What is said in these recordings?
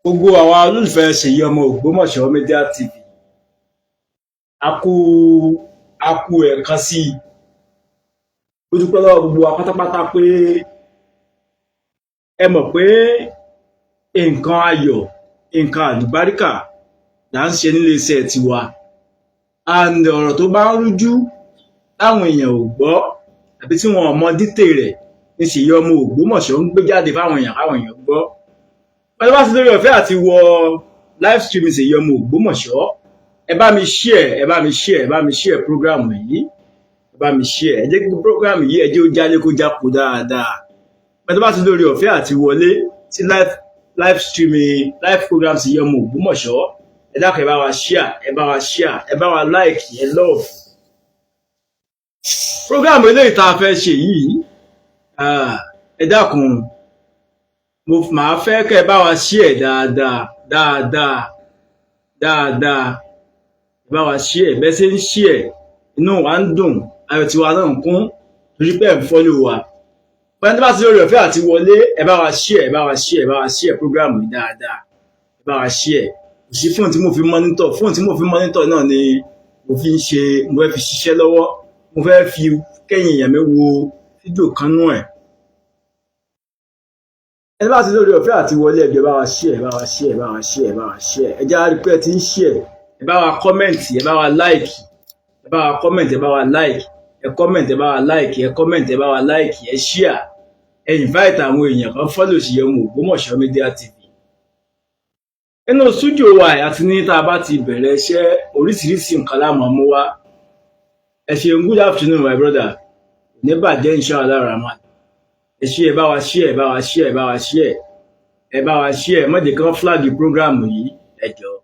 Gbogbo àwa olólùfẹ́ Ṣèyí ọmọ Ògbómọ̀ṣọ́ Media TV, a kú a kú ẹ̀ẹ̀kan sí i. Ó dúpẹ́ lọ́wọ́ gbogbo wa pátápátá pé ẹ mọ̀ pé nǹkan ayọ̀, nǹkan àlùbáríkà là ń ṣe nílé iṣẹ́ tiwa, and ọ̀rọ̀ tó bá ń rújú táwọn èèyàn ò gbọ́ àbí tí wọn ò mọ dítè rẹ̀ ní Ṣèyí ọmọ Ògbómọ̀ṣọ́ ń gbé jáde fáwọn èèyàn káwọn èèyàn gbọ́. Pẹ̀lú bá ti lórí ọ̀fẹ́ àti wọ live stream Ṣèyí ọmọ Ògbómọ̀ṣọ́, ẹ bá mi share, ẹ bá mi share, ẹ bá mi share program yìí. Ẹ bá mi share, ẹ jẹ́ kí program yìí, ẹ jẹ́ ó jálé kó jápò dáadáa. Pẹ̀lú bá ti lórí ọ̀fẹ́ àti wọlé sí live streaming, live program Ṣèyí ọmọ Ògbómọ̀ṣọ́, ẹ dákun, ẹ bá wa share, ẹ bá wa share, ẹ bá wa like, ẹ love program eléyìí tá a fẹ́ ṣe yìí. Ẹ dákun, mo máa fẹ́ kẹ́ ẹ bá wa share dáadáa dáadáa dáadáa. Ẹ bá wa share. Bẹ́ẹ̀ ṣe ń share, inú wa ń dùn, ayọ̀ tiwa náà ń kún torí pé ẹ̀ ń follow wa. Pẹ̀lú bá ti lórí ọ̀fẹ́ àti wọlé, ẹ bá wa share, ẹ bá wa share, ẹ bá wa share program yìí dáadáa. Ẹ bá wa share. Kò sí fóònù tí mo fi monitor, fóònù tí mo fi monitor náà ni mo fi ń ṣe, mo fẹ́ fi ṣiṣẹ́ lọ́wọ́, mo fẹ́ fi kẹ́yìn èèyàn mi wo fídíò kan nú ẹ̀. Ẹ bá ti lórí ọ̀fẹ́ àti wọlé, ẹ bá wa share, ẹ bá wa share, ẹ bá wa share, ẹ bá wa share. Ẹ já rí pé ẹ ti ń share. Ẹ bá wa comment, ẹ bá wa like. Ẹ bá wa comment, ẹ bá wa like, ẹ comment, ẹ bá wa like, ẹ comment, ẹ bá wa like, ẹ share, ẹ invite àwọn èèyàn kan follow Ṣèyí ọmọ Ògbómọ̀ṣọ́ Media TV. Nínú studio wa àti ní tá a bá ti bẹ̀rẹ̀ iṣẹ́, oríṣiríṣi nǹkan la máa mú wá. Ẹ ṣeun. Good afternoon, my brother. Ní bàjẹ́, inshallah rahman. Ẹ ṣe, ẹ bá wa share, ẹ bá wa share, ẹ bá wa share, ẹ bá wa share. Má jẹ́ kí wọ́n flag program yìí, ẹ jọ̀ọ́.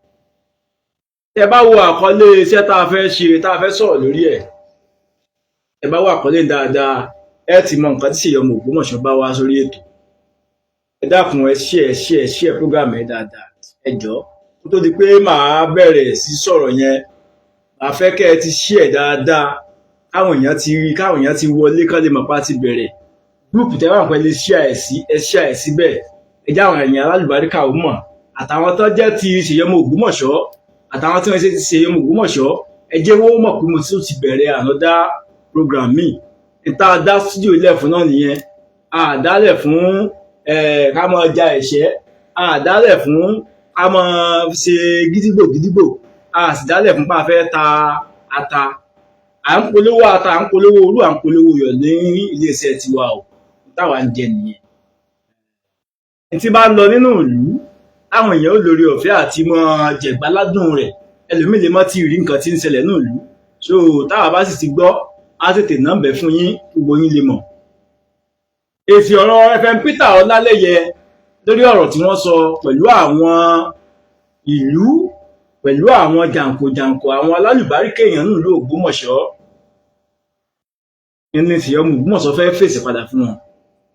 Tẹ́ bá wo àkọlé iṣẹ́ tá a fẹ́ ṣe, tá a fẹ́ sọ̀rọ̀ lórí ẹ̀, ẹ bá wo àkọlé dáadáa, ẹ ti mọ nǹkan tí Ṣèyí ọmọ Ògbómọ̀ṣọ́ bá wá sórí ètò. Ẹ dákun, ẹ share, ẹ share, ẹ share program ẹ dáadáa, ẹ jọ̀ọ́. Kó tó di pé màá bẹ̀rẹ̀ sí sọ̀rọ̀ yẹn, màá fẹ́ kẹ́ ẹ ti share dáadáa, káwọn èèyàn ti rí, káwọn èèyàn ti wọlé, kán lè mọ̀ pa ti bẹ̀rẹ̀. Group tẹ́ wà pẹ̀lú, share ẹ̀ sí, ẹ share ẹ̀ síbẹ̀. Ẹ jẹ́ àwọn èèyàn alálùbáríkà ó mọ̀, àtàwọn tó jẹ́ ti Ṣèyí ọmọ Ògbómọ̀ṣọ́, àtàwọn tí wọ́n ṣe ti Ṣèyí ọmọ Ògbómọ̀ṣọ́, ẹ jẹ́ wọ́n mọ̀ pé mo tún ti bẹ̀rẹ̀ another program míì. Níta dá studio ilẹ̀ fún náà nìyẹn. Àdálẹ̀ fún ká máa ja ẹ̀ṣẹ́, àdálẹ̀ fún ká máa ṣe gídígbò gídígbò, a sì dálẹ̀ fún pa fẹ́ ta ata. À ń polówó ata, à ń polówó orú, à ń polówó iyọ̀ ní iléeṣẹ́ tiwa o. Táwa ń jẹ nìyẹn. Tí bá ń lọ nínú ìlú, táwọn èèyàn ó lórí ọ̀fẹ́ àti mọ jẹ̀gbáládùn rẹ̀, ẹlòmíì lè mọ́ tí rí nǹkan tí ń ṣẹlẹ̀ nínú ìlú. So táwa bá sì ti gbọ́, á tètè nọ́ọ̀bẹ̀ fún yín, gbogbo yín lè mọ̀. Èsì ọ̀rọ̀ FM Peter Ọlálẹ́yẹ lórí ọ̀rọ̀ tí wọ́n sọ pẹ̀lú àwọn ìlú, pẹ̀lú àwọn jàǹkòjàǹkò, àwọn alálùbáríkà èèyàn nílùú Ògbómọ̀ṣọ́ ní Ṣèyí ọmọ Ògbómọ̀ṣọ́ fẹ́ fèsì padà fún wọn.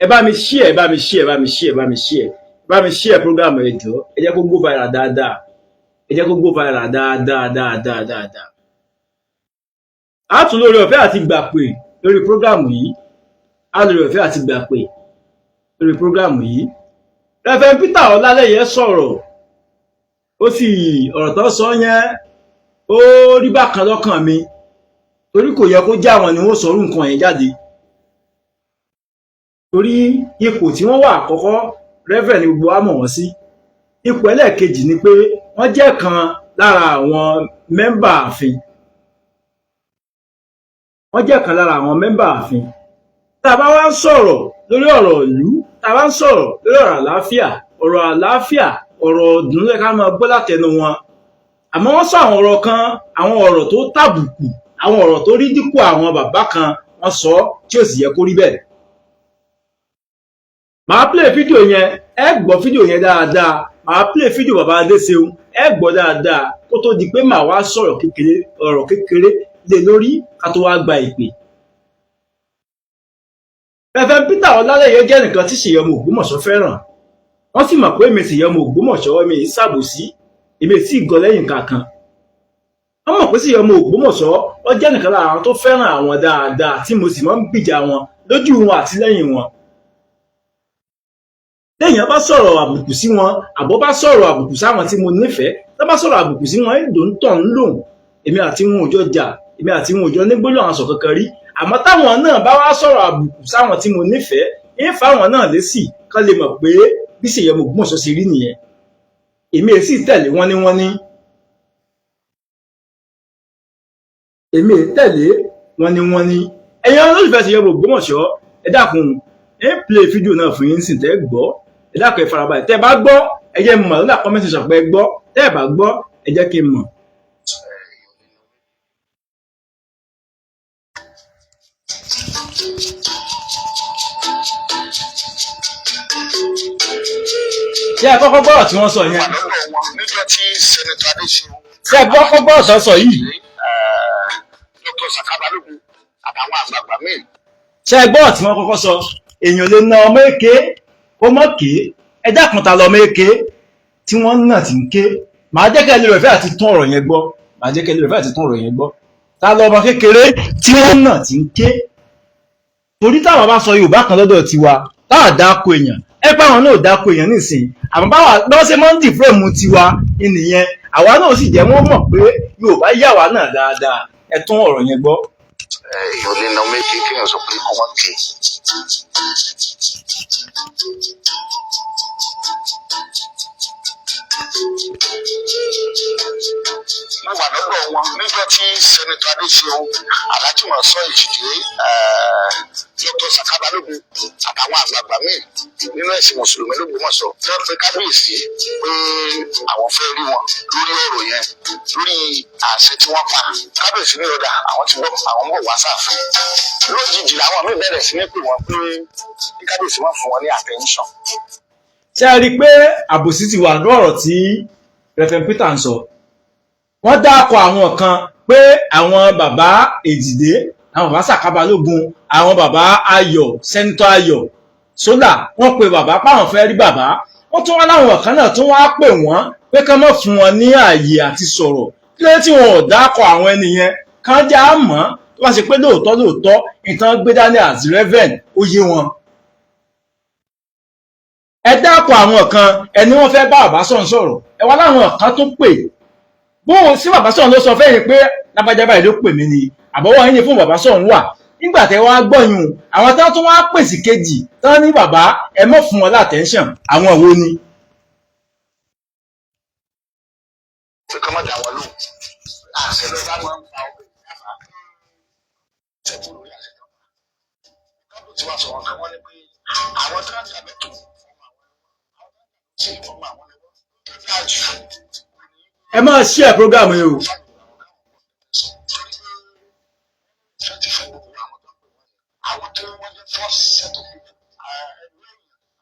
Ẹ bá mi share, ẹ bá mi share, ẹ bá mi share, ẹ bá mi share, ẹ bá mi share program. Ẹ jọ̀ọ́, ẹ jẹ́ kó go viral dáadáa, ẹ jẹ́ kó go viral dáadáa dáadáa dáadáa. A tún lórí ọ̀fẹ́ àti gbà pé lórí program yìí, a lórí ọ̀fẹ́ àti gbà pé lórí program yìí. Reverend Peter Ọlálẹ́yẹ sọ̀rọ̀, ó sì ọ̀rọ̀ tó sọ yẹn, ó rí bákan lọ́kàn mi, torí kò yẹ kó jẹ́ àwọn ni wọ́n sọ̀rọ̀ nǹkan yẹn jáde, torí ipò tí wọ́n wà, àkọ́kọ́, reverend ni gbogbo wa mọ̀ wọ́n sí. Ipò ẹlẹ́ẹ̀kejì ni pé wọ́n jẹ́ kan lára àwọn member ààfin. Wọ́n jẹ́ kan lára àwọn member ààfin. Tá a bá wá ń sọ̀rọ̀ lórí ọ̀rọ̀ ìlú, tá a bá ń sọ̀rọ̀ lórí ọ̀rọ̀ àlàáfíà, ọ̀rọ̀ àlàáfíà, ọ̀rọ̀ ọ̀dùn ló yẹ ká máa gbọ́ látẹnu wọn. Àmọ́ wọ́n sọ àwọn ọ̀rọ̀ kan, àwọn ọ̀rọ̀ tó tàbùkù, àwọn ọ̀rọ̀ tó rí dípò àwọn bàbá kan, wọ́n sọ tí ò sì yẹ kó rí bẹ́ẹ̀. Màá play fídíò yẹn, ẹ gbọ́ fídíò yẹn dáadáa. Màá play fídíò bàbá Adéṣeun, ẹ gbọ́ dáadáa, kó tó di pé màá wá sọ̀rọ̀ kékeré, ọ̀rọ̀ kékeré lé lórí, ká tó wá gba ìpè. Reverend Peter Ọlálẹ́yẹ jẹ́ nìkan tí Ṣèyí ọmọ Ògbómọ̀ṣọ́ fẹ́ràn. Wọ́n sì mọ̀ pé èmi Ṣèyí ọmọ Ògbómọ̀ṣọ́, mi ì ṣàbòsí, èmi sì gọ lẹ́yìn kankan. Wọ́n mọ̀ pé Ṣèyí ọmọ Ògbómọ̀ṣọ́, ó jẹ́ nìkan lára àwọn tó fẹ́ràn àwọn dáadáa, tí mo sì máa ń gbìjà wọn lójú wọn àti lẹ́yìn wọn. Téèyàn bá sọ̀rọ̀ àbùkù sí wọn, àbọ̀ bá sọ̀rọ̀ àbùkù sáwọn tí mo nífẹ̀ẹ́, tó bá sọ̀rọ̀ àbùkù sí wọn, èdò ń tàn ń lòun. Èmi àti wọn ò jọ jà, èmi àti wọn ò jọ ní gbólóhùn aṣọ kankan rí. Àmọ́ táwọn náà bá wá sọ̀rọ̀ àbùkù sáwọn tí mo nífẹ̀ẹ́, ń fáwọn náà lésì kán lè mọ̀ pé bí Ṣèyí ọmọ Ògbómọ̀ṣọ́ ṣe rí nìyẹn. Èmi èsì tẹ̀lé wọ́n ní wọ́n ní. Èmi è tẹ̀lé wọ́n ní wọ́n ní. Ẹ̀yin olólùfẹ́ Ṣèyí ọmọ Ògbómọ̀ṣọ́, ẹ dákun, ẹ ń play fídíò náà fún yín sìn tẹ́ gbọ́. Ẹ dákun, ẹ farabalẹ̀. Tẹ́ bá gbọ́, ẹ jẹ́ mọ̀ lọ́dà comment section pé ẹ gbọ́. Tẹ́ ẹ bá gbọ́, ẹ jẹ́ kí n mọ̀. Ṣé ẹ kọ́kọ́ gbọ́rọ̀ tí wọ́n sọ yẹn? Níjọ́ tí Senator Adéṣeun. Ṣé ẹ kọ́kọ́ gbọ́rọ̀ tó sọ yìí? Dr. Saka Balógun àtàwọn àgbààgbà míì. Ṣé ẹ gbọ́rọ̀ tí wọ́n kọ́kọ́ sọ? Èèyàn lè na ọmọ èké kó mọ̀ ké. Ẹ dákun, ta lọmọ èké tí wọ́n ń nà tí ń ké? Màá jẹ́ kẹ́ ẹ lè rẹ̀ fẹ́ àti tún ọ̀rọ̀ yẹn gbọ́. Màá jẹ́ kẹ́ ẹ lè rẹ̀ fẹ́ àti tún ọ̀rọ̀ yẹn gbọ́. Ta lọmọ kékeré tí wọ́n ń nà tí ń ké? Torí táwọn bá sọ Yorùbá kan lọ́dọ̀ tiwa, táà dáko èèyàn, ẹ pé àwọn náà dáko èèyàn nísìnyí, àmọ́ báwa lọ́wọ́ ṣe máa ń dìfúrẹ́mù tiwa nìyẹn. Àwa náà sì jẹ́ wọ́n mọ̀ pé Yorùbá yà wá náà dáadáa. Ẹ tún ọ̀rọ̀ yẹn gbọ́. Èèyàn lè na ọmọ èké kéèyàn sọ pé kó má ké. Mo wà lọ́dọ̀ wọn níjọ́ tí Senator Adéṣeun, Alhaji Mọ̀sán Èjìdé, Dr. Saka Balógun àtàwọn àgbààgbà míì nínú ẹ̀sìn mùsùlùmí l'Ógbómọ̀ṣọ́ tí wọ́n pe kábíyèsí pé àwọn fẹ́ rí wọn lórí ọ̀rọ̀ yẹn, lórí àṣẹ tí wọ́n pa. Kábíyèsí ní ọ̀dà, àwọn ti gbọ́, àwọn ń bọ̀ wá sáàfin. Lójijì làwọn míì bẹ̀rẹ̀ sí ní pè wọ́n pé kí kábíyèsí má fún wọn ní attention. Ṣé ẹ rí i pé àbòsí ti wà ní ọ̀rọ̀ tí Reverend Peter ń sọ? Wọ́n dákọ̀ àwọn kan pé àwọn bàbá Èjìdé, àwọn bàbá Sàká Balógun, àwọn bàbá Ayọ̀, Senator Ayọ̀ Sólà, wọ́n pe bàbá páwọn fẹ́ rí bàbá. Wọ́n tún wá láwọn kan náà tún wá pè wọ́n pé ká má fún wọn ní ààyè àti sọ̀rọ̀. Kí ló dé tí wọn ò dákọ̀ àwọn ẹni yẹn? Kán já mọ́ tó bá ṣe pé lóòótọ́ lóòótọ́ ìtàn gbé dání as Reverend ó yé wọn. Ẹ dákọ̀ àwọn kan, ẹni wọ́n fẹ́ bá bàbá sọ̀rọ̀ sọ̀rọ̀, ẹ wá láwọn kan tó pè bóun sí bàbá sọ̀rọ̀ ló sọ fẹ́yìn pé lágbájá báyìí ló pè mí ni, àbọ̀wọ́ yín ni fún bàbá sọ̀rọ̀ wà nígbà tẹ́ wá gbọ́yùn. Àwọn tán tún wá pèsè kejì tán ní bàbá ẹ mọ̀ fún wọn látẹ̀ńṣàn, àwọn wo ni? Pé kọ́ má dà wọ́n lóhùn, àṣẹ ló bá máa ń pa ọbẹ̀ ṣẹ́kù lórí àṣẹ náà. Kábíyèsí wa sọ̀rọ̀ kan, wọ́n ní pé àwọn tó ń dàbẹ̀ tó sí ọmọ àwọn ni wọ́n tó dáa jù. Ẹ máa share program yìí o. Àwọn tó wọ́n jẹ́ first set of people, ẹgbẹ́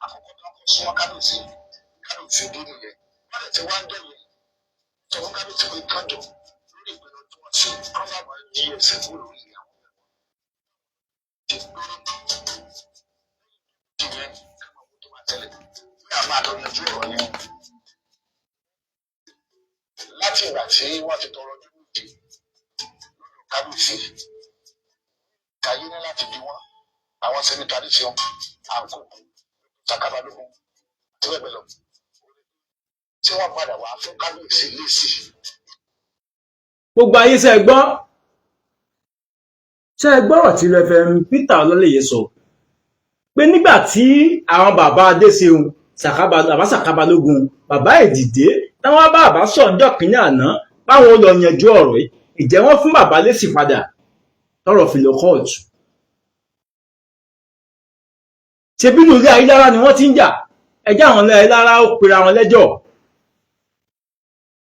àkọ́kọ́ tó kọ́ súnmọ́ kábíyèsí, kábíyèsí dé nìyẹn. Wọ́n lè ti wá ń dẹ̀yẹ sọ fún kábíyèsí pé kájọ lórí ìpinnu tí wọ́n ṣe kán bá wọn yí ẹsẹ̀ kúrò lórí àwọn ti péré ìyẹn káwọn tó máa tẹ̀lé bí a máa lọ yanjú ọ̀rọ̀ yẹn. Láti ìgbà tí wọ́n ti tọrọ ọdún méje lọ́dọ̀ kábíyèsí, kàyé ní láti bí wọn àwọn Senator Adéṣeun àǹkó, Saka Balógun àti bẹ́ẹ̀ bẹ́ẹ̀ lọ, tí wọ́n padà wá fún kábíyèsí lésì. Gbogbo ayé, ṣe gbọ́? Ṣe gbọ́rọ̀ tí Reverend Peter Ọlọ́lẹ́yẹ sọ pé nígbà tí àwọn bàbá Adéṣeun, bàbá Sàká Balógun, bàbá Èdìdé, táwọn bá bàbá sọ̀njọ́ kínní àná báwọn ó lọ yanjú ọ̀rọ̀ yìí, ìjẹ́ wọ́n fún bàbá lésì padà tọ́rọ̀ fi lọ kóòtù? Ṣe bínú ilé Ayílára ni wọ́n ti ń jà? Ẹjẹ́ àwọn ilé Ayílára ó pera wọn lẹ́jọ́.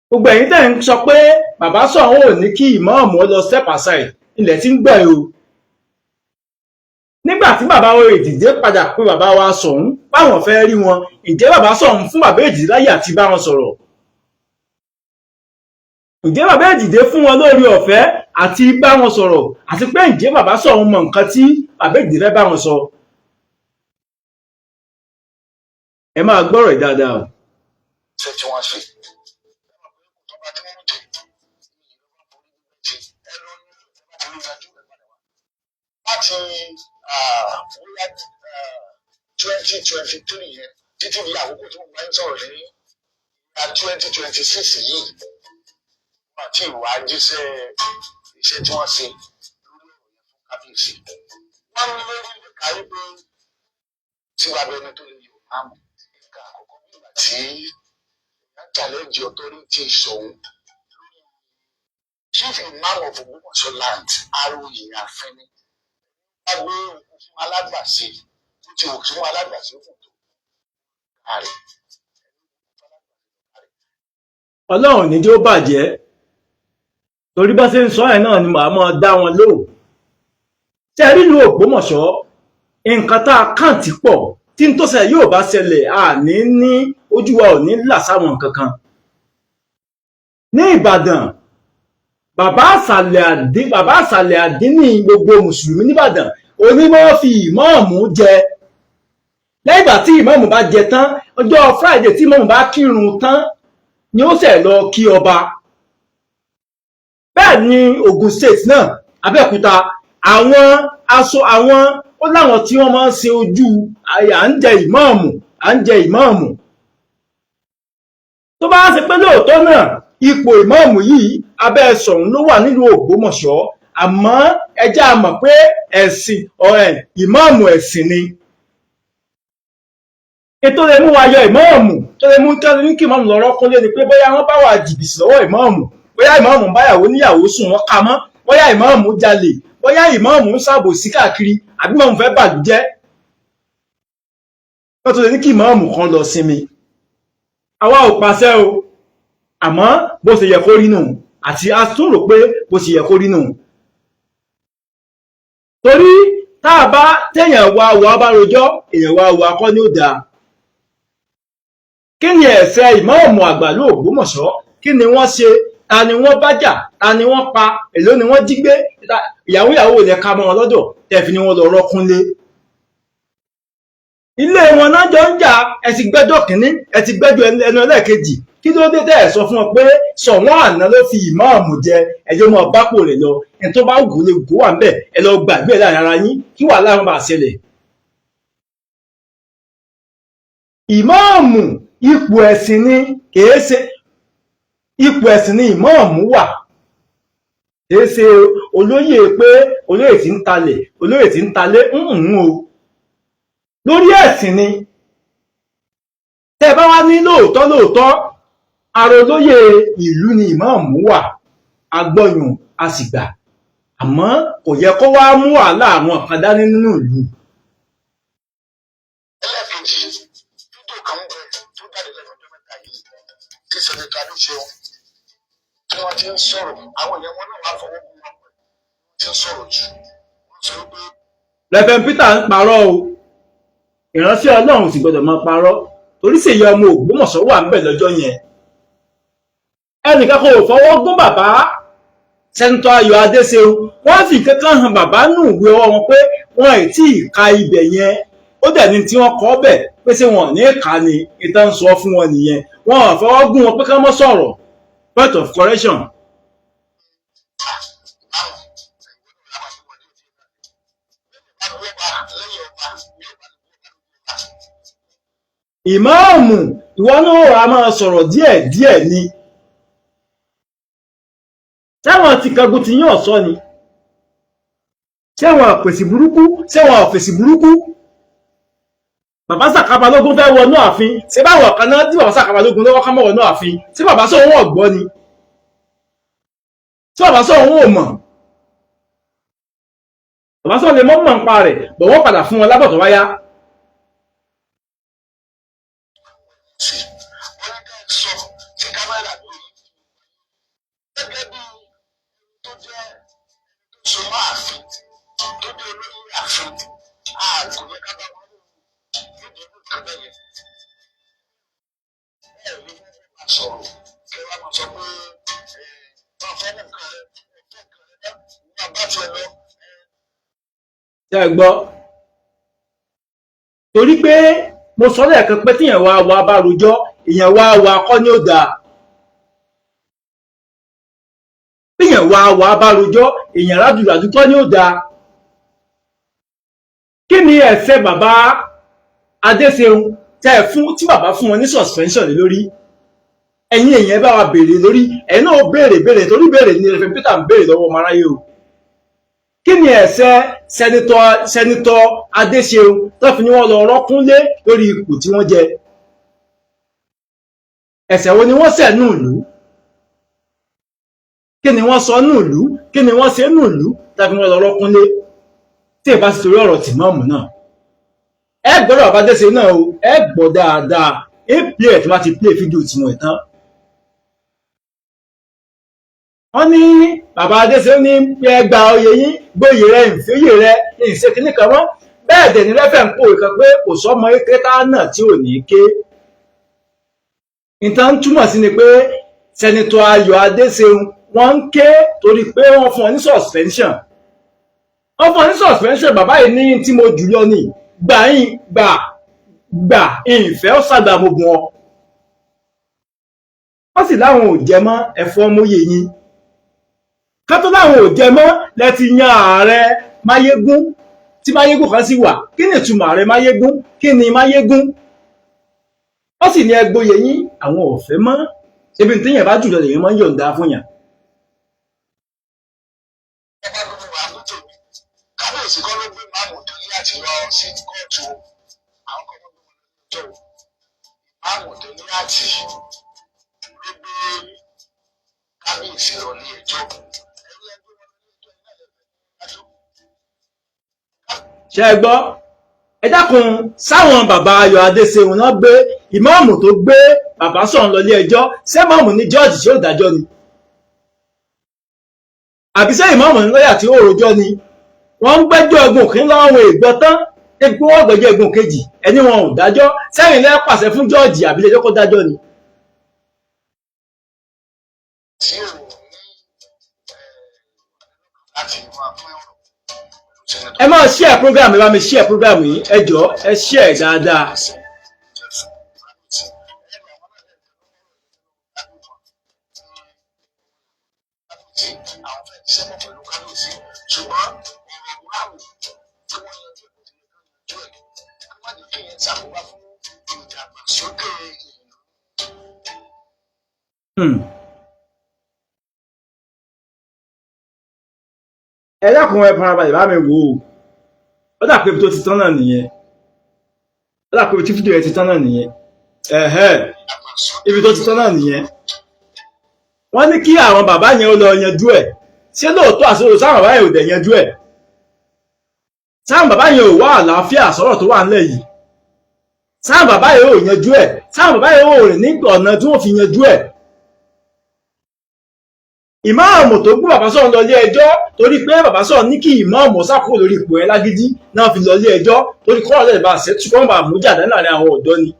Gbogbo ẹ̀yin tẹ́ ń sọ pé bàbá sọ̀hún ò ní kí ìmáàmù ó lọ step aside, ilẹ̀ tí ń gbẹ̀ o. Nígbà tí bàbá wa Èdìdé padà pé bàbá wa sọ̀hún báwọn fẹ́ rí wọn, ǹjẹ́ bàbá sọ̀hún fún bàbá Èdìdé láyè àti bá wọn sọ̀rọ̀? Ǹjẹ́ bàbá Èdìdé fún wọn lórí ọ̀fẹ́ àti bá wọn sọ̀rọ̀? Àti pé ǹjẹ́ bàbá sọ̀hún mọ nǹkan tí bàbá Èdìdé fẹ́ bá wọn sọ? Ẹ máa gbọ́rọ̀ yìí dáadáa o. Ṣé tí wọ́n ṣe tọba tí wọ́n jẹ ẹ lọ ní olùdájú ẹ padà wá láti bóyá 2023 yẹn. Títí di àkókò tí mo bá ń sọ̀rọ̀ ní 2026 yìí, wọ́n àti ìwà jíṣẹ́ iṣẹ́ tí wọ́n ṣe lórí ọ̀rọ̀ yẹn fún kábíyèsí. Wọ́n ń lérí kárí pé tí bàbá ẹni tó lè yọ àmọ́ nǹkan àkọ́kọ́ nígbà tí èèyàn challenge authority Ṣọ̀ún, Chief Imam of Ògbómọ̀ṣọ́ land, aróyè àfẹni wọ́n gbé òkú fún alágbàṣe tó ti wò fún alágbàṣe fún tó kárẹ̀. Ọlọ́run ní jẹ́ ó bàjẹ́, torí bá ṣe ń sọ ẹ̀ náà ni màá máa dá wọn lóhùn. Ṣe rí ìlú Ògbómọ̀ṣọ́, nǹkan tá a kàǹtì pọ̀ tí n tó ṣẹlẹ̀ yóò bá ṣẹlẹ̀, àní ní ojú wa ò ní là sáwọn nǹkan kan. Ní Ìbàdàn, bàbá àṣàlẹ̀ àdínní gbogbo mùsùlùmí nìbàdàn onímọ̀ fi ìmọ̀ọ̀mù jẹ. Lẹ́yìn ìgbà tí ìmọ̀ọ̀mù bá jẹ tán, ọjọ́ Friday tí ìmọ̀ọ̀mù bá kírun tán ni ó ṣẹ̀ lọ kí ọba. Bẹ́ẹ̀ ni Ogun State náà, Abẹ́òkúta, àwọn aṣọ àwọn ó láwọn tí wọ́n máa ń ṣe ojú à ń jẹ ìmọ̀ọ̀mù, à ń jẹ ìmọ̀ọ̀mù. Tó bá ṣe pé lóòótọ́ náà ipò ìmọ̀ọ̀mù yìí abẹ́ Ṣọ̀ún ló wà nílùú Ògbómọ̀ṣọ́, àmọ́ ẹ jẹ́ a mọ̀ pé ẹ̀sìn ọ̀rẹ́ ìmọ̀ọ̀mù ẹ̀sìn ni. Ètò lè mú wa yọ ìmọ̀ọ̀mù, tó lè mú kí ní kí ìmọ̀ọ̀mù lọ́rọ́ kúnlé ni pé bóyá wọ́n bá wà jìbìtì lọ́wọ́ ìmọ̀ọ̀mù, bóyá ìmọ̀ọ̀mù báyàwó níyàwó sùn wọ́n ka mọ́, bóyá ìmọ̀ọ̀mù jalè, bóyá ìmọ̀ọ̀mù ń ṣàbòsí káàkiri, àbí ìmọ̀ọ̀mù fẹ́ bàlújẹ́. Wọ́n tó lè ní kí ìmọ̀ọ̀mù kan lọ sinmi. Àwa ò pàṣẹ o, àmọ́ bó ṣe yẹ kó rí nù, àti a tún rò pé bó ṣe yẹ kó rí nù. Torí tá a bá téèyàn wa wà bá rojọ́, èèyàn wa wà kọ́ ní ó dáa. Kí ni ẹ̀ṣẹ̀ ìmọ̀ọ̀mù àgbà ló Ògbómọ̀ṣọ́? Kí ni wọ́n ṣe? Ta ni wọ́n bá jà? Ta ni wọ́n pa? Èló ni wọ́n jí gbé? Ìyàwó ìyàwó ilẹ̀ ka mọ́ wọn lọ́dọ̀ tẹ́ fi ni wọ́n lọ rọ́kúnlé. Ilé wọn náà jọ ń jà. Ẹ ti gbẹ́jọ́ kínní, ẹ ti gbẹ́jọ́ ẹnu ẹlẹ́ẹ̀kejì. Kí ló dé tẹ́ ẹ sọ fún wọn pé Ṣọ̀ún àná ló fi ìmọ̀ọ̀mù jẹ? Ẹjọ́ mọ́ bápò rẹ̀ lọ, ẹni tó bá wù lè kó wà ń bẹ̀. Ẹ lọ gbàgbé ẹ̀ láàrin ara yín kí wàhálà wọn bá ṣẹlẹ̀. Ìmọ̀ọ̀mù ipò ẹ̀sìn ni, kìí ṣe ipò ẹ̀sìn ni ìmọ̀ọ̀mù wà, kìí ṣe olóyè pé olóyè tí ń talẹ̀, olóyè tí ń talé ń o, lórí ẹ̀sìn ni. Tẹ́ bá wá ní lóòótọ́ lóòótọ́ ara olóyè ìlú ni ìmọ̀ọ̀mù wà, agbọ́yùn a sì gbà, àmọ́ kò yẹ kó wá mú wàhálà àwọn kan dání nínú ìlú. Ẹlẹ́ẹ̀kejì, fídíò kan ń bẹ tó jáde lẹ́nu ọjọ́ mẹ́ta yìí tí Senator Adéṣeun tí wọ́n ti ń sọ̀rọ̀, àwọn èèyàn wọn náà wà fọwọ́ kún wọn pẹ̀ tí ń sọ̀rọ̀ jù, wọ́n sọ wípé. Reverend Peter ń parọ́ o. Ìránṣẹ́ Ọlọ́run sì gbọ́dọ̀ máa parọ́, torí Ṣèyí ọmọ Ògbómọ̀ṣọ́ wà ń bẹ̀ lọ́jọ́ yẹn. Ẹnìkan kò fọwọ́ gún bàbá Sẹ́ńtọ́ Ayọ̀ Adéṣeun, wọ́n fi kankan hàn bàbá nù ìwé ọwọ́ wọn pé wọ́n ì tí ì ka ibẹ̀ yẹn. Ó dẹ̀ ní tí wọ́n kọ́ bẹ̀ pé ṣé wọn ní kà ní ìtàn sọ fún wọn nìyẹn. Wọn ò fọwọ́ gún wọn pé ká mọ́ sọ̀rọ̀. Point of correction. Ìmáàmù ìwọ náà a máa sọ̀rọ̀ díẹ̀ díẹ̀ ni. Ṣéwọn ti kangun ti yín ọ̀sọ́ ni? Ṣéwọn àpèsì burúkú? Ṣéwọn àfèsì burúkú? Bàbá Sàká Balógun fẹ́ wọnú ààfin, ṣé báwọn kan náà dí bàbá Sàká Balógun lọ́wọ́ ká mọ́ wọnú ààfin? Ṣé bàbá sọ òun ọ̀gbọ́ ni? Ṣé bàbá sọ òun ò mọ̀? Bàbá sọ lè mọ́ mọ̀ nípa rẹ̀, bọ̀ wọ́n padà fún wọn lábọ̀ tó wáyá. Ṣé ẹ gbọ́? Torí pé mo sọ lẹ́ẹ̀kan pé tíyẹn wá wa bá rojọ́, ìyẹn wá wa kọ́ ní ó dáa. Tíyẹn wá wa bá rojọ́, ìyẹn rádùrádù kọ́ ní ó dáa. Kí ni ẹ̀ṣẹ̀ bàbá Adéṣeun Tẹ́ ẹ fún tí bàbá fún wọn ní suspension lé lórí, ẹ̀yin èèyàn bá wa béèrè lórí, ẹ̀yin náà béèrè béèrè, torí béèrè ní Reverend Peter ń béèrè lọ́wọ́ ọmọ aráyé o. Kí ni ẹ̀ṣẹ̀ Senator Adéṣeun tó fi ní wọ́n lọ rọ́kúnlé lórí ipò tí wọ́n jẹ? Ẹ̀ṣẹ̀ wo ni wọ́n ṣẹ̀ nù ìlú? Kí ni wọ́n sọ nù ìlú? Kí ni wọ́n ṣe nù ìlú tàbí wọ́n lọ rọ́kúnlé? Tí ì bá sì torí ọ̀rọ̀ tìmọ́ọ̀mù náà, ẹ gbọ́dọ̀ bàbá Adéṣeun náà o, ẹ gbọ́ dáadáa. Ẹ play ẹ̀ tí wọ́n ti play fídíò tiwọn ẹ̀ tán. Wọ́n ní bàbá Adéṣeun ní ẹ gba oyè yín, gbóyè rẹ, ìfẹ́yè rẹ, ìṣe kìíní kan mọ́. Bẹ́ẹ̀ dẹ̀ ní rẹ́fẹ̀ ń pòwe kan pé kò sọ́mọ ékétá náà tí ò ní ké. Nǹkan túmọ̀ sí ni pé Senator Ayọ̀ Adéṣeun wọ́n ń ké torí pé wọ́n fún ọ ní suspension. Wọ́n fún ọ ní suspension. Bàbá yìí ní tí mo jù lọ ní gbà yín, gbà gbà ìfẹ́ ó sàgbà mo bùn ọ. Wọ́n sì láwọn ò jẹ mọ́, ẹ̀fọ́ mọ́yè yín. Kátó láwọn ò jẹ mọ́ lẹ ti yan ààrẹ Máyégún, tí Máyégún kan sì wà. Kí ni ìtumọ̀ ààrẹ Máyégún? Kí ni Máyégún? Wọ́n sì ní ẹgbóyè yín, àwọn ò fẹ́ mọ́. Ṣébi téèyàn bá jùlọ lèyàn máa ń yọ̀ǹda fún yàn. Kábíyèsí kọ́ ló gbé máàmù tó ní láti lọ sí kóòtù, àwọn kan ló gbé wọn lọ máàmù tó ní láti ló gbé kábíyèsí lọ ní ẹjọ́. Ṣé ẹ gbọ́? Ẹ dákun, sáwọn bàbá Ayọ̀ Adéṣeun náà gbé ìmáàmù tó gbé bàbá sọ̀rọ̀ lọ ilé ẹjọ́? Ṣé ìmáàmù ní jọ́ọ̀jì tí ó dájọ́ ni? Àbí ṣé ìmáàmù ní lọ́yà tí ó rojọ́ ni? Wọ́n ń gbẹ́jọ́ ẹ̀gùn kí láwọn ègbọ́ tán, débi pé wọ́n gbẹ́jọ́ ẹ̀gùn kejì, ẹni wọn ò dájọ́. Sẹ́yìn lẹ́ pàṣẹ fún jọ́ọ̀jì àbí ilé ẹjọ́ kó dájọ́ ni? Tí ò ní láti máa pín ọ̀rọ̀. Ẹ máa share program, ẹ bá mi share program yìí, ẹ jọ̀ọ́, ẹ share dáadáa. Àwọn fẹ́ ṣiṣẹ́ pọ̀ pẹ̀lú kábíyèsí, ṣùgbọ́n ọ̀rọ̀ wáwù tí wọ́n yanjú ẹ̀ yanjú ẹ̀ kí wọ́n jẹ́ kí yẹn ṣàkóbá fún ìdàgbàsókè ìlú. Ẹ dákun, ẹ farabalẹ̀ bá mi wò ó. Ó dà pé ibi tó ti tán náà nìyẹn. Ó dà pé ibi tí fídíò yẹn ti tán náà nìyẹn. Ẹ̀hẹ́, ibi tó ti tán náà nìyẹn. Wọ́n ní kí àwọn bàbá yẹn ó lọ yanjú ẹ̀. Ṣé lóòótọ́ àṣírò sáwọn bàbá yẹn ò dẹ̀ yanjú ẹ̀? Sáwọn bàbá yẹn ò wá àlàáfíà sọ̀rọ̀ tó wà ńlẹ̀ yìí? Sáwọn bàbá yẹn ò yanjú ẹ̀? Sáwọn bàbá yẹn ò rìn ní ọ̀nà tí wọ́n fi yanjú ẹ̀? Ìmáàmù tó gbé bàbá sọ̀rọ̀ lọ ilé ẹjọ́, torí pé bàbá sọ̀rọ̀ ní kí ìmáàmù sákòó lórí ipò ẹ̀ lágídí náà fi lọ ilé ẹjọ́, torí kọ́ ọ̀rẹ́ bá ṣe tí wọ́n bá mú jáde láàrin àwọn ọ̀dọ́ ni.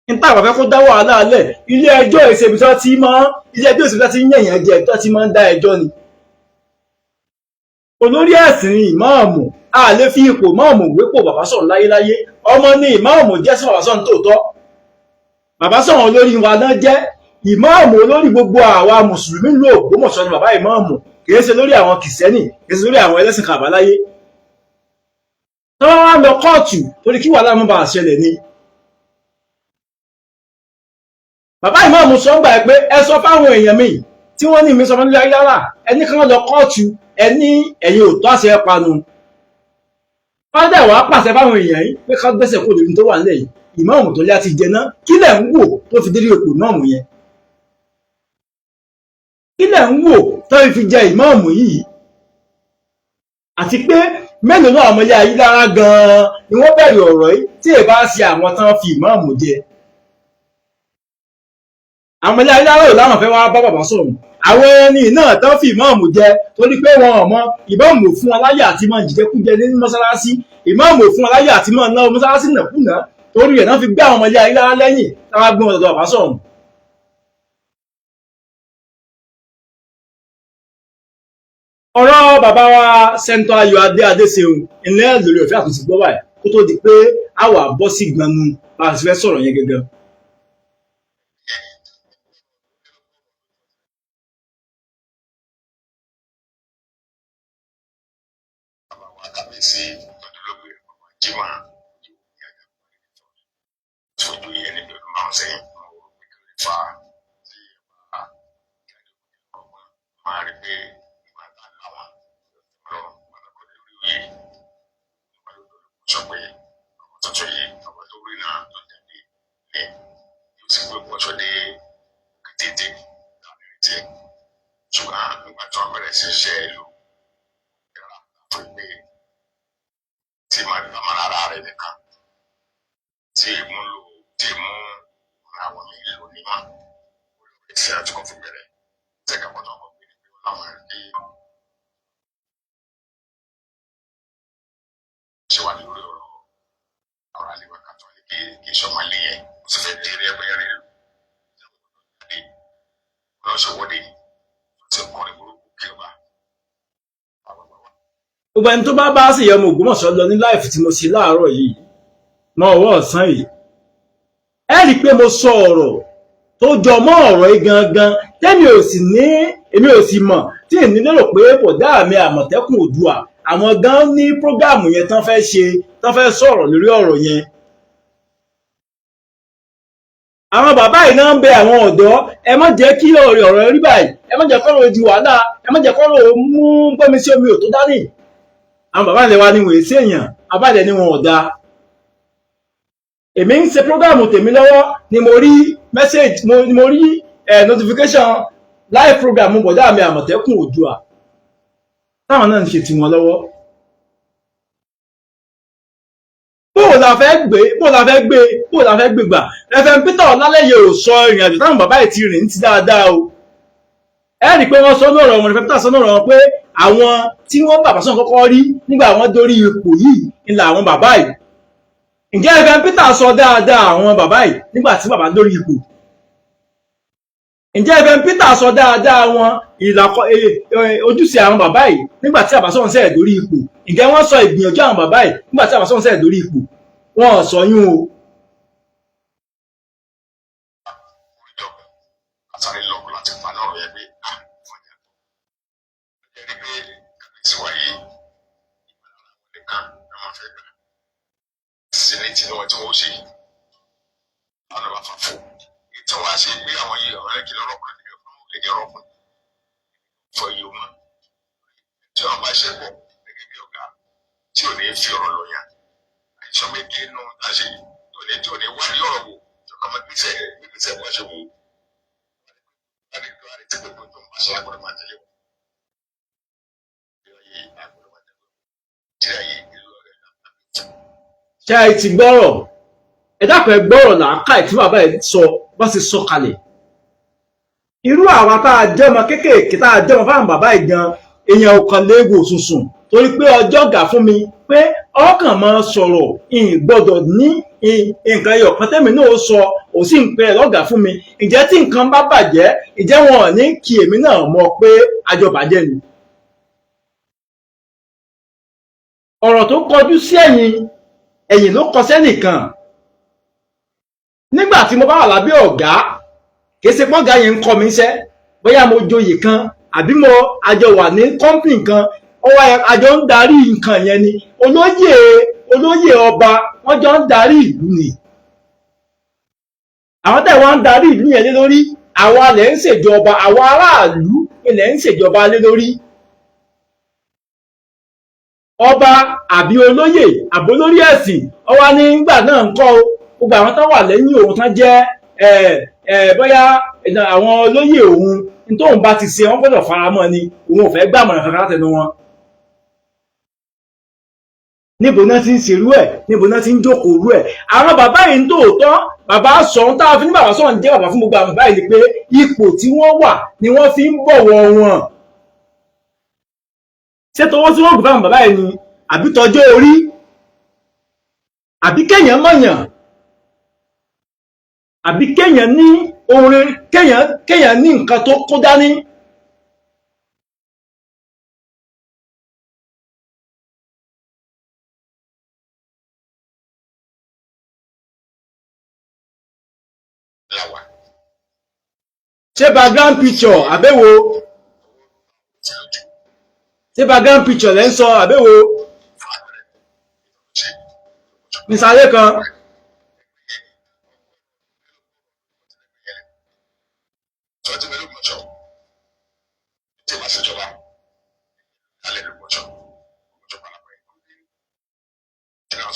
Níta àbàfẹ́ kó dá wàhálà alẹ̀, ilé ẹjọ́ ìṣèbí tó ti máa ilé ẹjọ́ ìṣèbí tó ti ń yẹ̀yàn jẹ tó ti máa ń dá ẹjọ́ ni. Olórí ẹ̀sìn ni ìmáàmù, a lè fi ipò ìmáàmù wépò bàbá sọ̀rọ̀ láyéláyé. Ọmọ ni ìmáàmù jẹ́ sí bàbá sọ̀rọ̀ tòótọ́. Bàbá sọ̀rọ̀ olórí wa náà jẹ́ ìmáàmù, olórí gbogbo àwa mùsùlùmí ló Ògbómọ̀ṣọ́ ni bàbá ìmáàmù, kìí ṣe lórí àwọn kìsẹ́nì, kìí ṣe lórí àwọn ẹlẹ́sìn kàbáláyé. Tọ́wọ́ wá lọ kóòtù torí kí wàhálà má bàa ṣẹlẹ̀ ni. Bàbá ìmáàmù sọ ń gbà pé ẹ sọ fáwọn èèyàn mi tí wọ́n ní mi sọ fún nílẹ̀ ayélujára, ẹni kan lọ kóòtù, ẹni ẹ̀yin ò tó àṣẹ panu. Fádà wàá pàṣẹ fáwọn èèyàn yìí pé ká gbẹ́sẹ̀ kó lórí tó wà nílẹ̀ yìí. Ìmáàmù tó lé àti jẹ náà, kí lẹ̀ ń wò tó fi délé ipò ìmáàmù yẹn? Kí lẹ̀ ń wò tó fi jẹ ìmáàmù yìí? Àti pé mélòó náà ọmọ ilé ayélujára gan-an ni wọ́n bẹ̀rẹ̀ ọ̀rọ̀ yìí tí èèbá ṣe àwọn tán fi ìmáàmù jẹ? Àwọn ilé ayélujára ò láwọn fẹ́ wá bá bàbá sọ̀rọ̀. Àwọn ẹni náà tán fi ìmáàmù jẹ torí pé wọn ò mọ ìmáàmù fún wọn láyè àti máa jìjẹkújẹ ní mọ́sálásí, ìmáàmù fún wọn láyè àti máa ná mọ́sálásí nàkúnà, torí rẹ̀ náà fi gbé àwọn ọmọ ilé ayélujára lẹ́yìn táwa gbé wọn lọ́dọ̀ bàbá sọ̀rọ̀. Ọ̀rọ̀ bàbá wa Sẹ́ńtọ̀ Ayọ̀ Adé Adéṣeun ilẹ̀ lórí ọ̀fẹ́ àtúntì gbọ́ báyìí kó tó di pé a wà bọ́ sí gbanu bá a ti fẹ́ sọ̀rọ̀ yẹn gẹ́gẹ́. Kábíyèsí ọdúnlógbé ọmọ jimá. Fojú yẹn níbi ọdún 5 sẹ́yìn, mo rò pé kí ló fà á tí ọba ọgbọ́n máa rí pé ìgbà tá a láwọn lọ́rùn pátákó lórí oyè nípa lórí sọ pé ọmọ tuntun yìí, ọmọ tó rí náà tó jáde ní yóò sì gbé pọ̀ṣọ́ dé kétété láti retí ẹ̀. Ṣùgbọ́n nígbà tí wọ́n bẹ̀rẹ̀ sí ṣe ìlú ìrà fún pé tí màá gbàmọ́ ara rẹ̀ nìkan tí èmú lò tí èmú àwọn mi lò nímọ̀ olórí tí a ti kọ́ fi bẹ̀rẹ̀ sẹ́ka pọ̀tọ́ ọkọ̀ pé ní pé wọ́n láwọn rí ṣe wà lórí ọ̀rọ̀ ọ̀rọ̀ àlewà kàtọ́ ní kí kí sọmọ ilé yẹn ó sì fẹ́ dé ẹgbẹ́ rẹ̀ lò lọ́sọ̀wọ́dé tí ó kọrin burúkú kí ọba. Gbogbo ẹni tó bá bá sì yẹ ọmọ Ògbómọ̀ṣọ́ lọ ní láìfù tí mo ṣe láàárọ̀ yìí mọ ọwọ́ ọ̀sán yìí, ẹ rí i pé mo sọ ọ̀rọ̀ tó jọ mọ́ ọ̀rọ̀ yìí gangan tẹ́mi ò sì ní, èmi ò sì mọ̀ tí èmi lérò pé bọ̀dá mi Àmọ̀tẹ́kùn Oòduà àwọn gan ní prógáàmù yẹn tán fẹ́ ṣe, tán fẹ́ sọ̀rọ̀ lórí ọ̀rọ̀ yẹn. Àwọn bàbá yìí náà ń bẹ àwọn ọ̀dọ́, ẹ má jẹ́ kí ọ̀rọ̀ ọ̀rọ̀ rí báyìí, ẹ má jẹ́ kọ́rọ̀ di wàhálà, ẹ má jẹ́ kọ́rọ̀ mú gbọ́mi sí omi ò tó dání. Àwọn bàbá ilẹ̀ wa ni wọ́n èsì èèyàn, bàbá ilẹ̀ ni wọn ò dáa. Èmi ń ṣe prógáàmù tèmi lọ́wọ́ ni mo rí message, ni mo rí notification live program bọ̀dá mi Àmọ̀tẹ́kùn Oòduà táwọn náà ń ṣe tiwọn lọ́wọ́. Bóò la fẹ́ gbé, bóò la fẹ́ gbé, bóò la fẹ́ gbé gbà. Reverend Peter Ọlálẹ́yẹ ò sọ ìrìn àjò táwọn bàbá yìí ti rìn ní ti dáadáa o. Ẹ rí i pé wọ́n sọ lọ́rọ̀ wọn, Reverend Peter sọ lọ́rọ̀ wọn pé àwọn tí wọ́n bàbá sọ̀rọ̀ kọ́kọ́ rí nígbà wọ́n dórí ipò yìí ni làwọn bàbá yìí. Ǹjẹ́ Reverend Peter sọ dáadáa àwọn bàbá yìí nígbà tí bàbá dórí ipò? Ǹjẹ́ Reverend Peter sọ dáadáa wọn ìlàkọ ojúṣe àwọn bàbá yìí nígbà tí bàbá sọ̀rọ̀ sẹ́ẹ̀ dórí ipò? Ǹjẹ́ wọ́n sọ ìgbìyànjú àwọn bàbá yìí nígbà tí bàbá sọ̀rọ̀ sẹ́ẹ̀ dórí ipò? Wọn ò sọ yún o. Àtàrí lọ́kọ̀ láti pa náà rẹ̀ pé fọjà. Ẹ rí pé kàbíyèsí wáyé ìmọ̀lára wọn nìkan ló máa fẹ́ gbà. Sí ní tinú wọn tí wọ́n ṣe. Àwọn ọba fàfo. Ìtàn wa ṣe gbé àwọn yìí ọ̀rẹ́ kí lọ́rọ̀ kan nìkan fún òun lè jẹ́ ọ̀rọ̀ kan. Fọ iye wọn. Tí wọn bá ṣe pọ̀ gẹ́gẹ́ bí ọ̀gá tí ò ní fi ọ̀rọ̀ lọ yàn. Àìsàn méje nù láṣẹ tó ní tí ò ní wádìí ọ̀rọ̀ wò. Ìjọba máa gbèsè gbèsè wọ́n ṣe wò. Ṣé ẹ ti gbọ́rọ̀? Ẹ dákun, ẹ gbọ́rọ̀ làákàyè tí bàbá ẹ sọ bá ṣe sọ kalẹ̀. Irú àwa tá a jẹ́ ọmọ kéékèèké tá a jẹ́ ọmọ fáwọn bàbá yìí gan, èèyàn ò kàn léwu òṣùṣùn torí pé ọjọ́ gà fún mi pé ọkàn máa sọ̀rọ̀, ìyìn gbọ́dọ̀ ní nǹkan ẹyọ kan tẹ́mi náà ó sọ, ò sì ń pẹ́ lọ́gàá fún mi. Ǹjẹ́ tí nǹkan bá bàjẹ́, ǹjẹ́ wọn ò ní kí èmi náà mọ̀ pé àjọ bàjẹ́ ni? Ọ̀rọ̀ tó kọjú sí ẹ̀yìn, ẹ̀yìn ló kọ sẹ́nìkan. Nígbà tí mo bá wà lábẹ́ ọ̀gá, kì í ṣe pọ́gá yẹn ń kọ́ mi iṣẹ́, bóyá mo joyè kan àbí mo àjọ wà ní kọ́ńpì kan, ó wá àjọ ń darí nǹkan yẹn ni. Olóyè, olóyè ọba, wọ́n jọ ń darí ìlú ni. Àwọn tẹ̀ wọ́n ń darí ìlú yẹn lé lórí, àwa lẹ̀ ń ṣèjọba, àwa aráàlú lẹ̀ ń ṣèjọba lé lórí. Ọba àbí olóyè àbí olórí ẹ̀sìn, ó wá ní ìgbà náà ń kọ́ o, gbogbo àwọn tán wà lẹ́yìn òun tán jẹ́, bóyá àwọn olóyè òun, ní tóun bá ti ṣe wọ́n gbọ́dọ̀ faramọ́ ni, òun ò fẹ́ gbàmọ̀ràn kankan látẹnu wọn. Níbo náà ti ń ṣerú ẹ̀? Níbo náà ti ń jókòó rú ẹ̀? Àwọn bàbá yìí ń tòótọ́, bàbá sọ ń tá a fi ní bàbá sọ ń jẹ́ bàbá fún gbogbo àwọn bàbá yìí ni pé ipò tí wọ́n wà ni wọ́n fi ń bọ̀wọ̀ wọn. Ṣé tọwọ́ tí wọ́n gùn fáwọn bàbá yìí ni? Àbí tọjọ́ orí? Àbí kéèyàn mọ̀yàn? Àbí kéèyàn ní orin, kéèyàn ní nǹkan tó kó dání? Ṣé background picture àbẹ́wò? Ṣé background picture lẹ́ ń sọ àbẹ́wò? Mísàlẹ̀ kan.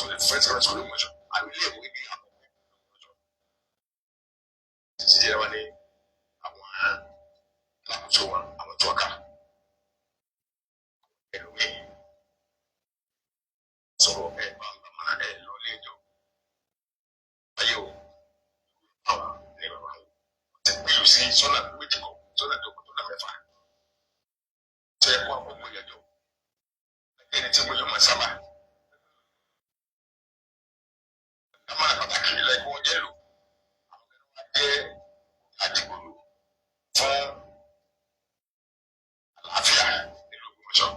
School, the first secondary school l'Ògbómọ̀ṣọ́, àbí ilé ìwé ní àkọ́kọ́ l'Ògbómọ̀ṣọ́. Títí jẹ́ wọn ní àwọn alákòóso wọn, àwọn tó ọkà ẹlòmíì sọ̀rọ̀ ẹ̀ bá ń bá ẹ̀ lọ ilé ẹjọ́. Ayé o, àwọn ní bàbá wọn ti pílù sí sọ́nà méjì kọ, sọ́nà tó kọ, sọ́nà mẹ́fà. Ṣé ẹ kó àkókò ìyàjọ́? Ẹni tí mo yọ máa sábà. Àmọ́ pàtàkì ilẹ̀ ẹ̀kọ́ jẹ́ lò. Àwọn kan wá jẹ́ àdìgbòlò fún àlàáfíà nílùú Ògbómọ̀ṣọ́.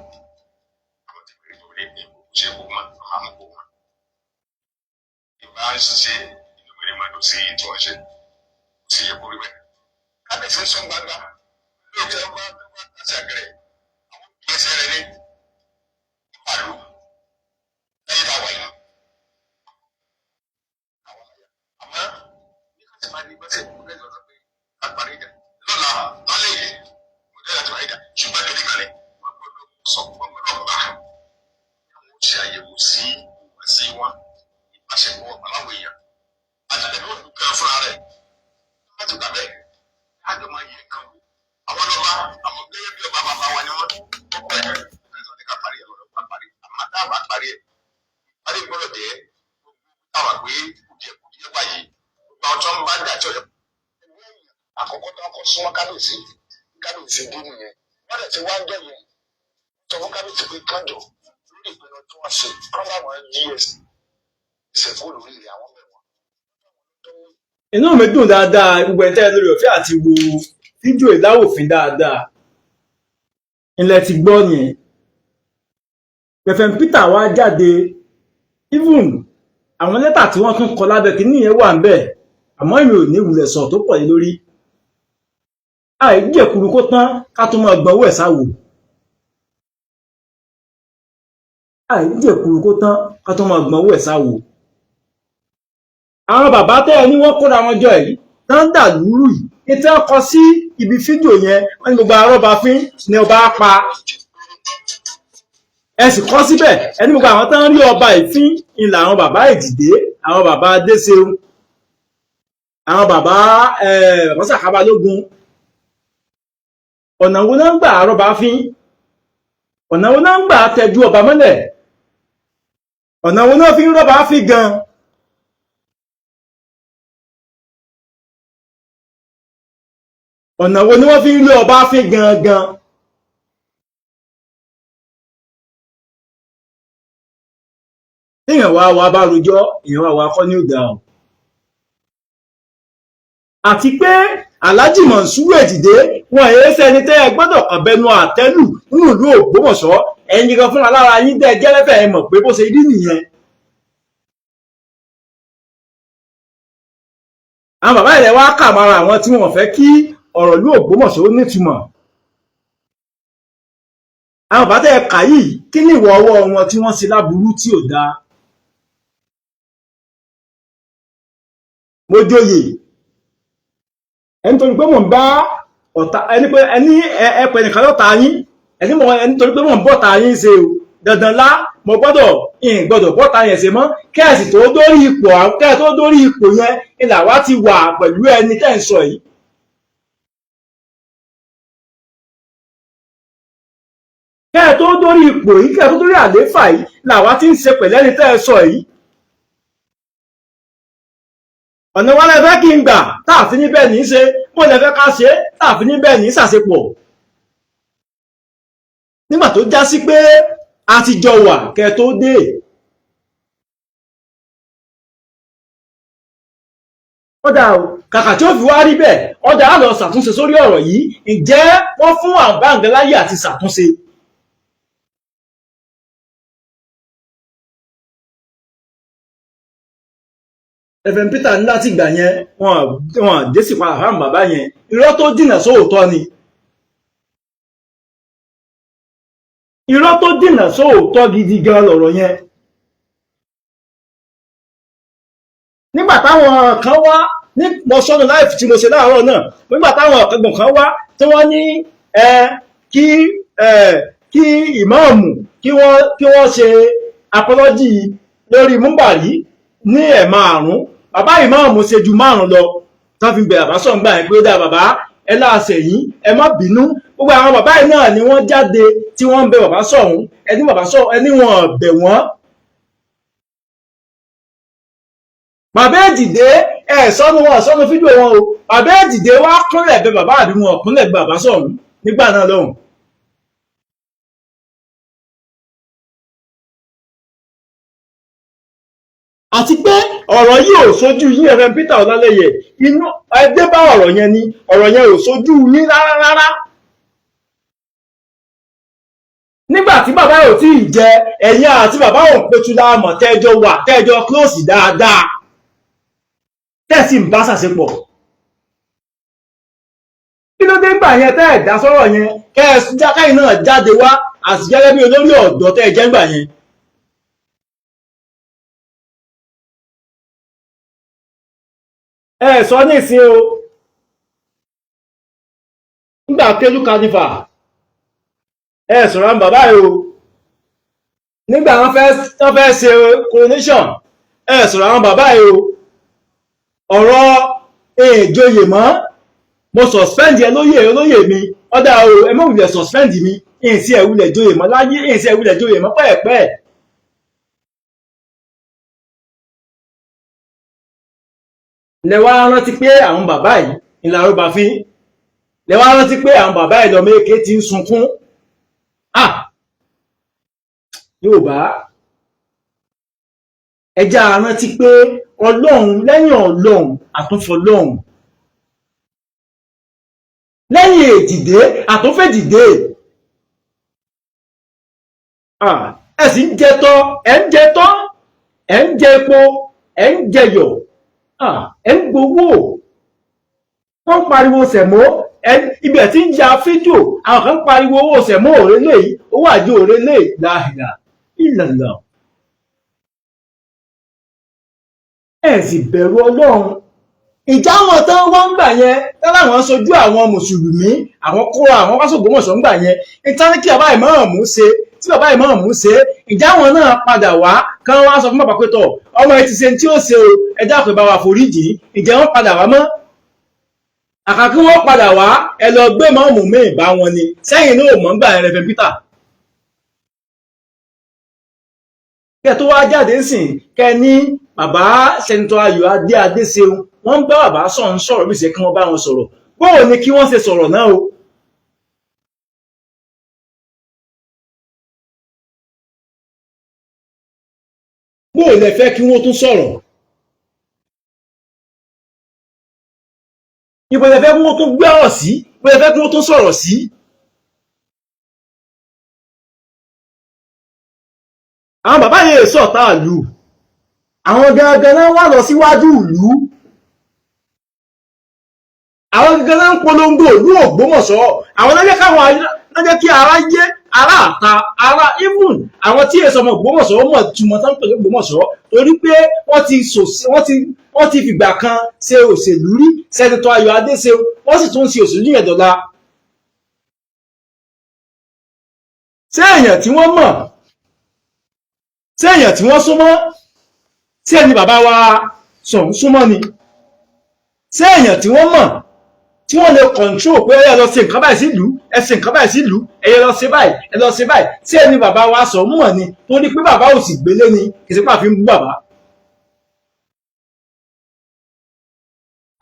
Àwọn tí pèrè tó lé ní ṣe kó mọ́, àwọn àmúkò wọn. Ìbá ń ṣiṣẹ́ inú mi ni màá dùn sí tí wọ́n ṣe. Kò sí yẹ kó rí bẹ́ẹ̀. Kábíyèsí ń sọ gbangba. Lóòótọ́ bá tó bá tàṣà gẹ̀rẹ̀. Àwọn ìgbésẹ̀ rẹ̀ ní pàlú lẹ́yìn táwa yìí. Àmọ́ ní ká sì máa ní bọ́sẹ̀ kó lẹ́yìn lọ́sọ̀ pé ká parí ìjà. Lọ́la lálẹ́ yìí, mo jẹ́ láti parí ìjà. Ṣùgbọ́n kìnìún kan ní wọ́n gbọ́dọ̀ sọ, wọ́n gbọ́dọ̀ gbà. Wọ́n ṣe àyẹ̀wò sí ìwàsí wọn, ìbáṣepọ̀ aláwọ̀ èèyàn. Àti pẹ̀lú olùkọ́ fúnra rẹ̀. Láti gbà bẹ́ẹ̀, láàjọ máa yẹ nǹkan wò. Àwọn ọlọ́ba, àwọn gẹ́gẹ́ bí ọba bàbá wa ni wọ́n. Ó pẹ́ ẹ̀sán ní ká parí ẹ̀ lọ́dọ̀ ká parí. Àmọ́ tá a bá parí ẹ̀, parí gbọ́dọ̀ jẹ́ táwa pé kùdìẹ̀kùdìẹ̀ wáyé. Gbogbo àwọn tó ń bá jà tí ọ̀yọ́. Àkọ́kọ́ tó ń kọ́ súnmọ́ kábíyèsí, kábíyèsí dé nìyẹn. Wọ́n dẹ̀ ti wá ń jọ yẹn. Sọ fún kábíyèsí pé kánjọ lórí ìpinnu tí wọ́n ṣe kán bá wọn yí ẹsẹ̀ kó lórí ilẹ̀ àwọn bẹ̀ wọ́n. Inú mi dùn dáadáa, gbogbo ẹni tẹ́ lórí ọ̀fẹ́ àti wo fídíò ìdáwòfin dáadáa. Ilẹ̀ ti gbọ́ yẹn. Reverend Peter wá jáde, even àwọn lẹ́tà tí wọ́n tún kọ lábẹ́ kínní yẹn wà ń bẹ̀, àmọ́ èmi ò ní ìwúlẹ̀ sọ tó pọ̀ lé lórí. Àìjẹ̀kuru kó tán ká tún máa gbọ́wọ́ ẹ̀ sáwò. Àìjẹ̀kuru kó tán ká tún máa gbọ́wọ́ ẹ̀ sáwò. Àwọn bàbá tẹ́ ẹ ní wọ́n kóra wọn jọ yìí tán ń dà lúrú yìí ní tí wọ́n kọ sí ibi fídíò yẹn, wọ́n ní gbogbo arọ́ba fín ni ọba pa. Ẹ sì kọ síbẹ̀, ẹni gbogbo àwọn tán rí ọba ìfín ni làwọn bàbá Èjìdé, àwọn bàbá Adéṣeun, àwọn bàbá bàbá Sàká Balógun. Ọ̀nà wo náà ń gbà arọ́ba fín? Ọ̀nà wo náà ń gbà tẹjú ọba mọ́lẹ̀? Ọ̀nà wo náà fi ń rọ́ba fín gan? Ọ̀nà wo ni wọ́n fi ń rí ọba fín gangan? Téèyàn wá wá bá rojọ́, èèyàn wá wá kọ́ ní òdà o. Àti pé Alhaji Monsuru Èjìdé wọn èé sẹ́ni tẹ́ ẹ gbọ́dọ̀ kàn bẹnu àtẹ́lù nínú ìlú Ògbómọ̀ṣọ́. Ẹ̀yin gan fúnra lára yín dẹ́ jẹ́lẹ́fẹ̀ ẹ mọ̀ pé bó ṣe rí nìyẹn. Àwọn bàbá ilẹ̀ wa kà mọ́ra àwọn tí wọ́n fẹ́ kí ọ̀rọ̀ ìlú Ògbómọ̀ṣọ́ ó nítumọ̀. Àwọn bàbá tẹ́ ẹ kà yìí, kí ni ìwọ ọwọ́ wọn tí wọ́n ṣe láburú tí ò dáa? Mo joyè ẹni torí pé mò ń bá ọ̀tá ẹni pé ẹni ẹpẹ nìkan lọ́ta yín, ẹni mọ̀ ẹni torí pé mò ń bọ̀ta yín ṣe o, dandan lá mo gbọ́dọ̀ ń gbọ́dọ̀ bọ́ta yẹn ṣe mọ́. Kẹ́ẹ̀sì tó dórí ipò, kẹ́ẹ̀ tó dórí ipò yẹn ni làwa ti wà pẹ̀lú ẹni tẹ́ ń sọ yìí. Kẹ́ẹ̀ tó dórí ipò yìí, kẹ́ẹ̀ tó dórí àlééfà yìí làwa ti ń ṣe pẹ̀lú ẹni tẹ́ ẹ sọ yìí. Ọ̀nà wa lẹ fẹ́ kí n gbà táàfin níbẹ̀ ní í ṣe, bó lẹ fẹ́ ká ṣe táàfin níbẹ̀ ní í ṣàṣepọ̀. Nígbà tó já sí pé a ti jọ wà kẹ́ tó dé. Ọ̀dà o, kàkà tí ó fi wá rí bẹ́ẹ̀, ọ̀dà á lọ ṣàtúnṣe sórí ọ̀rọ̀ yìí. Ǹjẹ́ wọ́n fún àbáǹgẹ́ láyè àti ṣàtúnṣe? Reverend Peter ní láti ìgbà yẹn wọn dé sí padà fáwọn bàbá yẹn. Irọ́ tó dìnà sóòótọ́ ni. Irọ́ tó dìnà sóòótọ́ gidi gan lọ̀rọ̀ yẹn. Nígbà táwọn kan wá ní mo sọnù láìfì tí mo ṣe láàárọ̀ náà, nígbà táwọn ọ̀kẹ́gbọ̀n kan wá tí wọ́n ní kí ìmáàmù kí wọ́n ṣe apology lórí múbàrí ní ẹ̀ márùn-ún, bàbá ìmáàmù ṣe ju márùn-ún lọ tán fi bẹ̀ bàbá Ṣọ̀ún gbà yẹn pé ó dá bàbá ẹ láàṣẹ yín, ẹ má bínú. Gbogbo àwọn bàbá yìí náà ni wọ́n jáde tí wọ́n ń bẹ bàbá Ṣọ̀ún, ẹni bàbá Ṣọ̀ún ẹni wọn bẹ̀ wọ́n. Bàbá Èjìdé ẹ sọnù wọn sọnù fídíò wọn o. Bàbá Èjìdé wá kúnlẹ̀ bẹ bàbá àbí wọn kúnlẹ̀ bẹ bàbá Ṣọ̀ún nígbà náà lọ́hùn. Àti pé ọ̀rọ̀ yìí ò sójú yín, Reverend Peter Ọlálẹ́yẹ, inú ẹgbẹ́ bá ọ̀rọ̀ yẹn ni, ọ̀rọ̀ yẹn ò sójú yín rárá rárá. Nígbà tí bàbá ò tí ì jẹ, ẹ̀yin àti bàbá ò pétu láàmọ̀ tẹ́jọ wà, tẹ́jọ close dáadáa, tẹ́sí ń bá ṣàṣepọ̀. Kí ló dé ńgbà yẹn tẹ́ ẹ̀ dá sọ́rọ̀ yẹn, kẹ́ ẹ kẹ́yìn náà jáde wá àti gẹ́gẹ́ bí olórí ọ̀dọ́ tẹ́ ẹ jẹ́ ńgbà yẹn? Ẹ sọ nísìn o, nígbà Kéjú Carnival ẹ sọ̀rọ̀ àwọn bàbá yìí o, nígbà wọ́n fẹ́ ṣe coronation ẹ sọ̀rọ̀ àwọn bàbá yìí o. Ọ̀rọ̀ èèjòyè mọ́, mo suspend ẹ lóyè olóyè mi, ọ̀dà o, ẹ mọ̀ wulẹ̀ suspend mi, ìsì ẹ̀ wulẹ̀ joyè mọ́ láyé, ìsì ẹ̀ wulẹ̀ joyè mọ́ pẹ́ẹ̀pẹ́ẹ̀. Lẹ wá rántí pé àwọn bàbá yìí ìlàró bá fín, lẹ wá rántí pé àwọn bàbá yìí lọmọ èké ti ń sunkún. Ah, Yorùbá, ẹjá rántí pé Ọlọ́run, lẹ́yìn Ọlọ́run àtúnfọlọ́run, lẹ́yìn Èjìdé àtúnfèjìdé. Ẹ sì ń jẹ tọ́, ẹ ń jẹ tọ́, ẹ ń jẹ epo, ẹ ń jẹyọ̀, ẹ ń gbowó. Wọ́n ń pariwo sẹ̀mó, ibẹ̀ tí ń ya fídíò, àwọn kan ń pariwo owó sẹ̀mó òrèlè yìí, owó àjò òrèlè láìlà ìlànà. Ẹ sì bẹ̀rù Ọlọ́run. Ìjà wọn tán wá ń gbà yẹn táláwọn sojú àwọn mùsùlùmí, àwọn kóra àwọn wá s'Ògbómọ̀ṣọ́ ń gbà yẹn, ìtàn kí bàbá ìmáàmù ṣe, tí bàbá ìmáàmù ṣe, ìjà wọn náà padà wá kán wá sọ fún bàbá pé tọ̀ ọmọ ẹ ti ṣe tí ó ṣe o, ẹ dákun bá wa foríjì. Ìjẹ́ wọn padà wá mọ́? Àkà kí wọ́n padà wá, ẹ lọ gbé mọ́ọ̀mù míì bá wọn ni. Sẹ́yìn náà mọ̀ ń gbà yẹn, Reverend Peter. Kẹ tó wá jáde ńsìn, kẹ ní bàbá Sẹ́nitọ́ Ayọ̀ Adé Adéṣeun wọ́n ń bá bàbá Ṣọ̀ún sọ̀rọ̀ bí ṣe kí wọ́n bá wọn sọ̀rọ̀. Bóò ni kí wọ́n ṣe sọ̀rọ̀ náà o? Bóò lẹ fẹ́ kí wọ́n tún sọ̀rọ̀? Ibo lẹ fẹ́ kí wọ́n tún gbé ọ̀rọ̀ sí? Ibo lẹ fẹ́ kí wọ́n tún sọ̀rọ̀ sí? Àwọn bàbá yẹn sọ̀tá ìlú, àwọn gangan náà wà lọ síwájú ìlú, àwọn gangan náà ń polongo ìlú Ògbómọ̀ṣọ́, àwọn náà jẹ́ káwọn náà jẹ́ kí ara yé ará àta ará, even àwọn tí èso ọmọ Ògbómọ̀ṣọ́ mọ̀ túmọ̀ tán pẹ̀lú Ògbómọ̀ṣọ́, torí pé wọ́n ti fìgbà kan ṣe òṣèlú rí. Sẹ́nitọ́ Ayọ̀ Adéṣeun wọ́n sì tún ṣe òṣèlú yẹn dọ̀la. Ṣé èèyàn tí wọ́n mọ̀, ṣé èèyàn tí wọ́n súnmọ́, ṣé ẹni bàbá wa Ṣọ̀ún súnmọ́ ni? Ṣé èèyàn tí wọ́n mọ̀ tí wọ́n lè control pé ẹ lọ ṣe nǹkan báyìí sílùú, ẹ ṣe nǹkan báyìí sílùú, ẹ lọ ṣe báyìí, ẹ lọ ṣe báyìí, ṣé ẹni bàbá wa Ṣọ̀ún mọ̀ ni? Torí pé bàbá ò sì gbélé ni, kì í ṣe pé àfi ń bú bàbá.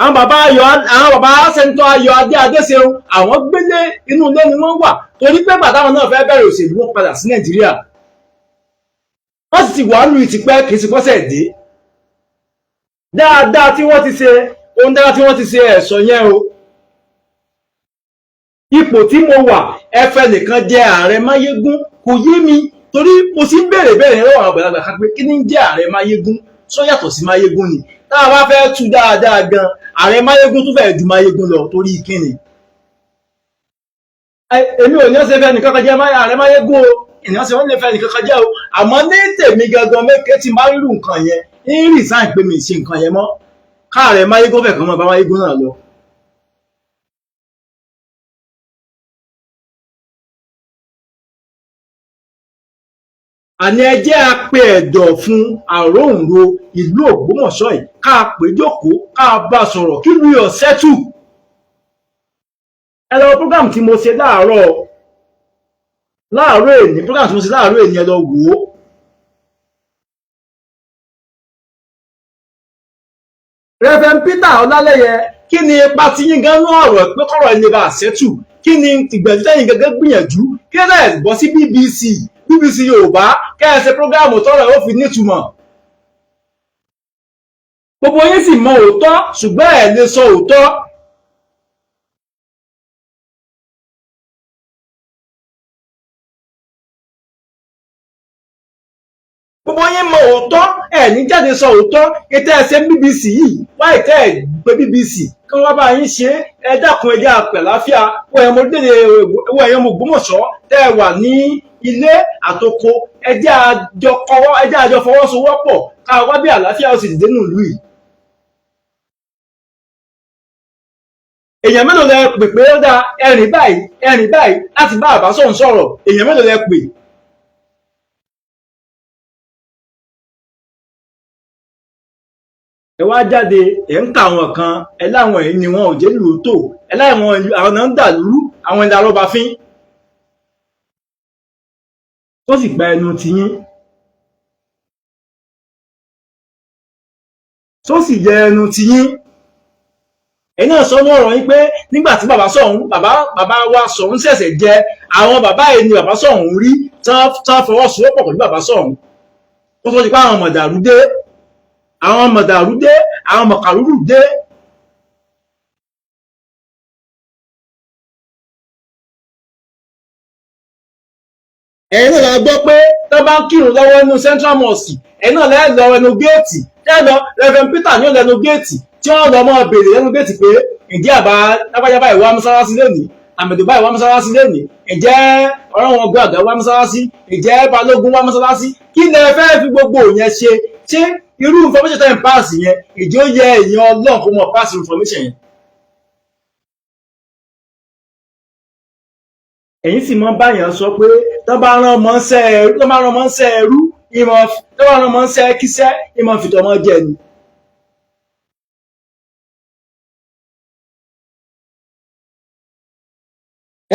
Àwọn bàbá Ayọ̀, àwọn bàbá Sẹ́nitọ́ Ayọ̀ Adé Adéṣeun, àwọn gbélé, inú ilé ni wọ́n wà, torí pé bàtà wọn náà fẹ́ bẹ̀rẹ̀ òṣèlú, wọn padà sí Nàìjíríà, wọ́n sì ti wà nù ìtìpẹ́, kì í ṣe pọ́sẹ̀ dé. Dáadáa tí wọ́n ti ṣe, ohun dáadáa tí wọ́n ti ṣe ẹ̀sọ́ yẹn o. Ipò tí mo wà, ẹfẹ nìkan jẹ ààrẹ Máyégún kò yé mi, torí mo sì ń béèrè béèrè lọ́wọ́ àwọn àgbàlagbà kan pé kí ni ń jẹ́ ààrẹ Máyégún? Sọ yàtọ̀ sí Máyégún ni? Tá a bá fẹ́ tú dáadáa gan, ààrẹ Máyégún tún fẹ́ẹ́ ju Máyégún lọ, torí kíni? Èmi ò ní ọ̀sẹ̀ fẹ́ nìkan kan jẹ́ ààrẹ Máyégún o, ènìyàn ṣe wọ́n lè fẹ́ nìkan kan jẹ́ o, àmọ́ ní tèmi gangan mẹ́kẹ́ tí n bá rírù nǹkan yẹn ń resign pé mi ṣe nǹkan yẹn mọ́, káàrẹ̀ Máyégún fẹ̀ kàn mọ́ bá Máyégún náà lọ. Àní ẹ jẹ́ a pe ẹ̀dọ̀ fún àróǹro ìlú Ògbómọ̀ṣọ́ yìí, ká pè jókòó, ká bá sọ̀rọ̀, kí lu yọ̀ sẹ́tù. Ẹ lọ program tí mo ṣe láàárọ̀ láàárọ̀ èní, program tí mo ṣe láàárọ̀ èní, ẹ lọ wò ó. Reverend Peter Ọlálẹ́yẹ, kí ni ipa tí yín gan ní ọ̀rọ̀ pé kọ́rọ̀ ẹni bá ṣẹ́tù? Kí ni ìgbẹ̀jú tẹ́yìn gẹ́gẹ́ gbìyànjú? Kí ẹ lẹ́ẹ̀ bọ́ sí BBC Yorùbá, kẹ́ ẹ ṣe program tọ́rọ̀ ó fi nítumọ̀? Gbogbo yín sì mọ òótọ́, ṣùgbọ́n ẹ lè sọ òótọ́. Gbogbo yín mọ òótọ́, ẹ ní jáde sọ òótọ́. Ètò ẹsẹ BBC yìí wá ìtẹ́ ẹ gbé BBC kí wọ́n bá yín ṣe. Ẹ dákun, ẹ jẹ́ àpẹ̀ láfíà. Wọ́n ẹ̀yàn ọmọdé, wọ́n ẹ̀yàn ọmọ Ògbómọ̀ṣọ́ tẹ́ ẹ wà ní ilé àtoko, ẹ jẹ́ àjọ kọwọ́, ẹ jẹ́ àjọ fọwọ́sowọ́pọ̀ ká wá bí àlàáfíà ó sì dìde nù ìlú yìí. Èèyàn mélòó lẹ pè pé ó dáa, ẹrìn báyìí, ẹrìn báyìí, láti bá àbá sọ̀hún sọ̀rọ̀? Èèyàn mélòó lẹ pè? Ẹ wá jáde, ẹ ń ka àwọn kan, ẹ láwọn èyí ni wọn ò jẹ́ lóòótọ́, ẹ láwọn àwọn náà ń dà lúrú, àwọn ilẹ̀ arọ́ba fín tó sì gba ẹnu tiyín, tó sì yẹ ẹnu tiyín. Ẹ̀yin náà sọ ní ọ̀rọ̀ yín pé nígbà tí bàbá Ṣọ̀ún, bàbá wa Ṣọ̀ún ṣẹ̀ṣẹ̀ jẹ, àwọn bàbá yìí ni bàbá Ṣọ̀ún rí tán fọwọ́sowọ́pọ̀ pẹ̀lú bàbá Ṣọ̀ún, tó tó di pé àwọn mọ̀dàrú dé, àwọn mọ̀dàrú dé, àwọn mọ̀kàrúrù dé. Ẹ̀yin náà la gbọ́ pé tó bá ń kírun lọ́wọ́ nínú Central Mosque, ẹ̀yin náà lẹ́ẹ̀ lọ ẹnu géètì, tẹ́ lọ Reverend Peter ní lẹ́nu géètì tí wọ́n lọ mọ́ béèrè lẹ́nu géètì pé ǹjẹ́ àbá lágbájá báyìí wá mọ́sálásí lónìí, àmẹ̀dò báyìí wá mọ́sálásí lónìí, ǹjẹ́ ọ̀rọ̀ wọn gbọ́ àgbà wá mọ́sálásí, ǹjẹ́ balógun wá mọ́sálásí? Kí lẹ fẹ́ fi gbogbo yẹn ṣe? Ṣé irú information tẹ́ ń pass yẹn, ìjọ yẹ èèyàn Ọlọ́run kó mọ̀ pass information yẹn? Ẹ̀yin sì mọ báyàn sọ pé tó bá rán ọmọ ńṣẹ́ ẹrú, tó bá rán ọmọ ńṣẹ́ ẹrú, ìmọ̀ tó bá rán ọmọ ńṣẹ́ kíṣẹ́, ìmọ̀ fìtọ̀mọ́ jẹ ni.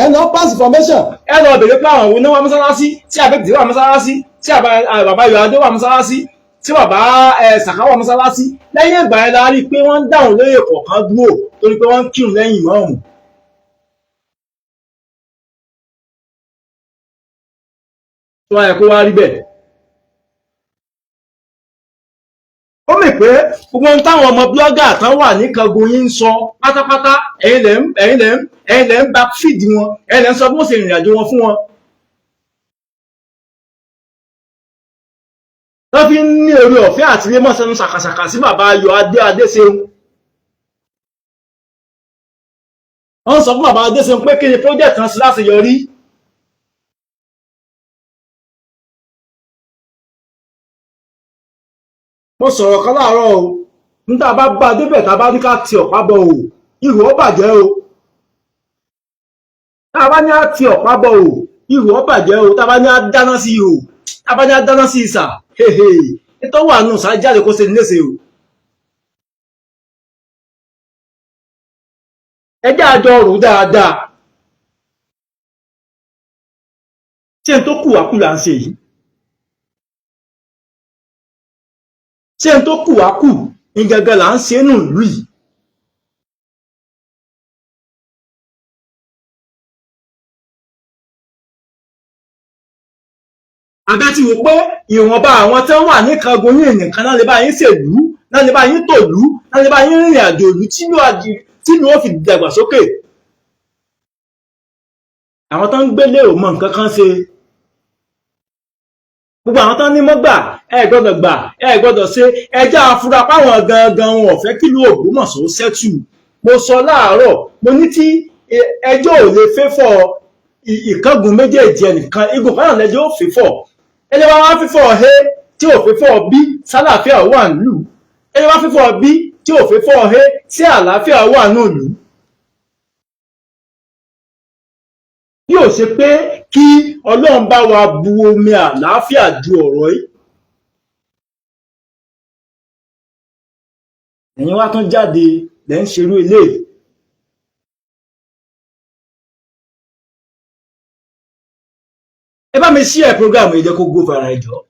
Ẹ lọ pass information, ẹ lọ bèrè pé àwọn òun náà wà mọ́sálásí, tí àbẹ̀tì wà mọ́sálásí, tí bàbá Ayọ̀adé wà mọ́sálásí, tí bàbá Sàká wà mọ́sálásí. Lẹ́yìn ìgbà yẹn la rí i pé wọ́n ń dáhùn lóye kọ̀ọ̀kan dúró torí pé wọ́n ń kírun lẹ́yìn ìmáàmù. Tó wáyé kó wá rí bẹ́ẹ̀. Ó mì pé gbogbo ohun táwọn ọmọ blogger tán wà ní kangun yín ń sọ pátápátá, ẹ̀yin lẹ̀ ń back feed wọn, ẹ̀yin lẹ̀ ń sọ bí wọ́n ṣe rìnrìn àjò wọn fún wọn. Wọ́n fi ń ní orí ọ̀fẹ́ àti ilé mọ́sánú ṣàkàṣàkà sí bàbá Ayọ̀ Adé Adéṣeun. Wọ́n sọ fún bàbá Adéṣeun pé kí ni project kan sí láti yọrí. Mo sọ̀rọ̀ kan láàárọ̀ o, níta bá bá débẹ̀, tá a bá ní ká ti ọ̀pá bọ̀ o, ihò ó bàjẹ́ o. Tá a bá ní á ti ọ̀pá bọ̀ o, ihò ó bàjẹ́ o. Tá a bá ní á dáná sí ihò, tá a bá ní á dáná sí ìsà, hehe, nítorí wà nù sá jáde kó ṣe ní léṣe o. Ẹ jẹ́ àjọ rò dáadáa. Ṣé n tó kù wá kù là ń ṣe yìí? Ṣé n tó kù wá kù ní gangan là ń ṣe nù ìlú yìí? Àbẹ́ ti wò pé ìwọ̀nba àwọn tí wọ́n wà ní kangun yìí nìkan náà lè bá yín ṣèlú, náà lè bá yín tòlú, náà lè bá yín rìnrìn àjò ìlú tí ìlú ó fi dàgbàsókè. Àwọn tó ń gbélé ò mọ nǹkan kan ṣe. Gbogbo àwọn tó ní mọ́ gbà, ẹ gbọ́dọ̀ gbà, ẹ gbọ́dọ̀ ṣe. Ẹjẹ́ afura páwọn gangan wọn ò fẹ́ kílùú Ògbómọ̀ṣọ́ ṣẹ́tù. Mo sọ láàárọ̀, mo ní tí ẹjọ́ ò lè fẹ́fọ̀ ìkángun méjèèjì ẹnìkan, igun kan náà lẹ́jọ́ ò fẹ́fọ̀. Ẹjọ́ bá wá fífọ̀ he tí ò fẹ́fọ̀ bí, sálàáfíà wà nílùú. Ẹjọ́ bá fífọ̀ bí tí ò fẹ́fọ̀ he, sí àlàáfíà wà nílùú. Bí ò ṣe pé kí Kí Ọlọ́run bá wa bu omi àlàáfíà ju ọ̀rọ̀ yìí. Ẹ̀yin wá tún jáde lẹ́ ń ṣerú eléyìí. Ẹ bá mi share program yìí, jẹ́ kó go viral. Ẹ jọ̀ọ́,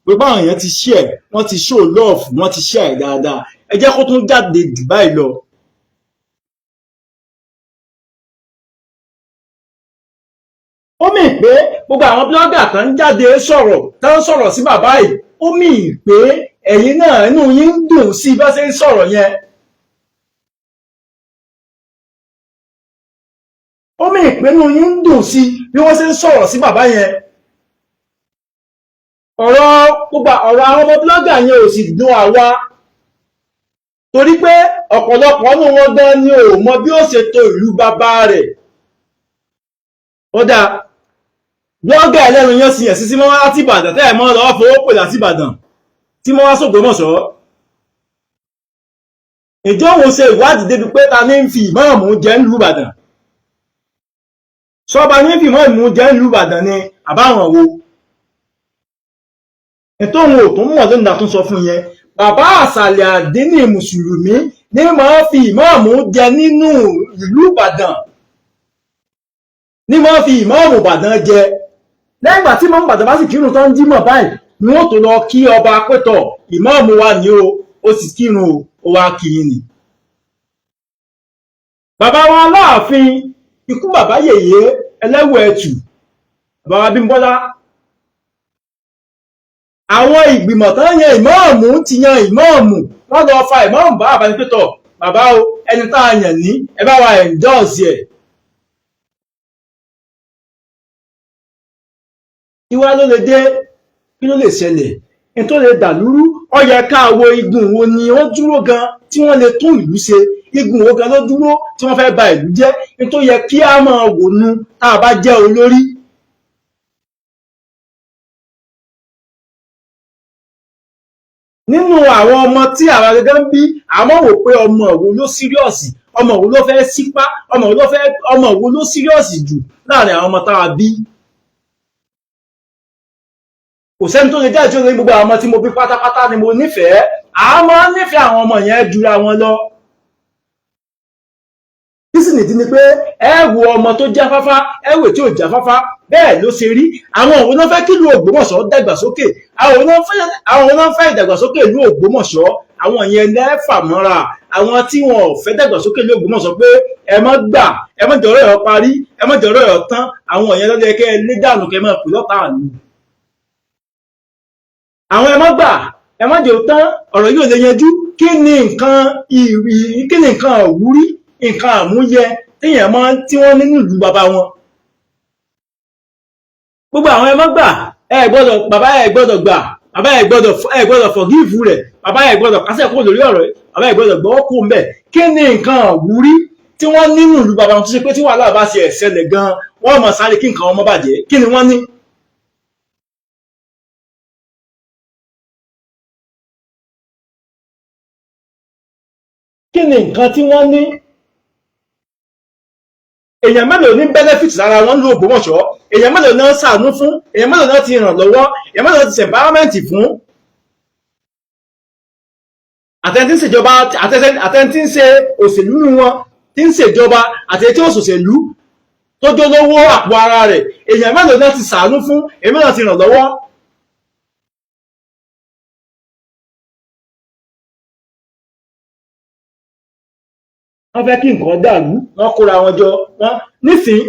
gbogbo àwọn èèyàn ti share, wọ́n ti show love, wọ́n ti share dáadáa. Ẹ jẹ́ kó tún jáde jù báyìí lọ. Ó mì pé gbogbo àwọn blogger tó ń jáde sọ̀rọ̀, tó ń sọ̀rọ̀ sí bàbá yìí, ó mì pé ẹ̀yin náà, inú yín ń dùn sí bá ṣe ń sọ̀rọ̀ yẹn. Ó mì pé inú yín ń dùn sí bí wọ́n ṣe ń sọ̀rọ̀ sí bàbá yẹn. Ọ̀rọ̀ gbogbo ọ̀rọ̀ àwọn ọmọ blogger yẹn ò sì dùn àwa, torí pé ọ̀pọ̀lọpọ̀ nínú wọn gan ni ò mọ bí ó ṣe tò ìlú bàbá rẹ̀. Ó dáa, blogger ẹlẹ́nu yẹn sì yẹn sí mọ́ láti Ìbàdàn tẹ́ ẹ̀ mọ́ lọ́wọ́ fowó pè láti Ìbàdàn tí wọ́n wá s'Ògbómọ̀ṣọ́. Ìjọ òun ṣe ìwádìí débi pé ta ní ń fi ìmáàmù jẹ ń lu Ìbàdàn? Sọba ní fi ìmáàmù jẹ ń lu Ìbàdàn ni àbáwọn wo? Ètò òun ò tún mọ̀ lónìí àtún sọ fún yẹn. Bàbá àsàlẹ̀ àdínì mùsùlùmí ní máa fi ìmáàmù jẹ nínú ìlú Ìbàdàn, ní máa fi ìmáàmù Ìbàdàn jẹ. Lẹ́yìn ìgbà tí ìmáàmù Ìbàdàn bá sì kírun tán jímọ̀ báyìí ni wọ́n tó lọ kí ọba pẹ́tọ̀, ìmáàmù wa ní o, ó sì kírun o, ó wá kí yín ni. Bàbá wa Aláàfin, ikú bàbá yèyé ẹlẹ́wọ̀ ẹ̀tù, bàbá wa Bímbọ́lá, àwọn ìgbìmọ̀ tán yan ìmáàmù ti yan ìmáàmù, wọ́n lọ fa ìmáàmù bá àbáni pẹ́tọ̀, bàbá o, ẹni tá a yàn ní, ẹ bá wa endorse ẹ̀. Kí wá ló lè dé? Kí ló lè ṣẹlẹ̀ ní tó lè dàlúrú? Ó yẹ ká wo igun wo ni ó dúró gan tí wọ́n lè tún ìlú ṣe, igun wo gan ló dúró tí wọ́n fẹ́ ba ìlú jẹ́. Ní tó yẹ kí á máa wò nu tá a bá jẹ́ olórí. Nínú àwọn ọmọ tí àwa gẹ́gẹ́ ń bí, àmọ́ wò pé ọmọ wo ló serious, ọmọ wo ló fẹ́ sípá, ọmọ wo ló fẹ́, ọmọ wo ló serious jù láàrin àwọn ọmọ tá a bí. Kò sẹ́ni tó lè jáde tí ó lè gbogbo àwọn ọmọ tí mo bí pátápátá ni mo nífẹ̀ẹ́. A máa ń nífẹ̀ẹ́ àwọn ọmọ yẹn jura wọn lọ. Kí sì nìdí ni pé ẹ wo ọmọ tó jáfáfá, ẹ wò tí ò jáfáfá, bẹ́ẹ̀ ló ṣe rí. Àwọn òun náà fẹ́ kí ìlú Ògbómọ̀ṣọ́ dàgbàsókè, àwọn òun náà fẹ́ ìdàgbàsókè ìlú Ògbómọ̀ṣọ́, àwọn yẹn lẹ́fà mọ́ra. Àwọn tí wọn ò fẹ́ dàgbàsókè ìlú Ògbómọ̀ṣọ́ pé ẹ má gbà, ẹ má jọ̀rọ̀ ẹ̀ parí, ẹ má jọ̀rọ̀ ẹ̀ tán, àwọn yẹn lọ́dẹ kẹ́ ẹ lé dànù, kẹ́ ẹ má pè lọ́tà àlù. Àwọn ẹ má gbà, ẹ má jẹ́ tán, ọ̀rọ̀ yóò lè yanjú. Kí ni nǹkan ìrì? Kí ni nǹkan àwúrí, nǹkan àmúyẹ téèyàn máa tí wọ́n ní nílùú bàbá wọn? Gbogbo àwọn ẹ má gbà, ẹ gbọ́dọ̀, bàbá ẹ gbọ́dọ̀ gbà, bàbá ẹ gbọ́dọ̀ forgive rẹ̀, bàbá ẹ gbọ́dọ̀ kásẹ̀ kúrò lórí ọ̀rọ̀, bàbá ẹ gbọ́dọ̀ gbọ́ kó mbẹ̀. Kí ni nǹkan àwúrí tí wọ́n ní nílùú bàbá wọn tó ṣe pé tí wàhálà bá ṣe ẹ̀ṣẹ̀lẹ̀ gan, wọ́n mọ̀ sáré kí nǹkan wọn má bàjẹ́? Kí ni wọ́n ní? Kí ni nǹkan tí wọ́n ní? Èèyàn mélòó ní benefit lára wọn ní Ògbómọ̀ṣọ́? Èèyàn mélòó náà ṣàánú fún? Èèyàn mélòó náà ti ràn lọ́wọ́? Èèyàn mélòó ti ṣe empowerment fún? Àtẹni tí ń ṣèjọba, àtẹni tí ń ṣe òṣèlú nínú wọn tí ń ṣèjọba, àtẹni tí ó ṣòṣèlú tó jó lówó àpò ara rẹ̀, èèyàn mélòó náà ti ṣàánú fún? Èèyàn mélòó ti ràn lọ́wọ́? Wọ́n fẹ́ kí nǹkan dàrú, wọ́n kóra wọn jọ. Wọ́n nísìn,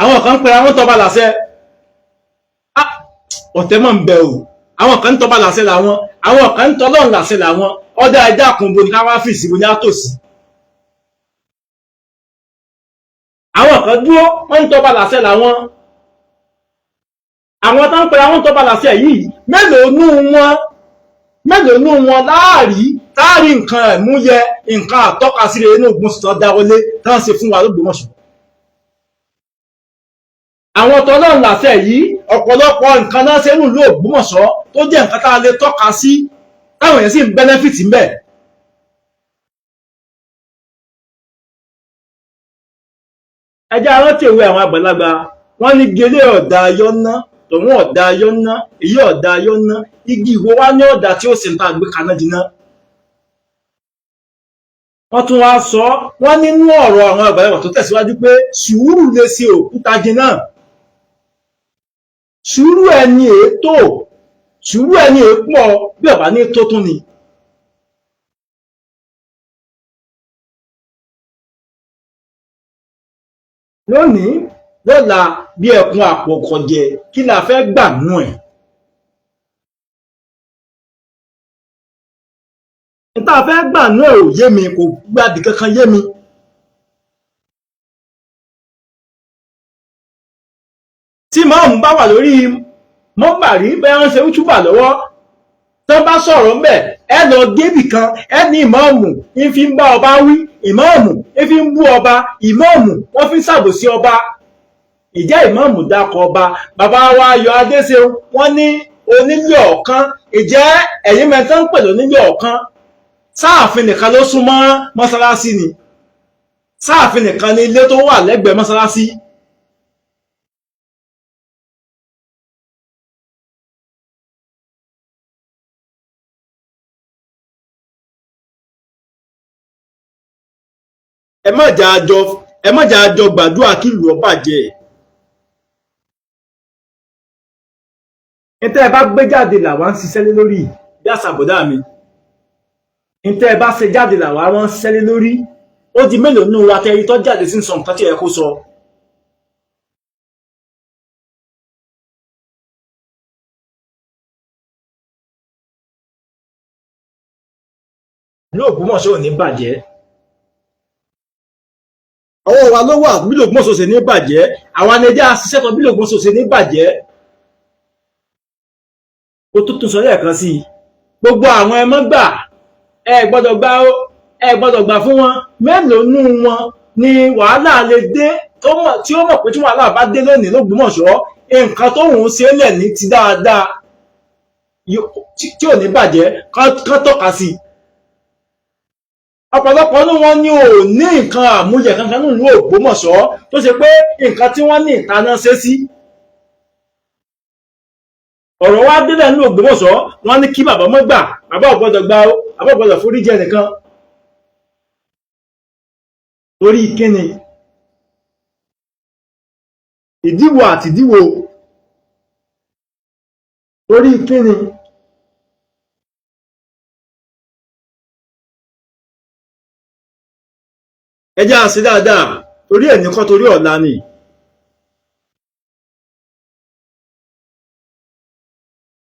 àwọn kan ń pera wọn tọba làṣẹ. Ọ̀tẹ̀ mọ̀ ń bẹ o. Àwọn kan ń tọba làṣẹ làwọn, àwọn kan ń tọlọ́run làṣẹ làwọn. Ọdẹ ẹja kùnbó ní ká wá fìsì bo ní àtòsí. Àwọn kan dúró, wọ́n ń tọba làṣẹ làwọn. Àwọn tó ń pera wọn tọba làṣẹ yìí, mélòó nú wọn láàrí táàrí nǹkan ẹ̀múyẹ, nǹkan àtọ́ka sí rere inú Ògbómọ̀ṣọ́ tó dáwọlé tán ṣe fún wa l'Ógbómọ̀ṣọ́? Àwọn tọ́lọ́run làṣẹ yìí, ọ̀pọ̀lọpọ̀ nǹkan náà ṣe nílùú Ògbómọ̀ṣọ́ tó jẹ́ nǹkan tá a lè tọ́ka sí, táwọn èèyàn sì ń benefit ń bẹ̀. Ẹ jẹ́ rántí òwe àwọn àgbàlagbà. Wọ́n ní gélé ọ̀dà ayọ́ná, tọ̀hún ọ̀dà ayọ́ná, èyí ọ̀dà ayọ́ná, igi ìwọ wá ní ọ̀dà tí ó sì ń ta àgbé kaná jiná. Wọ́n tún wá sọ wọ́n nínú ọ̀rọ̀ àwọn àgbàlagbà tó tẹ̀síwájú pé sùúrù lè ṣe òkúta jiná. Sùúrù ẹni ètò, sùúrù ẹni èpọ̀ bí ọ̀bá ní tó tún ni. Lónìí lọ́la bí ẹkùn àpọ̀kọ̀jẹ, kí la fẹ́ gbà nú ẹ̀? Níta fẹ́ gbà nú ẹ̀ ò yé mi, kò gbàdì kankan yé mi. Tí màmú bá wà lórí mọ́mbàrí bẹ́ẹ̀ ń ṣe útúbà lọ́wọ́, tán bá sọ̀rọ̀ ńbẹ̀, ẹ lọ débì kan, ẹ ní ìmáàmù ń fi ń bá ọba wí, ìmáàmù ń fi ń bú ọba, ìmáàmù wọ́n fi ń ṣàbòsí ọba. Ìjẹ́ ìmáàmù dákọ̀ ọba? Bàbá wa Ayọ̀ Adéṣeun wọ́n ní onílé ọ̀kan. Ìjẹ́ ẹ̀yin mẹ́ta ń pè lónílé ọ̀kan? Sáàfin nìkan ló súnmọ́ mọ́sálásí ni? Sáàfin nìkan ni ilé tó wà lẹ́gbẹ̀ẹ́ mọ́sálásí? Ẹ má jà àjọ, ẹ má jà àjọ gbàdúrà kí ìlú ó bàjẹ́. Ntẹ́ ẹ bá gbé jáde làwa ń ṣiṣẹ́ lé lórí, bí àṣà bọ̀dá mi. Ntẹ́ ẹ bá ṣe jáde làwa ń ṣiṣẹ́ lé lórí. Ó di mélòó nínú wa tẹ́rí tó jáde sí sọ nǹkan tí ẹ kó sọ. Ìlú Ògbómọ̀ṣọ́ ò ní bàjẹ́. Ọwọ́ wa ló wà bí Ògbómọ̀ṣọ́ ṣe ní bàjẹ́. Àwa ni ẹjẹ́ àṣìṣẹ́ kan bí Ògbómọ̀ṣọ́ ṣe ní bàjẹ́. Ó tún tún sọ lẹ́ẹ̀kan sí i. Gbogbo àwọn ẹmọ́ gbà, ẹ gbọ́dọ̀ gbà ó, ẹ gbọ́dọ̀ gbà fún wọn. Mélòó nú wọn ni wàhálà lè dé tí ó mọ̀ pé tí wàhálà bá dé lónìí l'Ógbómọ̀ṣọ́, nǹkan tó ń ṣe lẹ̀ ní ti dáadáa tí ò ní bàjẹ́ kán tọ́ka sí i. Ọ̀pọ̀lọpọ̀ nínú wọn ni ò ní nǹkan àmúyẹ kankan nínú Ògbómọ̀ṣọ́ tó ṣe pé nǹkan tí wọ́n ní ìtaná ṣe sí. Ọ̀rọ̀ wa délẹ̀ nínú Ògbómọ̀ṣọ́, wọ́n ní kí bàbá mọ́ gbà, bàbá ò gbọ́dọ̀ gbà ó, bàbá ò gbọ́dọ̀ forí jẹ nìkan. Torí kíni? Ìdíwọ̀ àti ìdíwọ̀. Torí kíni? Ẹ jẹ́ á ṣe dáadáa, torí ẹ̀ ní kọ́, torí ọ̀la ni.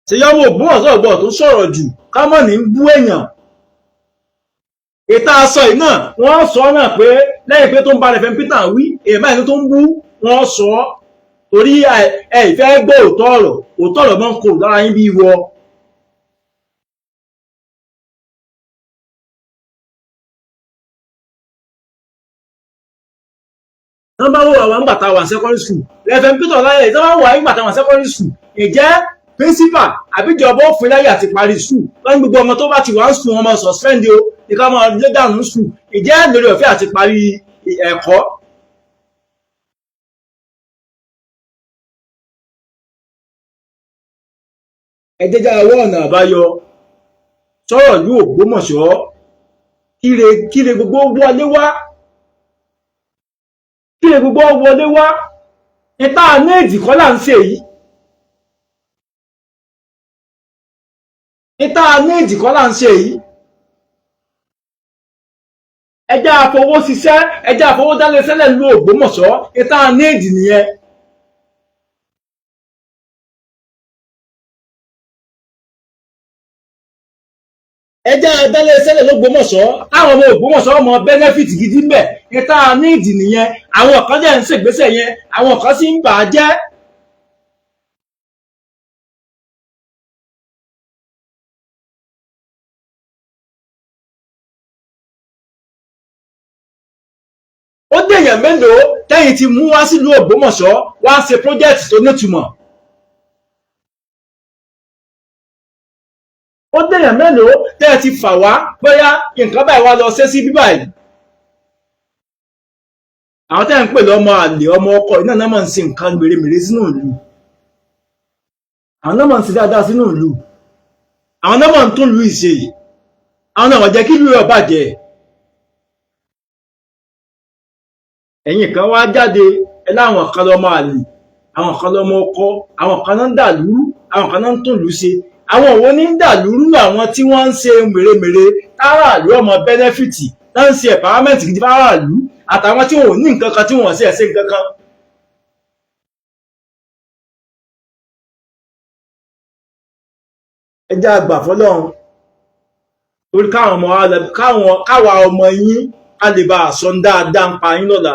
Ṣèyọ́mọ̀ Ògbómọ̀ṣọ́ ọ̀gbọ́n tó sọ̀rọ̀ jù kámọ́ ní ń bú èèyàn. Ìta aṣọ yìí náà wọ́n sọ náà pé lẹ́yìn pé tó ń bá Reverend Peter wí, èèyàn báyìí tó ń bú wọ́n sọ torí ẹ ìfẹ́ gbọ́ òótọ́ ọ̀rọ̀, òótọ́ ọ̀rọ̀ máa ń korò lára yín bí wọ. Wọ́n bá wò wá nígbà tá a wà secondary school, Reverend Peter láyé tí wọ́n bá wò wá nígbà tá a wà secondary school, ǹjẹ́ principal àbíjọba ó fún láyè àti parí school? Wọ́n ní gbogbo ọmọ tó bá ti wà ń school wọn máa suspend o, nìkan máa lé dànù school. Ǹjẹ́ lórí ọ̀fẹ́ àti parí ẹ̀kọ́? Ẹ jẹ́ já wá ọ̀nà àbáyọ sọ̀rọ̀ ìlú Ògbómọ̀ṣọ́, kíre gbogbo wọlé wá, kíre gbogbo wọlé wá. Ìta ní èdè kọ́ là ń ṣe yìí, ìta ní èdè kọ́ là ń ṣe yìí. Ẹ jẹ́ àfọwọ́ ṣiṣẹ́, ẹ jẹ́ àfọwọ́ dálé sẹ́lẹ̀ ìlú Ògbómọ̀ṣọ́, ìta ní èdè nìyẹn. Ẹ jẹ́ àdálé sẹ́lẹ̀ l'Ógbómọ̀ṣọ́, táwọn ọmọ Ògbómọ̀ṣọ́ ọmọ benefit gidi ń bẹ̀, ìta ní ìdì nìyẹn. Àwọn kan jẹ́ ń ṣègbésẹ̀ yẹn, àwọn kan sì ń bà á jẹ́. Ó dèèyàn mélòó tẹ́yìn ti mú wá sílùú Ògbómọ̀ṣọ́ wá ṣe project tó nítumọ̀? Ó dèèyàn mélòó tẹ́ ẹ ti fà wá bóyá nǹkan báyìí wá lọ ṣe sí bíbáyìí? Àwọn tẹ́ ń pè lọ́mọ àlè, ọmọ ọkọ iná náà máa ń ṣe nǹkan mèremère sínú ìlú. Àwọn náà máa ń ṣe dáadáa sínú ìlú. Àwọn náà máa ń tún ìlú ìṣe yìí. Àwọn náà wọ́n jẹ́ kí ìlú rẹ̀ bàjẹ́. Ẹ̀yin kan wá jáde, ẹ láwọn kan lọ́mọ àlè, àwọn kan lọ́mọ ọkọ, àwọn kan náà ń dà lúrú, àwọn kan náà ń tún ìlú ṣe. Àwọn òwò ní ń dà lúrú? Àwọn tí wọ́n ń ṣe mèremère táràlú ọmọ benefit, náà ń ṣe empowerment gidi fáràlú, àtàwọn tí wọn ò ní nǹkan kan, tí wọn ò sí ẹ̀ṣẹ̀ nǹkan kan. Ẹ jẹ́ àgbà fọlọ́run, torí káwọn ọmọ wa káwọn káwa ọmọ yín ká lè bá a sọ dáadáa ń pa yín lọ́la.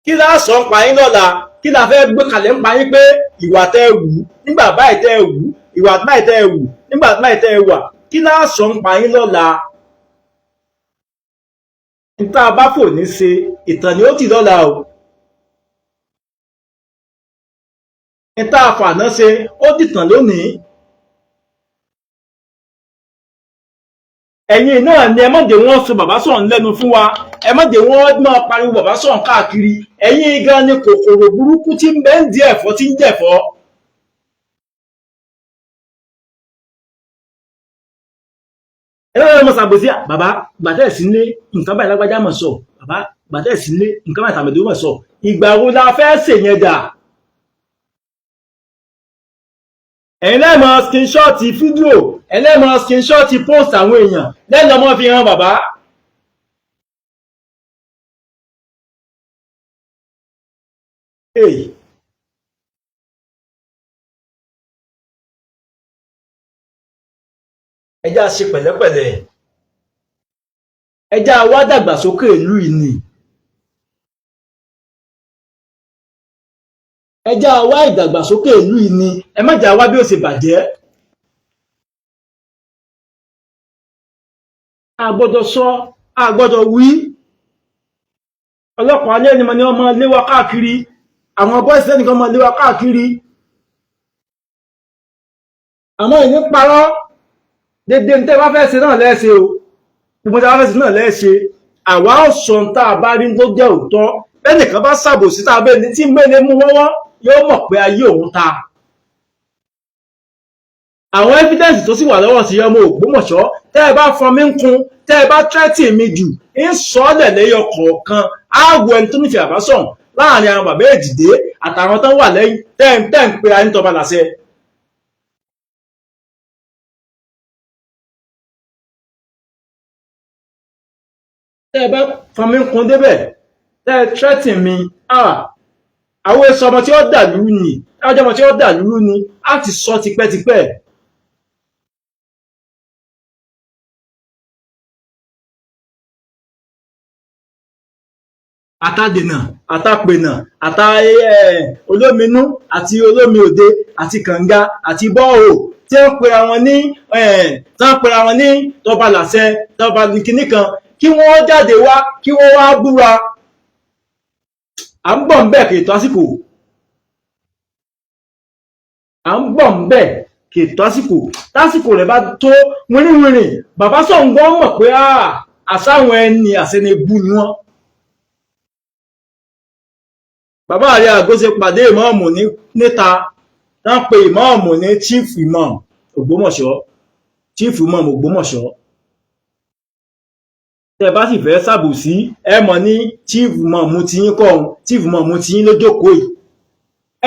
Kí la sọ ń pa yín lọ́la? Kí la fẹ́ gbé kalẹ̀ ń pa yín pé ìwà tẹ́ ẹ wù nígbà báyìí tẹ́ ẹ wù, ìwà báyìí tẹ́ ẹ wù nígbà báyìí tẹ́ ẹ wà, kí la sọ ń pa yín lọ́la? Níta bá fò ní ṣe ìtàn ni ó ti lọ́la o. Níta fàná ṣe ó dìtàn lónìí. Ẹ̀yin náà ni ẹ má jẹ́ wọ́n sọ bàbá sọ̀rọ̀ lẹ́nu fún wa. Ẹ má jẹ́ wọ́n máa pariwo bàbá sọ̀rọ̀ káàkiri. Ẹ̀yin gan ni kòkòrò burúkú tí ń bẹ ń di ẹ̀fọ́ tí ń jẹ̀fọ́. Ẹ lọ́wọ́ mọ̀ ṣàbòsí bàbá gbàtẹ́ sí nílé, nǹkan báyìí lágbájá mọ̀ sọ, bàbá gbàtẹ́ sí nílé, nǹkan báyìí tàmẹ̀dó mọ̀ sọ. Ìgbà wo la fẹ́ ṣèyẹn dà? Ẹ̀yin lẹ́ẹ̀mọ screenshot fídíò, ẹlẹ́mọ screenshot post àwọn èèyàn lẹ́nu ọmọ fi hàn bàbá. Hey. Ẹ já ṣe pẹ̀lẹ́pẹ̀lẹ́, ẹ já wá dàgbàsókè ìlú yìí ni, ẹ já wá ìdàgbàsókè ìlú yìí ni, ẹ má jà wá bí ó ṣe bàjẹ́. A gbọ́dọ̀ sọ, a gbọ́dọ̀ wí. Ọlọ́pàá alẹ́ ni mo ní ọmọ lé wa káàkiri, àwọn boys lẹ́nìkan máa lé wa káàkiri, àmọ́ ìní parọ́ dédé ní tẹ́ bá fẹ́ ṣe náà lẹ́ẹ̀ṣe o. Gbogbo tí a bá fẹ́ ṣe náà lẹ́ẹ̀ṣe. Àwa ò sọ tá a bá rí tó jẹ́ òótọ́. Bẹ́ẹ̀nìkan bá ṣàbòsí tá a bẹ́ẹ̀ ní tí mẹ́lẹ̀ mú wọ́wọ́, yóò mọ̀ pé ayé òun ta. Àwọn evidence tó sì wà lọ́wọ́ sí ọmọ Ògbómọ̀ṣọ́, tẹ́ ẹ bá fọn mi ń kun, tẹ́ ẹ bá tẹ́tì mi jù, ń sọ ọ́ lẹ̀lẹ́yọ kọ̀ọ̀kan. Á wo ẹni tó nífẹ̀ẹ́ àbásọ̀hún láàrin àwọn bàbá Èjìdé àtàwọn tó wà lẹ́yìn tẹ́ ń pe ayé tọba làṣẹ. Tẹ́ ẹ bá fọn mi ń kun débẹ̀, tẹ́ ẹ tẹ́tì mi, àwọn èso ọmọ tí ó dà lúrú ni, ọjọ́ ọmọ tí ó dà lúrú ni á ti sọ tipẹ́tipẹ́. Àtàdènà, àtàpènà, àtà olóminú àti olómi òde àti kànga àti bọ́ọ̀hò tí wọ́n pera wọn ní, tí wọ́n pera wọn ní tọba làṣẹ, tọba kìíní kan, kí wọ́n jáde wá, kí wọ́n wá búra. À ń bọ̀ ń bẹ̀ kì í tó àsìkò. À ń bọ̀ ń bẹ̀ kì í tó àsìkò. Tásìkò rẹ̀ bá tó wìrìwìrì, bàbá Ṣàngó mọ̀ pé àsáwọn ẹni àṣẹni bú ni wọ́n. Bàbá rẹ̀ àgọ́ ṣe pàdé ìmọ̀ọ́mù níta, tán pe ìmọ̀ọ́mù ní chief imam Ògbómọ̀ṣọ́, chief imam Ògbómọ̀ṣọ́. Tẹ́ bá sì fẹ́ ṣàbòsí, ẹ mọ̀ ní chief imam ti yín kọ́ ọ̀hún, chief imam ti yín lójókòó yìí.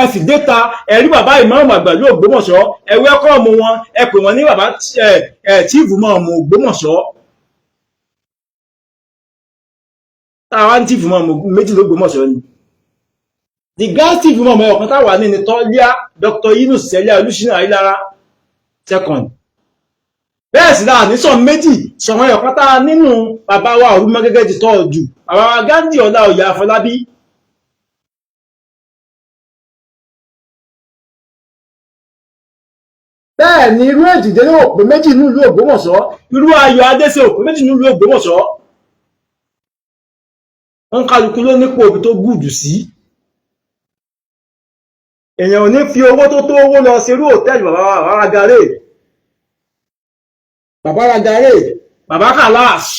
Ẹ sì déta, ẹ rí bàbá ìmọ̀ọ́mù àgbà ní Ògbómọ̀ṣọ́, ẹ wẹ́kọ̀mù wọn, ẹ pè wọ́n ní bàbá chief imam Ògbómọ̀ṣọ́. Táwa ní chief imam méjì l'Ógbómọ̀ṣọ́ ni. The grand chief imam ọ̀kan táwa ní ni Tọ́líà Dr. Yunus Sẹ́lẹ̀ Olúṣínà Ayílára second. Bẹ́ẹ̀ sì láà ní sọ méjì sọ̀rọ̀ ọ̀kan tá nínú bàbá wa Òrùmọ gẹ́gẹ́ ti tọ́ jù, bàbá wa Ghandi Ọláoyè Afọlábí. Bẹ́ẹ̀ ni irú Èjìdé ní òpè méjì nílùú Ògbómọ̀ṣọ́, irú Ayọ̀ Adéṣe òpè méjì nílùú Ògbómọ̀ṣọ́. Wọ́n kálukú ló nípò ibi tó gùdù sí. Èèyàn ò ní fi owó tó tó owó lọ sí irú hòtẹ́ẹ̀lì bàbá Ragare, bàbá Ragare, bàbá Kalash,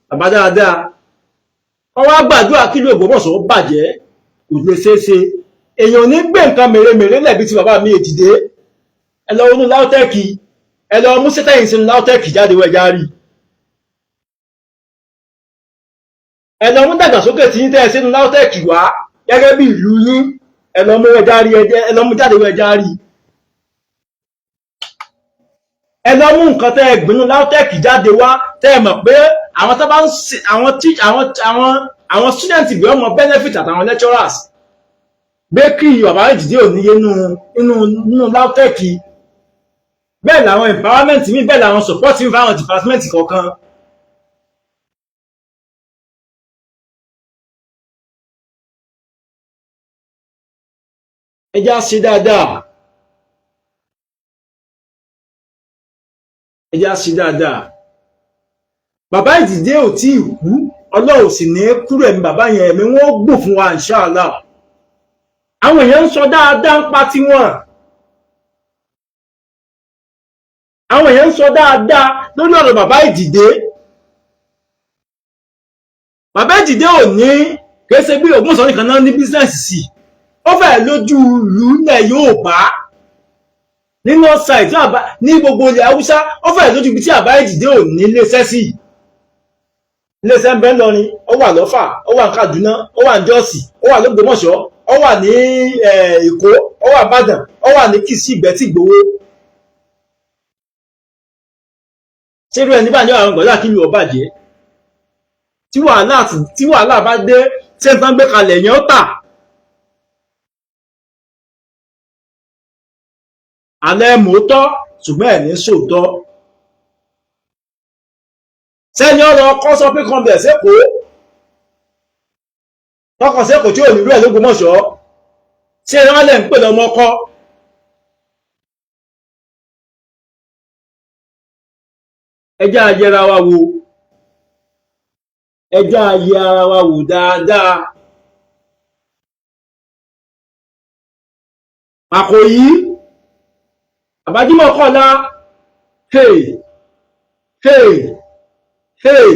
bàbá dáadáa. Wọ́n wá gbàdúrà kí ìlú Ògbómọ̀ṣọ́ bàjẹ́, kò lè ṣeé ṣe. Èèyàn ò ní gbé nǹkan mèremère lẹ́bi tí bàbá mi Èjìdé. Ẹ lọ wọnú LAUTECH, ẹ lọ mú sẹ́tẹ̀yìn sínú LAUTECH jáde wẹ̀ já rí. Ẹ lọ mú dàgbàsókè tí yín tẹ́ ẹ sínú LAUTECH wá gẹ́gẹ́ bí ìlú yín, ẹ lọ mú ẹja rí, ẹ lọ mú jáde wẹ̀ já rí. Ẹ lọ mú nǹkan tẹ́ ẹ gbìnú LAUTECH jáde wá, tẹ́ ẹ mọ̀ pé àwọn tó bá ń àwọn tí àwọn student bí wọ́n mọ benefit àtàwọn lecturers. Bakery bàbá Èjìdé ò níye nínú LAUTECH. Bẹ́ẹ̀ làwọn empowerment mi, bẹ́ẹ̀ làwọn support mi fáwọn department kọ̀ọ̀kan. Ẹ já ṣe dáadáa, ẹ já ṣe dáadáa. Bàbá Èjìdé ò tí ì kú, Ọlọ́run sì ní kúrò ẹ̀mí bàbá yẹn, ẹ̀mí wọn ó gùn fún wa inshallah. Àwọn èèyàn ń sọ dáadáa ń pa tiwọn, àwọn èèyàn ń sọ dáadáa lórí ọ̀rọ̀ bàbá Èjìdé. Bàbá Èjìdé ò ní kìí ṣe bí Ògbómọ̀ṣọ́ nìkan náà ní business sí, ó fẹ́ lójú ìlú ilẹ̀ Yorùbá ní north side ní gbogbo ilẹ̀ Haúsá, ó fẹ́ lójú ibi tí bàbá Èjìdé ò ní iléeṣẹ́ sí. Iléeṣẹ́ ń bẹ ńlọrin, ó wà lọ́fà, ó wà ní Kaduna, ó wà ní Jọ́ọ̀sì, ó wà lÓgbómọ̀ṣọ́, ó wà ní Èkó, ó wà Ìbàdàn, ó wà ní Kìsì, Ìgbẹ́tì, Ìgbòho. Ṣérú ẹni bá ní àwọn gbọ́dọ̀ kí ìlú ó bàjẹ́? Tí wàhálà bá dé, ṣé n tán gbé kalẹ̀ yẹn ó tà? Alẹ́ mòótọ́, ṣùgbọ́n ẹ̀ ní sòótọ́. Sẹ́ni ọ̀rọ̀ ọkọ́ sọ pé kan bẹ̀ sẹ́kọ̀ọ́ tọkàn sẹ́kọ̀ọ́ tí ò ní rú ẹ̀ lÓgbómọ̀ṣọ́, ṣé ẹ wọ́n lẹ̀ ń pè lọ́mọ ọkọ́? Ẹ jẹ́ á yẹra wa wò, ẹ jẹ́ á yẹ ara wa wò dáadáa. Àkòyí àbájímọ̀ kọ́lá, hey hey hey,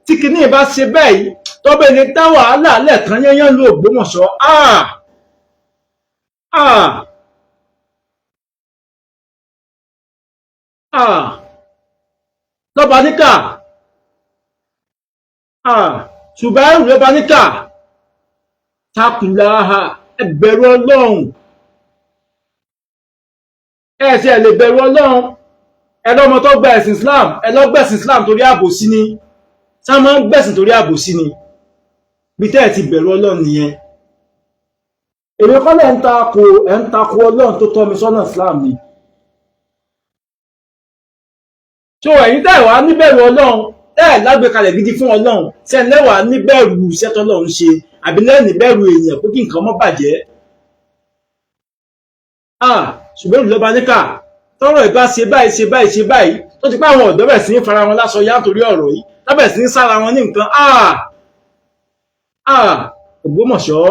tí kìíní bá ṣe bẹ́ẹ̀ yìí, tọ́bẹ̀ ní dá wàhálà lẹ́ẹ̀kan yányán lu Ògbómọ̀ṣọ́. Ah ah ah, lọ́ba níkà, ah, ṣùgbọ́n lọ́ba níkà, takùláhà, ẹ bẹ̀rù Ọlọ́run. Ẹ ṣe lè bẹ̀rù Ọlọ́run. Ẹ lọ́mọ tó gba ẹ̀sìn Islam, ẹ lọ gbẹ̀sìn Islam torí àbòsí ni. Sá máa ń gbẹ̀sìn torí àbòsí ni? Bí tẹ́ ẹ ti bẹ̀rù Ọlọ́run nìyẹn. Èmi kọ́ lẹ̀ ń takò, ẹ̀ ń takò Ọlọ́run tó tọ́ mi sọ́nà Islam ni. So ẹ̀yin tẹ́ ẹ̀ wá níbẹ̀rù Ọlọ́run, tẹ́ ẹ̀ lágbèkalẹ̀ gidi fún Ọlọ́run, ṣe lẹ́wàá níbẹ̀rù iṣẹ́ tọ́lọ́run ṣe, àbí lẹ́ẹ̀ níbẹ̀rù èèyàn pé kí nǹkan má bàjẹ́? Ah, ṣùgbọ́n ìlú lọ́ba níkà, tọ́rọ̀ ìbá ṣe báyìí ṣe báyìí ṣe báyìí, tó ti pé àwọn ọ̀dọ́ bẹ̀rẹ̀ sí ní fara wọn láṣọ yá nítorí ọ̀rọ̀ yìí, lábẹ̀rẹ̀ sí ní sára wọn ní nǹkan. Ah ah, Ògbómọ̀ṣọ́,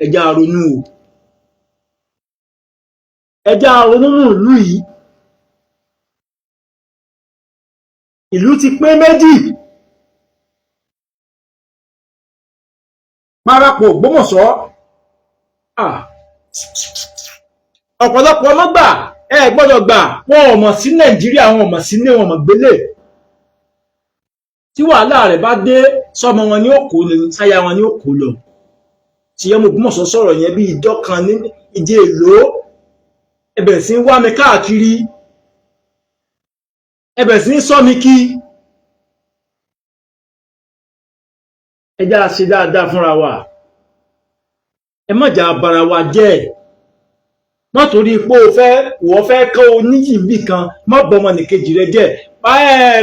ẹja ronú o, ẹja ronú nù ìlú yìí. Ìlú ti pé méjì, parapọ̀ Ògbómọ̀ṣọ́. Ah, ọ̀pọ̀lọpọ̀ ọmọ gbà, ẹ gbọ́dọ̀ gbà, wọn ò mọ̀ sí Nàìjíríà, wọn ò mọ̀ sí ní wọn mọ̀ gbélé. Tí wàhálà rẹ̀ bá dé, sọmọ wọn ni ó kó lọ, sáyà wọn ni ó kó lọ. Tí ọmọ Ògbómọ̀ṣọ́ sọ̀rọ̀ yẹn bí ìjọ kan ní ìdí èlò, ẹ bẹ̀rẹ̀ sí ń wá mi káàkiri, ẹ bẹ̀rẹ̀ sí ń sọ mi kí. Ẹ já ṣe dáadáa fúnra wa, ẹ má jà bara wa jẹ́. Má torí pé o fẹ́ wọ́n fẹ́ kọ́ o níyì níbì kan, má bọmọ nìkejì rẹ jẹ́.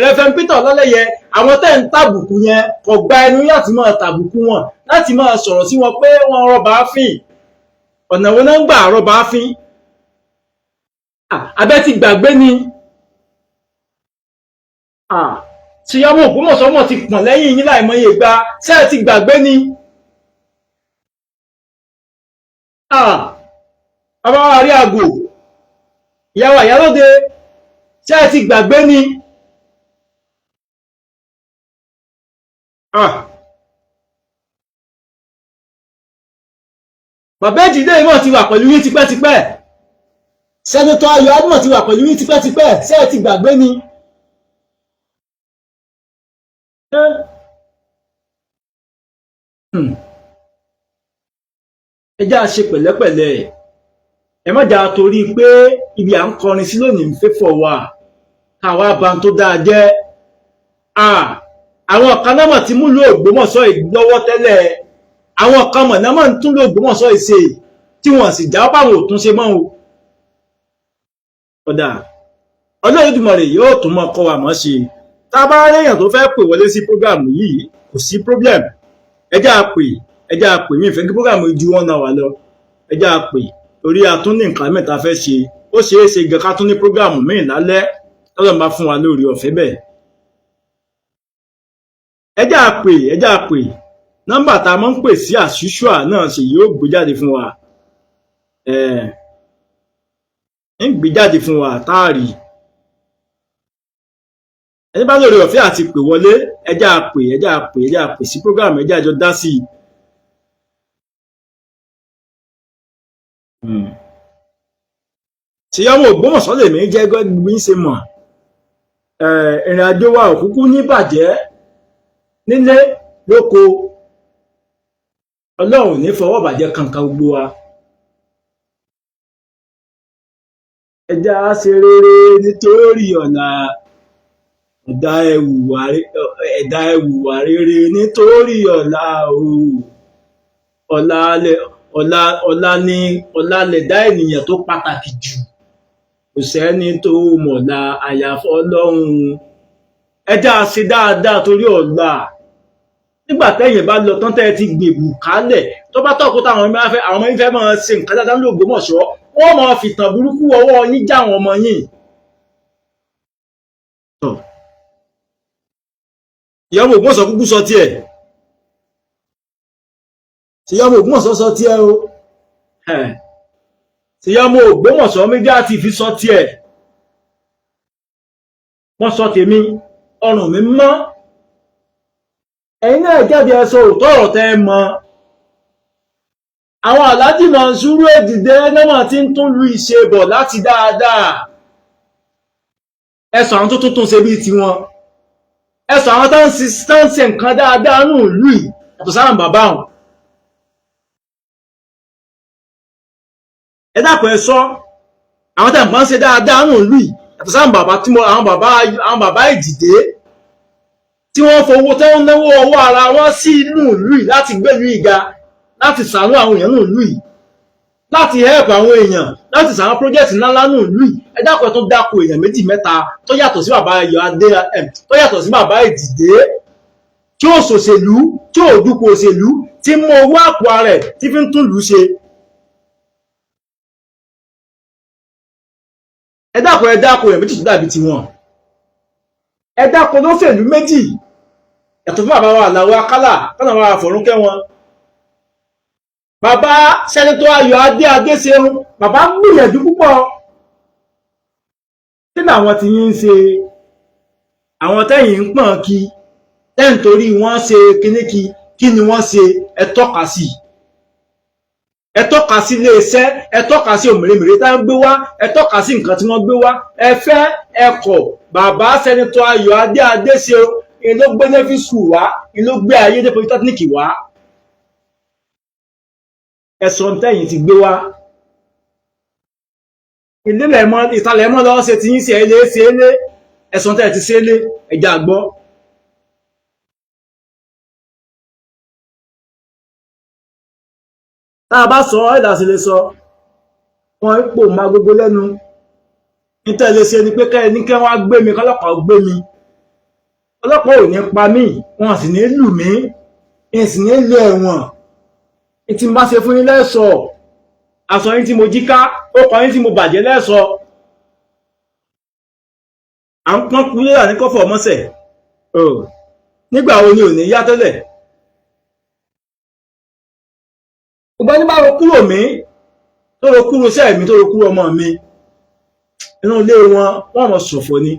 Reverend Peter Ọlálẹ́yẹ, àwọn tẹ́ ń tàbùkù yẹn kò gba ẹnu láti máa tàbùkù wọn, láti máa sọ̀rọ̀ sí wọn pé wọ́n rọ́bà fín. Ọ̀nà wo náà ń gbà rọ́bà fín? Abẹ́ ti gbàgbé ni. Tí ọmọ Ògbómọ̀ṣọ́ mọ̀ ti pọ̀n lẹ́yìn yín láìmọye ìgbà, ṣé ẹ ti gbàgbé ni? Bàbá wa rí àgò, ìyàwó àyálóde, ṣé ẹ ti gbàgbé ni? Bàbá Èjìdé ìmọ̀ ti wà pẹ̀lú yín tipẹ́tipẹ́. Sẹ́nitọ́ Ayọ̀ Adúmọ̀ ti wà pẹ̀lú yín tipẹ́tipẹ́. Ṣé ẹ ti gbàgbé ni? Ẹ já ṣe pẹ̀lẹ́pẹ̀lẹ́. Ẹ má jà torí pé ibi à ń kọrin sí lónìí ń fẹ́fọ̀ wà káwa bá ń tó dáa jẹ́. Àwọn kan náà mọ̀ tí mú lò Ògbómọ̀ṣọ́ lọ́wọ́ tẹ́lẹ̀. Àwọn kan mọ̀ náà mọ̀ ń tún lò Ògbómọ̀ṣọ́ ìṣe tí wọ́n sì já báwọn ò tún ṣe mọ́ o. Ọ̀dà Ọlọ́run Olódùmarè yóò tún mọ́ kọ́ wa mọ́ ṣe. Tá a bá réèyàn tó fẹ́ pè wọlé sí prógráàmù yìí, kò sí problem. Ẹ jẹ́ á pè, ẹ jẹ́ á pè. Mí ìfẹ́ kí prógráàmù ju 1 hour lọ. Ẹ jẹ́ á pè torí a tún ní nǹkan mẹ́ta fẹ́ ṣe. Ó ṣeé ṣe gan ká tún ní prógráàmù míì lálẹ́ tọ́lọ́run bá fún wa lórí ọ̀fẹ́ bẹ́ẹ̀. Ẹ jẹ́ á pè, ẹ jẹ́ á pè. Nọ́mbà tá a máa ń pè sí àṣìṣùà náà ṣe yóò gbé jáde fún wa. Ń gbé jáde fún wa táàrí. Ẹni bá lórí ọ̀fẹ́ àti pè wọlé, ẹ jẹ́ á pè, ẹ jẹ́ á pè, ẹ jẹ́ á pè sí prógráàmù, ẹ jẹ́ á jọ dá sí i. Ṣèyí ọmọ Ògbómọ̀ṣọ́ lèmi jẹ́ gbogbo yín ṣe mọ̀. Ìrìn àjò wa ò kúkú ní bàjẹ́ nílé lóko. Ọlọ́run ní fọwọ́ bàjẹ́ kankan gbogbo wa. Ẹ jẹ́ á ṣe rere nítorí ọ̀la. Ẹ̀dá ẹ hùwà rere nítorí ọ̀la o. Ọ̀la lẹ̀dá ènìyàn tó pàtàkì jù. Kò sẹ́ni tó mọ̀la àyàfọ́ Ọlọ́run. Ẹ jẹ́ á ṣe dáadáa torí ọ̀la. Nígbà tẹ́yìn bá lọ tán tẹ́ ẹ ti gbèbù kálẹ̀, tó bá tọ́kọ táwọn ọmọ fẹ́, àwọn ọmọ yín fẹ́ máa ṣe nǹkan dáadáa ní Ògbómọ̀ṣọ́, wọ́n máa fìtàn burúkú ọwọ́ yín já àwọn ọmọ yín. Ìyá ọmọ Ògbómọ̀ṣọ́ kúkú sọ tiẹ̀. Ìyá ọmọ Ògbómọ̀ṣọ́ sọ tiẹ̀ o. Ìyá ọmọ Ògbómọ̀ṣọ́ Media TV sọ tiẹ̀. Wọ́n sọ tèmi, ọrùn mi mọ́. Ẹ̀yin náà jáde ẹ sọ òótọ́ ọ̀rọ̀ tẹ́ ẹ mọ̀. Àwọn Alhaji Monsuru Èjìdé náà ti ń tún lu ìṣe bọ̀ láti dáadáa. Ẹ sọ àwọn tó tún tún ṣe bíi tiwọn. Ẹ sọ àwọn tó ń ṣe nǹkan dáadáa nù ìlú yìí yàtọ̀ sáwọn bàbá wọn. Ẹ dákun ẹ sọ àwọn tó ń ṣe dáadáa nù ìlú yìí yàtọ̀ sáwọn bàbá tí mo àwọn bàbá Èjìdé tí wọ́n fowó tó ń náwó ọwọ́ ara wọn sí inú ìlú yìí láti gbé ìlú yìí ga, láti ṣàánú àwọn èèyàn nù ìlú yìí, láti help àwọn èèyàn, láti ṣàwọn project ńláńlá nù ìlú yìí. Ẹ dákun ẹ tún dákun èèyàn méjì mẹ́ta tó yàtọ̀ sí bàbá Ayọ̀ Adé, tó yàtọ̀ sí bàbá Èjìdé, tí ó ṣòṣèlú, tí ó dúpọ̀ òṣèlú, tí mú owó àpò ara ẹ̀ tí fi ń tún ìlú ṣe. Ẹ dákun èèyàn méjì tó dàbí tiwọn. Ẹ dákun lóṣèlú méjì yàtọ̀ fún bàbá wa Àlàó Akálà, kọ́nà wa àfọ̀rúnkẹ́ wọn. Bàbá Sẹ́nitọ́ Ayọ̀ Adé Adéṣeun, bàbá gbìyànjú púpọ̀. Kí làwọn tí yín ń ṣe? Àwọn tẹ́yìn ń pọ̀n kí, tẹ́yìn torí wọ́n ṣe kíní kí, kí ni wọ́n ṣe? Ẹ tọ́ka sí. Ẹ tọ́ka sí iléeṣẹ́, ẹ tọ́ka sí òmìnirìmìrì tá ń gbé wá, ẹ tọ́ka sí nǹkan tí wọ́n gbé wá. Ẹ fẹ́ ẹ kọ̀, bàbá Sẹ́nitọ́ Ayọ̀ Adé Adéṣeun ni ló gbé Navy School wá, ni ló gbé Ayédè Polytechnic wá. Ẹ̀sọ́ tẹ́yìn ti gbé wá. Ìlélẹ̀ mọ́, ìtàlẹ̀ mọ́ lọ́wọ́ ṣe ti yín sí ẹlé ṣe é lé. Ẹ̀sọ́ tẹ́yìn ti ṣe é lé, ẹja gbọ́. Tá a bá sọ ọ́ ẹ̀dá sì lè sọ. Wọ́n ń pò máa gbogbo lẹ́nu. Nítorí lè ṣe ni pé kẹ́ ẹ ní kí wọ́n á gbé mi, kọ́lọ́pàá ó gbé mi. Ọlọ́pàá ò ní pa mí, wọ́n sì ní lù mí, n sì ní lé ẹ̀wọ̀n. N tí n bá ṣe fún yín lẹ́sọ̀ọ́, aṣọ yín tí mo jí ká, ó kọ yín tí mo bàjẹ́ lẹ́sọ̀ọ́. À ń pọ́n kú léra ní kọ́fọ̀ mọ́sẹ̀. Nígbà wo ni ò ní yá tẹ́lẹ̀? Gbogbo ẹni bá ro kúrò mí, Tó ro kúrò sẹ́ẹ̀ mi, tó ro kúrò ọmọ mi, inú ilé wọn wọ́n mọ̀ ṣọ̀fọ̀ ni.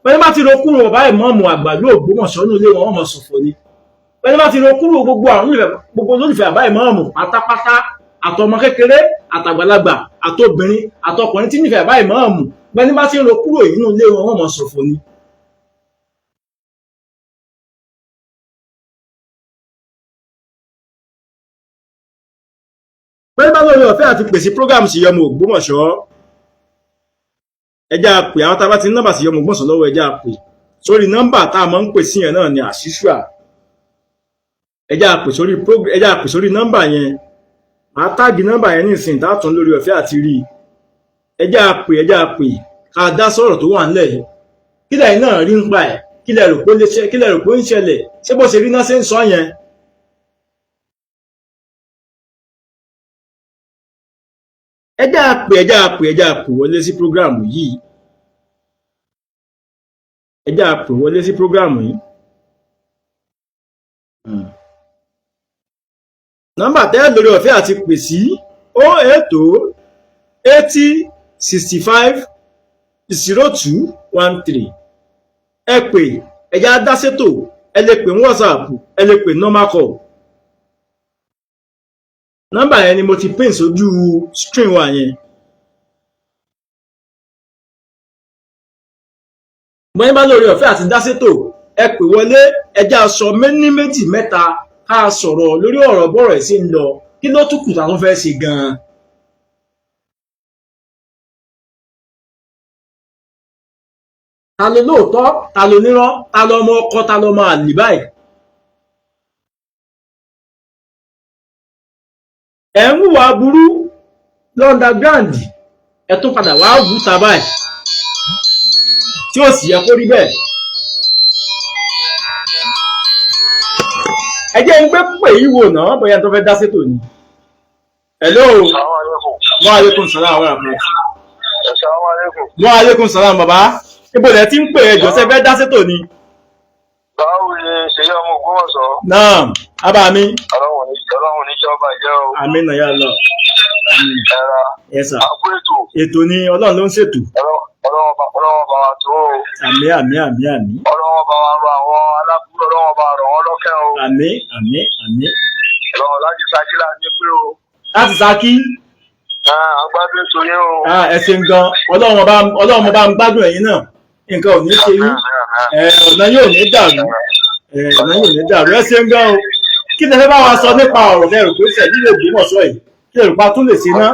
Pẹ̀lú bá ti ro kúrò bàbá ìmáàmù àgbà ní Ògbómọ̀ṣọ́, inú ilé wọn wọ́n mọ̀ ṣọ̀fọ̀ ni. Pẹ̀lú bá ti ro kúrò gbogbo àwọn gbogbo olólùfẹ́ bàbá ìmáàmù pátápátá, àtọmọ kékeré, àtàgbàlagbà, àtobìnrin, àtọkùnrin tí nífẹ̀ẹ́ bàbá ìmáàmù, pẹ̀lú bá ti ro kúrò inú ilé wọn wọ́n mọ̀ ṣọ̀fọ̀ ni. Pẹ̀lú bá lórí ọ̀fẹ́ àti pèsè program sí ọmọ Ògbómọ̀ṣọ́, ẹjá pè àwọn tá a bá ti ní nọ́mbà sí ọmọ Ògbómọ̀ṣọ́ lọ́wọ́, ẹjá pè sórí nọ́mbà tá a máa ń pè sí yẹn náà ni àṣìṣùà. Ẹjá pè sórí ẹjá pè sórí nọ́mbà yẹn. Màá táàgì nọ́mbà yẹn nísìnyí tá a tún lórí ọ̀fẹ́ àti rí i. Ẹjá pè, ẹjá pè ká dá sọ̀rọ̀ tó wà ńlẹ̀ yìí. Kí lẹ́yìn náà rí ń pa ẹ̀? Kí lẹ rò pé ó lè ṣe? Kí lẹ rò pé ó ń ṣẹlẹ̀? Ṣé bó ṣe rí náà ṣe ń sọ yẹn? Ẹjá pè, ẹjá pè, ẹjá pè wọlé sí prógráàmù yìí. Ẹjá pè wọlé sí prógráàmù yìí. Nọ́mbà tẹ́ lórí ọ̀fẹ́ àti pè sí 080 80 65 02 13. Ẹ pè, ẹjá dá sétò. Ẹ lè pè ní WhatsApp, ẹ lè pè normal call. Nọ́mbà yẹn ni mo ti pín sójú screen wa yẹn. Bọ́yìn bá lórí ọ̀fẹ́ àti dá sétò, ẹ pè wọlé, ẹjá sọ méní méjì mẹ́ta, ká sọ̀rọ̀ lórí ọ̀rọ̀ bọ́rọ̀ ẹ̀ sí ń lọ. Kí ló tún kù tá a tún fẹ́ ṣe gan-an? Ta ló lóòótọ́? Ta ló nírọ́? Ta ló ọmọ ọkọ? Ta ló ọmọ àlè báyìí? Ẹ̀ ń hùwà burú l'underground, ẹ tún padà wá wù ta báyìí tí ó sì yẹ kó rí bẹ́ẹ̀. Ẹ jẹ́ ń gbé pè yí wò náà bóyá tó fẹ́ dá sétò ni. Hello. Wa alaikum salaam wa rahmatulah. Assalamu alaikum. Wa alaikum salam bàbá. Ibo lẹ ti ń pè? Ẹjọ́ sẹ́ fẹ́ dá sétò ni? Báwo ni Ṣèyí ọmọ Ògbómọ̀ṣọ́? Naam, abá mi. Ọlọ́run ní jọba jẹ́ o. Àmín ya Allah. Àmín. Ẹ̀ra Yes sir. àpò ètò. Ètò ni, Ọlọ́run ló ń ṣètò. Ọlọ́run bá wa tó o. Àmín, àmín, àmín, àmín. Ọlọ́run bá wa rọ àwọn aláburú, Ọlọ́run bá rọ̀ wọ́n lọ́kẹ́ o. Àmín, àmín, àmín. Ọlọ́run láti Ṣakí la ní pé o. Láti Ṣakí. Agbádùn ètò yín o. Ẹ ṣeun gan. Ọlọ́run ọba, Ọlọ́run ọba ń gbádùn ẹ̀yin náà. Nǹkan ò ní ṣe yín. Ọ̀nà yóò ní dàrú. Ọ̀nà yóò ní dàrú. Ẹ ṣeun gan o. Kí lẹ fẹ́ bá wa sọ nípa ọ̀rọ̀ tẹ́ rò pé ṣẹ̀ nílò Ògbómọ̀ṣọ́ yìí? Kí lẹ rò pa tún lè ṣe ná?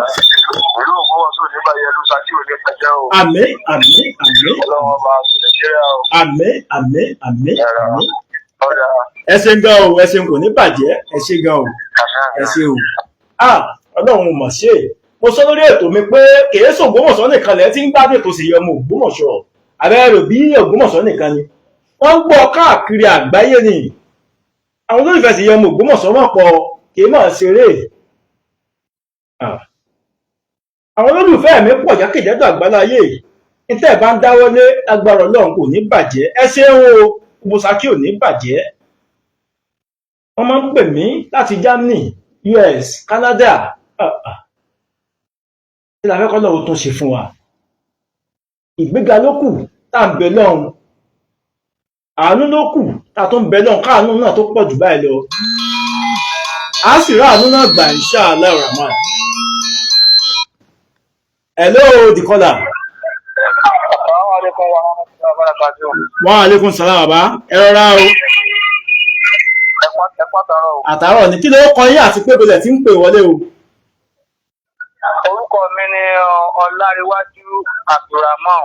Ìlú Ògbómọ̀ṣọ́ ní báyìí, ẹlú Ṣakí ò ní pẹ́jẹ́ o. Àmín, àmín, àmín. Ọlọ́run ọba ṣe Nàìjíríà o. Àmín, àmín, àmín, àmín. Ọ̀dà. Ẹ ṣeun gan o, ẹ ṣeun, kò ní bàjẹ́, ẹ ṣe gan o. Ẹ ṣe o. Ọlọ́run mọ̀ ṣe. Mo sọ lórí ètò mi pé kìí ṣe Ògbómọ̀ṣọ́ nìkan lẹ tí ń gbádùn ètò Ṣèyí ọmọ Ògbómọ̀ṣọ́. Àbẹ́ rò bí Ògbómọ̀ṣọ́ nìkan ni. Wọ́n ń gbọ́ káàkiri àgbáyé ni. Àwọn olólùfẹ́ Ṣèyí ọmọ Ògbómọ̀ṣọ́ mọ̀ pọ̀, kìí máa ṣeré. Àwọn olólùfẹ́ mi pọ̀ jákèjádò àgbáláyé. Níta ẹ̀ bá ń dáwọ́lé, agbára Ọlọ́run kò ní bàjẹ́. Ẹ ṣeun o, gbogbo Ṣakí ò ní bàjẹ́. Wọ́n máa ń pè mí láti Germany, US, Canada. Kí la fẹ́ kọ́ lọ́wọ́ tún ṣe fún wa? Ìgbéga ló kù tá à ń bẹ lọ́hùn. Àánú ló kù tá a tún ń bẹ lọ́hùn, káàánú náà tó pọ̀ jù báyìí lọ. A sì rá àánú náà gbà, insha Allah Rahman. Hello, the caller. Assalamu alaikum wa rahmatullahi wa barakatuh. Wa alaikum salam bàbá. Ẹ rọra o. Ẹ̀pá tààrọ̀ o. Àtàárọ̀ ni. Kí ló kọ yín àti pé bolẹ̀ tí ń pè wọlé o? Orúkọ mi ni Ọláríwájú Abdulrahman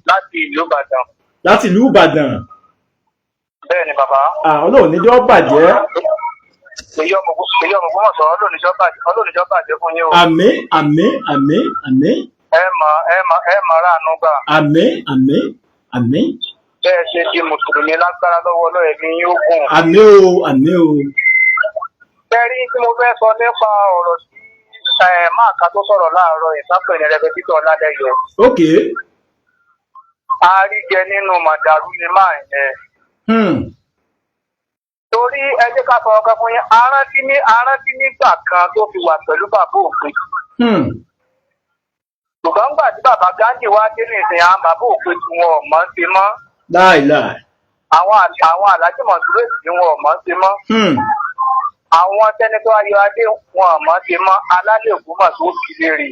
láti ìlú Ìbàdàn. Láti ìlú Ìbàdàn. Bẹ́ẹ̀ ni bàbá. Ọlọ́run níjọ́ bàjẹ́. Ṣèyí ọmọ Ògbómọ̀ṣọ́, Ọlọ́run níjọ́ bàjẹ́ fún yín o. Àmín, àmín, àmín, àmín. Ẹ mọ̀ ráàánú gbà. Àmín, àmín, àmín. Bẹ́ẹ̀ ṣe di mùsùlùmí, lágbára lọ́wọ́ Ọlọ́run, ẹ̀mí yóò gùn. Àmín o, àmín o. Bẹ́ẹ̀rí tí mo fẹ́ sọ nípa ọ̀rọ̀ sí máa ka tó sọ̀rọ̀ láàárọ̀ ìsápẹ̀ ní Rẹpẹtítọ̀ Ọlálẹ́yẹ. Ok. Àríjẹ nínú màdàrú ni máa yẹn. Torí ẹ jẹ́ ká sọ ọkọ fún yín, arántí nígbà kan tó fi wà pẹ̀lú bàbá òfin. Ṣùgbọ́n gbà tí bàbá Gandhi wá dé nìsín, àwọn bàbá òpin tí wọn ò mọ̀ ń ṣe mọ́. Láìláì. Àwọn Alhaji Mọ̀súrù tí wọn ò mọ̀ ń ṣe mọ́. Àwọn Senator Ayọ̀ Adé wọn ò mọ̀ ń ṣe mọ́. Alálẹ̀ Ògbómọ̀ṣọ́ ó fi léèrè.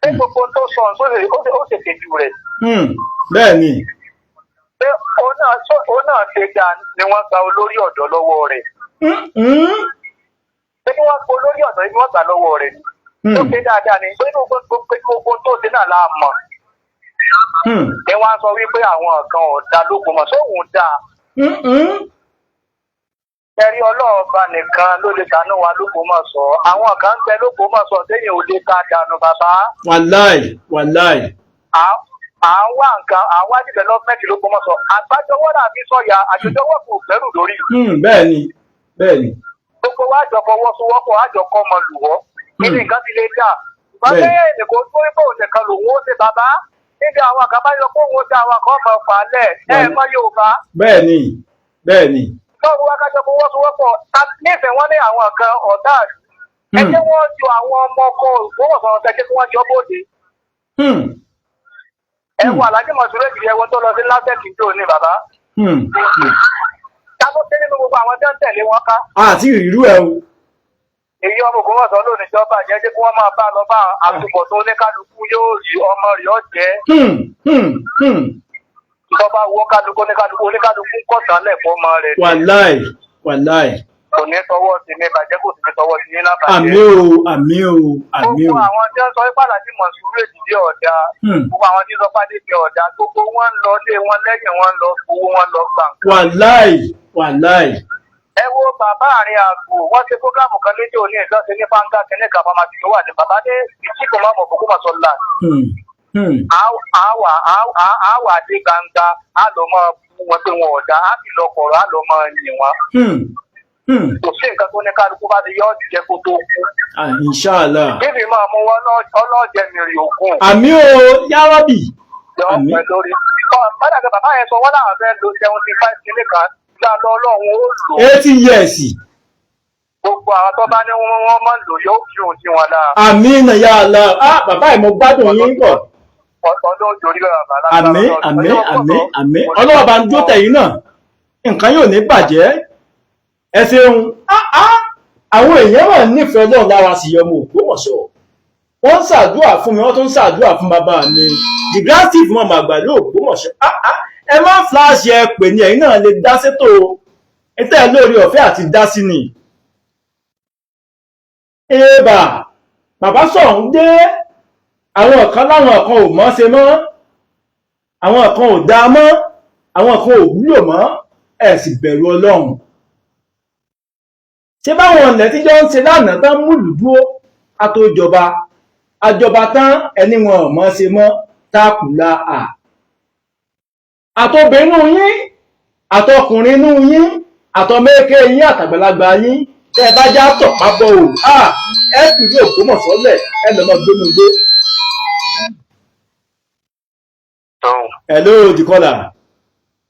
Ṣé gbogbo tó sọ ó ṣe kejì rẹ̀? Bẹ́ẹ̀ ni. Pé òun náà ṣe dáa ni wọ́n gba olórí ọ̀dọ́ lọ́wọ́ rẹ̀. Pé kí wọ́n gba olórí ọ̀dọ́ ni wọ́n gbà lọ́wọ́ rẹ̀ ni. Ó ṣe dáadáa ni pé gbogbo tó ṣe náà la mọ̀. Ni wọ́n á sọ wípé àwọn kan ò da l'Ógbómọ̀ṣọ́, sóhun dáa. Ẹ̀rí ọlọ́ọ̀ba nìkan ló lè ṣàánú wa l'Ógbómọ̀ṣọ́. Àwọn kan ń bẹ l'Ógbómọ̀ṣọ́ téèyàn ò lè ká dànù, bàbá. Wàláì, wàláì. À ń wá nǹkan, à ń wá development l'Ógbómọ̀ṣọ́. Àgbájọwọ́ là fi sọ̀yà, àjọjọwọ́ kò gbẹ́rù lórí. Bẹ́ẹ̀ ni, bẹ́ẹ̀ ni. Gbogbo wa jọ fọwọ́sowọ́pọ̀, àjọ kọ́ ọmọ lùwọ́. Kí ni nǹkan ti lè dà? Ṣùgbọ́n lẹ́yìn ẹnìkan tó ń bọ̀ nìkan lòun ó ṣe, bàbá. Níbi àwọn kan bá yọ pé òun ó ṣe, àwọn kan mọ̀ fà á lẹ̀. Ẹ mọ Yorùbá. Bẹ́ẹ̀ ni, bẹ́ẹ̀ ni. Tọ́rù wá kájọ fọwọ́sowọ́pọ̀. Nífẹ̀ẹ́ wọn ní àwọn kan ọ̀tá. Ẹ jẹ́ wọ́n yọ àwọn ọmọ ọkọ̀ Ògbómọ̀ṣọ́ ọ̀tá, jẹ́ kí wọ́n jọ bóde. Ẹ wo Alhaji Mọ̀súrù Èjìdí, ẹwọ́n tó lọ sí LASTECH tó ní, bàbá. Ta ló ṣe nínú gbogbo àwọn tí wọ́n ń tẹ̀lé wọn ká? Àti ìrírú ẹ o. Èyí ọmọ Ògbómọ̀ṣọ́ lónìí jọba jẹ́, jẹ́ kí wọ́n máa bá lọ bá àtúbọ̀ tó oníkálukú yóò rí ọmọ rẹ̀ ọ̀jẹ́. Tọ́ba wo kálukú, oníkálukú kọ̀tàn lẹ̀ fọ́mọ rẹ̀ ni. Wàláì, wàláì. Kò ní tọwọ́ sí mi bàjẹ́, kò sì ní tọwọ́ sí yín náà bàjẹ́. Àmín o, àmín o, àmín o. Gbogbo àwọn tí wọ́n sọ pé Alhaji Mọ̀súrù Èjìdí ọ̀dà, gbogbo àwọn tí wọ́n sọ pé Adé ọ̀dà, gbogbo wọn ń lọ lé wọn lẹ́yìn, wọn lọ fowó wọn lọ gbà nǹkan. Wàláì, wàláì. Ẹ wo bàbá àárín àgbò, wọ́n ṣe program kan lédè òní ìjọsìn ní fáńgá kẹ́lẹ́ kan pharmacy tó wà ní bàbá dé ìtìkọ̀ mọ́ Ògbómọ̀ṣọ́ land. Àwà dé gbangba, á lọ mọ bú wọn pé wọn ọ̀dà, á sì lọ kọ̀rọ̀, á lọ mọ yìn wọn. Kò sí nǹkan tó ní kálukú bá ti yọ ọ́ jẹ́ kó tó kú. Ah, inshallah. Bíbí máa mú wọn ọlọ́jẹ mìrì ògùn. Àmín o, yárábì. Yọ Àmín. pẹ̀ lórí. Bàdà pé bàbá yẹn sọ wọ́n láwọn fẹ́ lo 75 kìíní kan gbà lọ, Ọlọ́run ó lò. 80 years. Gbogbo àwọn tó bá ní wọ́n máa ń lò yóò fi òun sí wọn lára. Àmín ya Allah. Ah, bàbá ẹ̀, mo gbádùn yín pọ̀. Ọdún òjò orí bàbá lágbára Àmín. Ọlọ́run. Àmín, àmín, àmín. Ọlọ́wọ́ bá ń dúró tẹ̀yìn náà, nǹkan yóò ní bàjẹ́. Ẹ ṣeun. Ah, ah. Àwọn èèyàn wà nífẹ̀ẹ́ Ọlọ́run lára sí ọmọ Ògbómọ̀ṣọ́. Wọ́n ń ṣàdúrà fún mi, wọ́n tún ń ṣàdúrà fún bàbá mi, the grand chief mọ̀ màgbà ní Ògbómọ̀ṣọ́. Ah, ah. Ẹ má flash, ẹ pè ní ẹ̀yin náà lè dá sétò ẹ tẹ́ lórí ọ̀fẹ́ àti dá sí ni. Èèbà bàbá sọ̀hún dé, àwọn kan láwọn kan ò mọ̀ ṣe mọ́, àwọn kan ò dáa mọ́, àwọn kan ò wúlò mọ́. Ẹ sì bẹ̀rù Ọlọ́run. Ṣé báwọn ọ̀nà tíjọ́ ń ṣe lánàá tán múlù dúró ká tó jọba àjọba tán, ẹni wọn ò mọ̀ ṣe mọ́ tákùlà à àtobìnrin yín, àtọkùnrin inú yín, àtọmẹ́kẹ́ yín, àtàgbàlagbà yín, tẹ́ ẹ bá já tọ̀pá bọ̀ ò ẹ fìdí Ògbómọ̀ṣọ́ lẹ̀, ẹ lọ́mọ gbénu gbé. Hello, Dìkọ́là.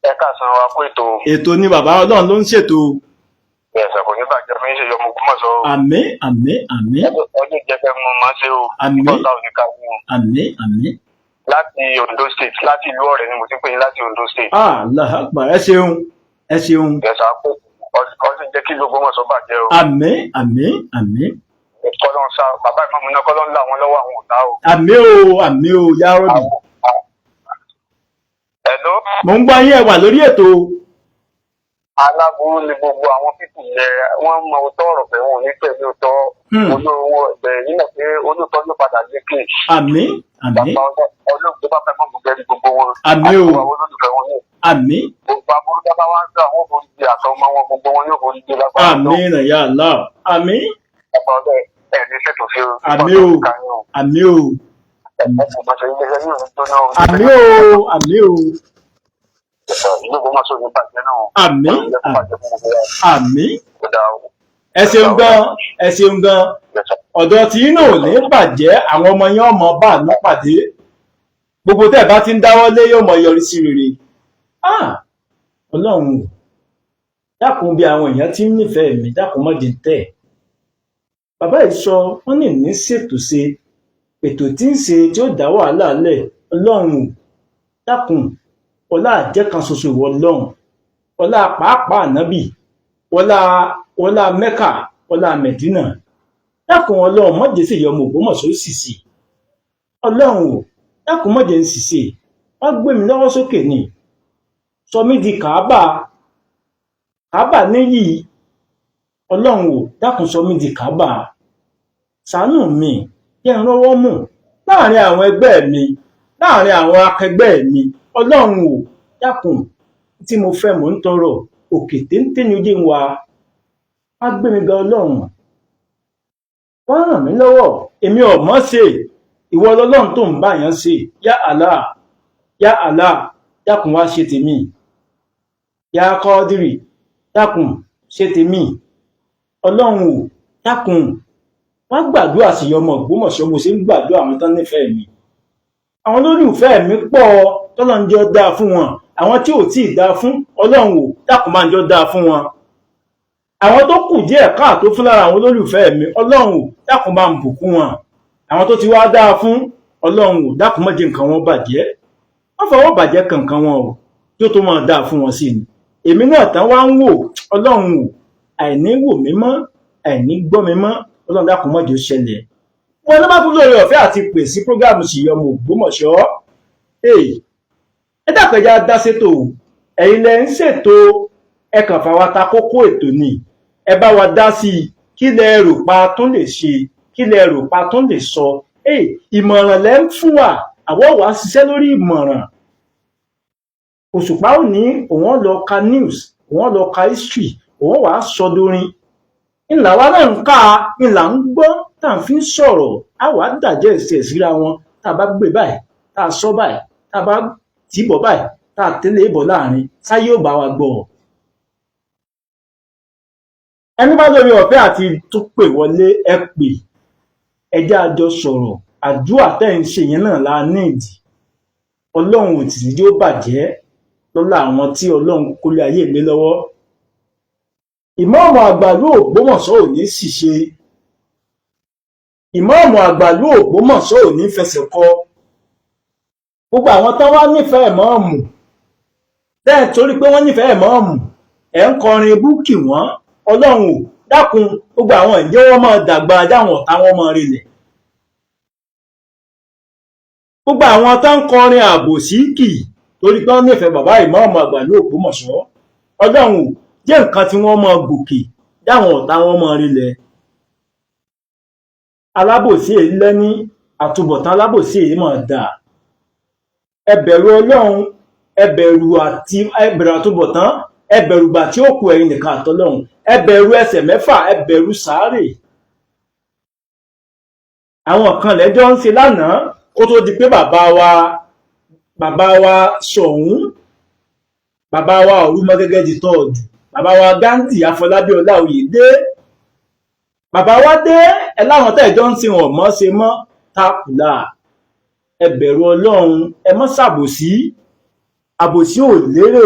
Ẹ káàsán wa kó ètò. Ètò ni bàbá, Ọlọ́run ló ń ṣètò. Ẹ̀sà kò ní bàjẹ́ fún yín, ṣe yọmọ Ògbómọ̀ṣọ́. Àmín, àmín, àmín. Ọdún jẹfẹ mọ máa ṣe o. Àmín. Ọ̀tá òní ká wù. Àmín, àmín. Láti Ondo State, láti ìlú Ọ̀rẹ́ ni mo ti ń pè yín, láti Ondo State. Ah, Allahu Akbar, ẹ ṣeun, ẹ ṣeun. Ẹ̀sà kó ọdún jẹ́ kí Ògbómọ̀ṣọ́ bàjẹ́ o. Àmín, àmín, àmín. Kọ́lọ́n sá bàbá ìmọ̀mù náà, kọ́lọ́n là wọ́n lọ́wọ́ àwọn ọ̀tá o. Àmín o, àmín o, ya Rabbi. Hello. Mo ń gbọ́ yín, ẹ wà lórí ètò. Aláburú ni gbogbo àwọn people yẹn. Wọ́n mọ òótọ́ ọ̀rọ̀ pé wọn ò ní tẹ̀lé òótọ́. Olówó ẹgbẹ́ yìí náà pé olóòótọ́ yóò padà lékè. Àmín, àmín. Bàbá olóògbé bá fẹ́ mọ́ gbogbo ẹni gbogbo wọn. Àmín o. Àti àwọn olólùfẹ́ wọn ní. Àmín. Gbogbo aburú dábàá wá ń sọ, àwọn forí di àtọmọ wọn, gbogbo wọn yóò forí di lágbára. Àmín ya Allah, àmín. Ọ̀pọ̀ ọ̀dọ́ ẹ̀ ní ṣètò sí o. Àmín o, àmín o. Àmín o, àmín o. Àmín, àmín. Ẹ ṣeun gan, ẹ ṣeun gan. Ọ̀dọ̀ tí inú ò ní bàjẹ́, àwọn ọmọ yẹn ọmọ bá àánú pàdé. Gbogbo tẹ́ ẹ bá ti ń dáwọ́ lé yóò mọ yọrí sí rere. Ah, Ọlọ́run o, dákun, bí àwọn èèyàn ti ń nífẹ̀ẹ́ mi, dákun mọ́ di tẹ̀. Bàbá yìí sọ wọ́n ní ní ṣètò ṣe ètò tí ń ṣe tí ó dá wàhálà lẹ̀. Ọlọ́run ò dákun, ọlá àjẹ́ kan ṣoṣo ìwọ Ọlọ́run, ọlá pàápàá ànábì, ọlá Mẹ́kà, ọlá Mẹ̀dínà, dákun Ọlọ́run, mọ̀jẹ̀ sì yọ ọmọ Ògbómọ̀ṣọ́ sì sí. Ọlọ́run ò dákun, mọ̀jẹ̀ ń sì ṣe, wọ́n gbé mi lọ́wọ́ sókè ni, sọ mí di Kàábà, Kàábà níyì. Ọlọ́run ò dákun, sọ mí di Kàábà, ṣàánú mi, jẹ́ n rọ́wọ́ mú láàrin àwọn ẹgbẹ́ mi, láàrin àwọn akẹgbẹ́ mi. Ọlọ́run ò dákun, tí mo fẹ́ mò ń tọrọ, òkè téńté ni ojú ń wa, wá gbé mi ga. Ọlọ́run, wá ràn mí lọ́wọ́, èmi ò mọ̀ ṣe, ìwọ lọ́lọ́run tó ń bá yẹn ṣe. Yá Allah, yá Allah, dákun wá ṣe tèmi. Yá Kọ́dírì, dákun ṣe tèmi. Ọlọ́run ò dákun, wá gbàdúrà sí ọmọ Ògbómọ̀ṣọ́ bó ṣe ń gbàdúrà àwọn tán nífẹ̀ẹ́ mi. Àwọn olólùfẹ́ mi pọ̀, tọ́lọ́run jẹ́ ó dáa fún wọn. Àwọn tí ò tí ì dáa fún, Ọlọ́run ò dákun, máa ń jọ dáa fún wọn. Àwọn tó kù díẹ̀ káàtó fún lára àwọn olólùfẹ́ mi, Ọlọ́run ò dákun, bá ń bùkún wọn. Àwọn tó ti wá dáa fún, Ọlọ́run ò dákun, má jẹ́ nǹkan wọn bàjẹ́, wọ́n fọwọ́ bàjẹ́ kankan wọn o, yóò tó máa dáa fún wọn sí ni. Èmi náà tán wá ń wò, Ọlọ́run ò, àìní wò mí mọ́, àìní gbọ́ mi mọ́, Ọlọ́run dákun, má jẹ́ ó ṣẹlẹ̀. Wọn ló bá tún lóore ọ̀fẹ́ àti pè sí program Ṣèyí ọmọ Ògbómọ̀ṣọ́. Ẹ dákun, ẹ jẹ́ á dá sétò. Ẹ̀yin lẹ ń ṣètò, ẹ kàn fà wá ta kókó ètò ni. Ẹ bá wa dá sí i. Kí lẹ rò pa tún lè ṣe? Kí lẹ rò pa tún lè sọ? Ìmọ̀ràn lẹ ń fún wa, àwọ̀ wàá ṣiṣẹ́ lórí ìmọ̀ràn. Òṣùpá ò ní òun lọ ka news, òun lọ ka history, òun wàá sọ dorin ńlá wa náà ń ká ńlá ń gbọ́ tá à ń fi ń sọ̀rọ̀. Á wàá dàjẹ́ ìṣe síra wọn. Tá a bá gbé báyìí, tá a sọ báyìí, tá a bá tì í bọ̀ báyìí, tá a tẹ́lẹ̀ bọ̀ láàrin sáyé, ò bá wa gbọ́. Ẹni bá lórí ọ̀fẹ́ àti tó pè wọlé, ẹ pè, ẹ jẹ́ a jọ sọ̀rọ̀. Àdúrà tẹ́ ń ṣe yẹn náà la nídìí. Ọlọ́run ò tì í yóò bàjẹ́ lọ́lá àwọn tí Ọlọ́run kólé ayé lé lọ́wọ́. Ìmáàmù àgbà ìlú Ògbómọ̀ṣọ́ ò ní ṣìṣe, ìmáàmù àgbà ìlú Ògbómọ̀ṣọ́ ò ní fẹsẹ̀ kọ. Gbogbo àwọn tán wá nífẹ̀ẹ́ ìmáàmù bẹ́ẹ̀, torí pé wọ́n nífẹ̀ẹ́ ìmáàmù, ẹ̀ ń kọrin ibú kì wọ́n. Ọlọ́run ò dákun, gbogbo àwọn ìjẹ́ wọ́n máa dàgbà dáwọn ọ̀tá wọn máa rinlẹ̀. Gbogbo àwọn tó ń kọrin àbòsí kì torí pé wọ́n nífẹ̀ẹ́ bàbá ìmáàmù àgbà ìlú Ògbómọ̀ṣọ́, Ọlọ́run ò jẹ́ nǹkan tí wọ́n máa gòkè dáwọn ọ̀tá wọn máa rinlẹ̀. Alábòsí èyí lẹ́ní àtúbọ̀tán, alábòsí èyí máa dà. Ẹ bẹ̀rù Ọlọ́run, ẹ bẹ̀rù àti ẹ bẹ̀rù àtúbọ̀tán, ẹ bẹ̀rù gbà tí ó kù ẹ̀yin nìkan àtọlọ́run, ẹ bẹ̀rù ẹsẹ̀ mẹ́fà, ẹ bẹ̀rù sàárè. Àwọn kan lẹ́jọ́ ń ṣe lánàá kó tó di pé bàbá wa Ṣọ̀ún, bàbá wa Ọ̀rúnmọ́gẹ́gẹ́ di tọ́ọ̀dù, bàbá wa Ghandi Afọlábí Ọláoyè dé. Bàbá wa dé, ẹ láwọn tẹ́ẹ̀jọ́ ń ṣe wọn mọ́ ṣe mọ́ tákùlà. Ẹ bẹ̀rù Ọlọ́run, ẹ má ṣàbòsí, àbòsí ò lérè.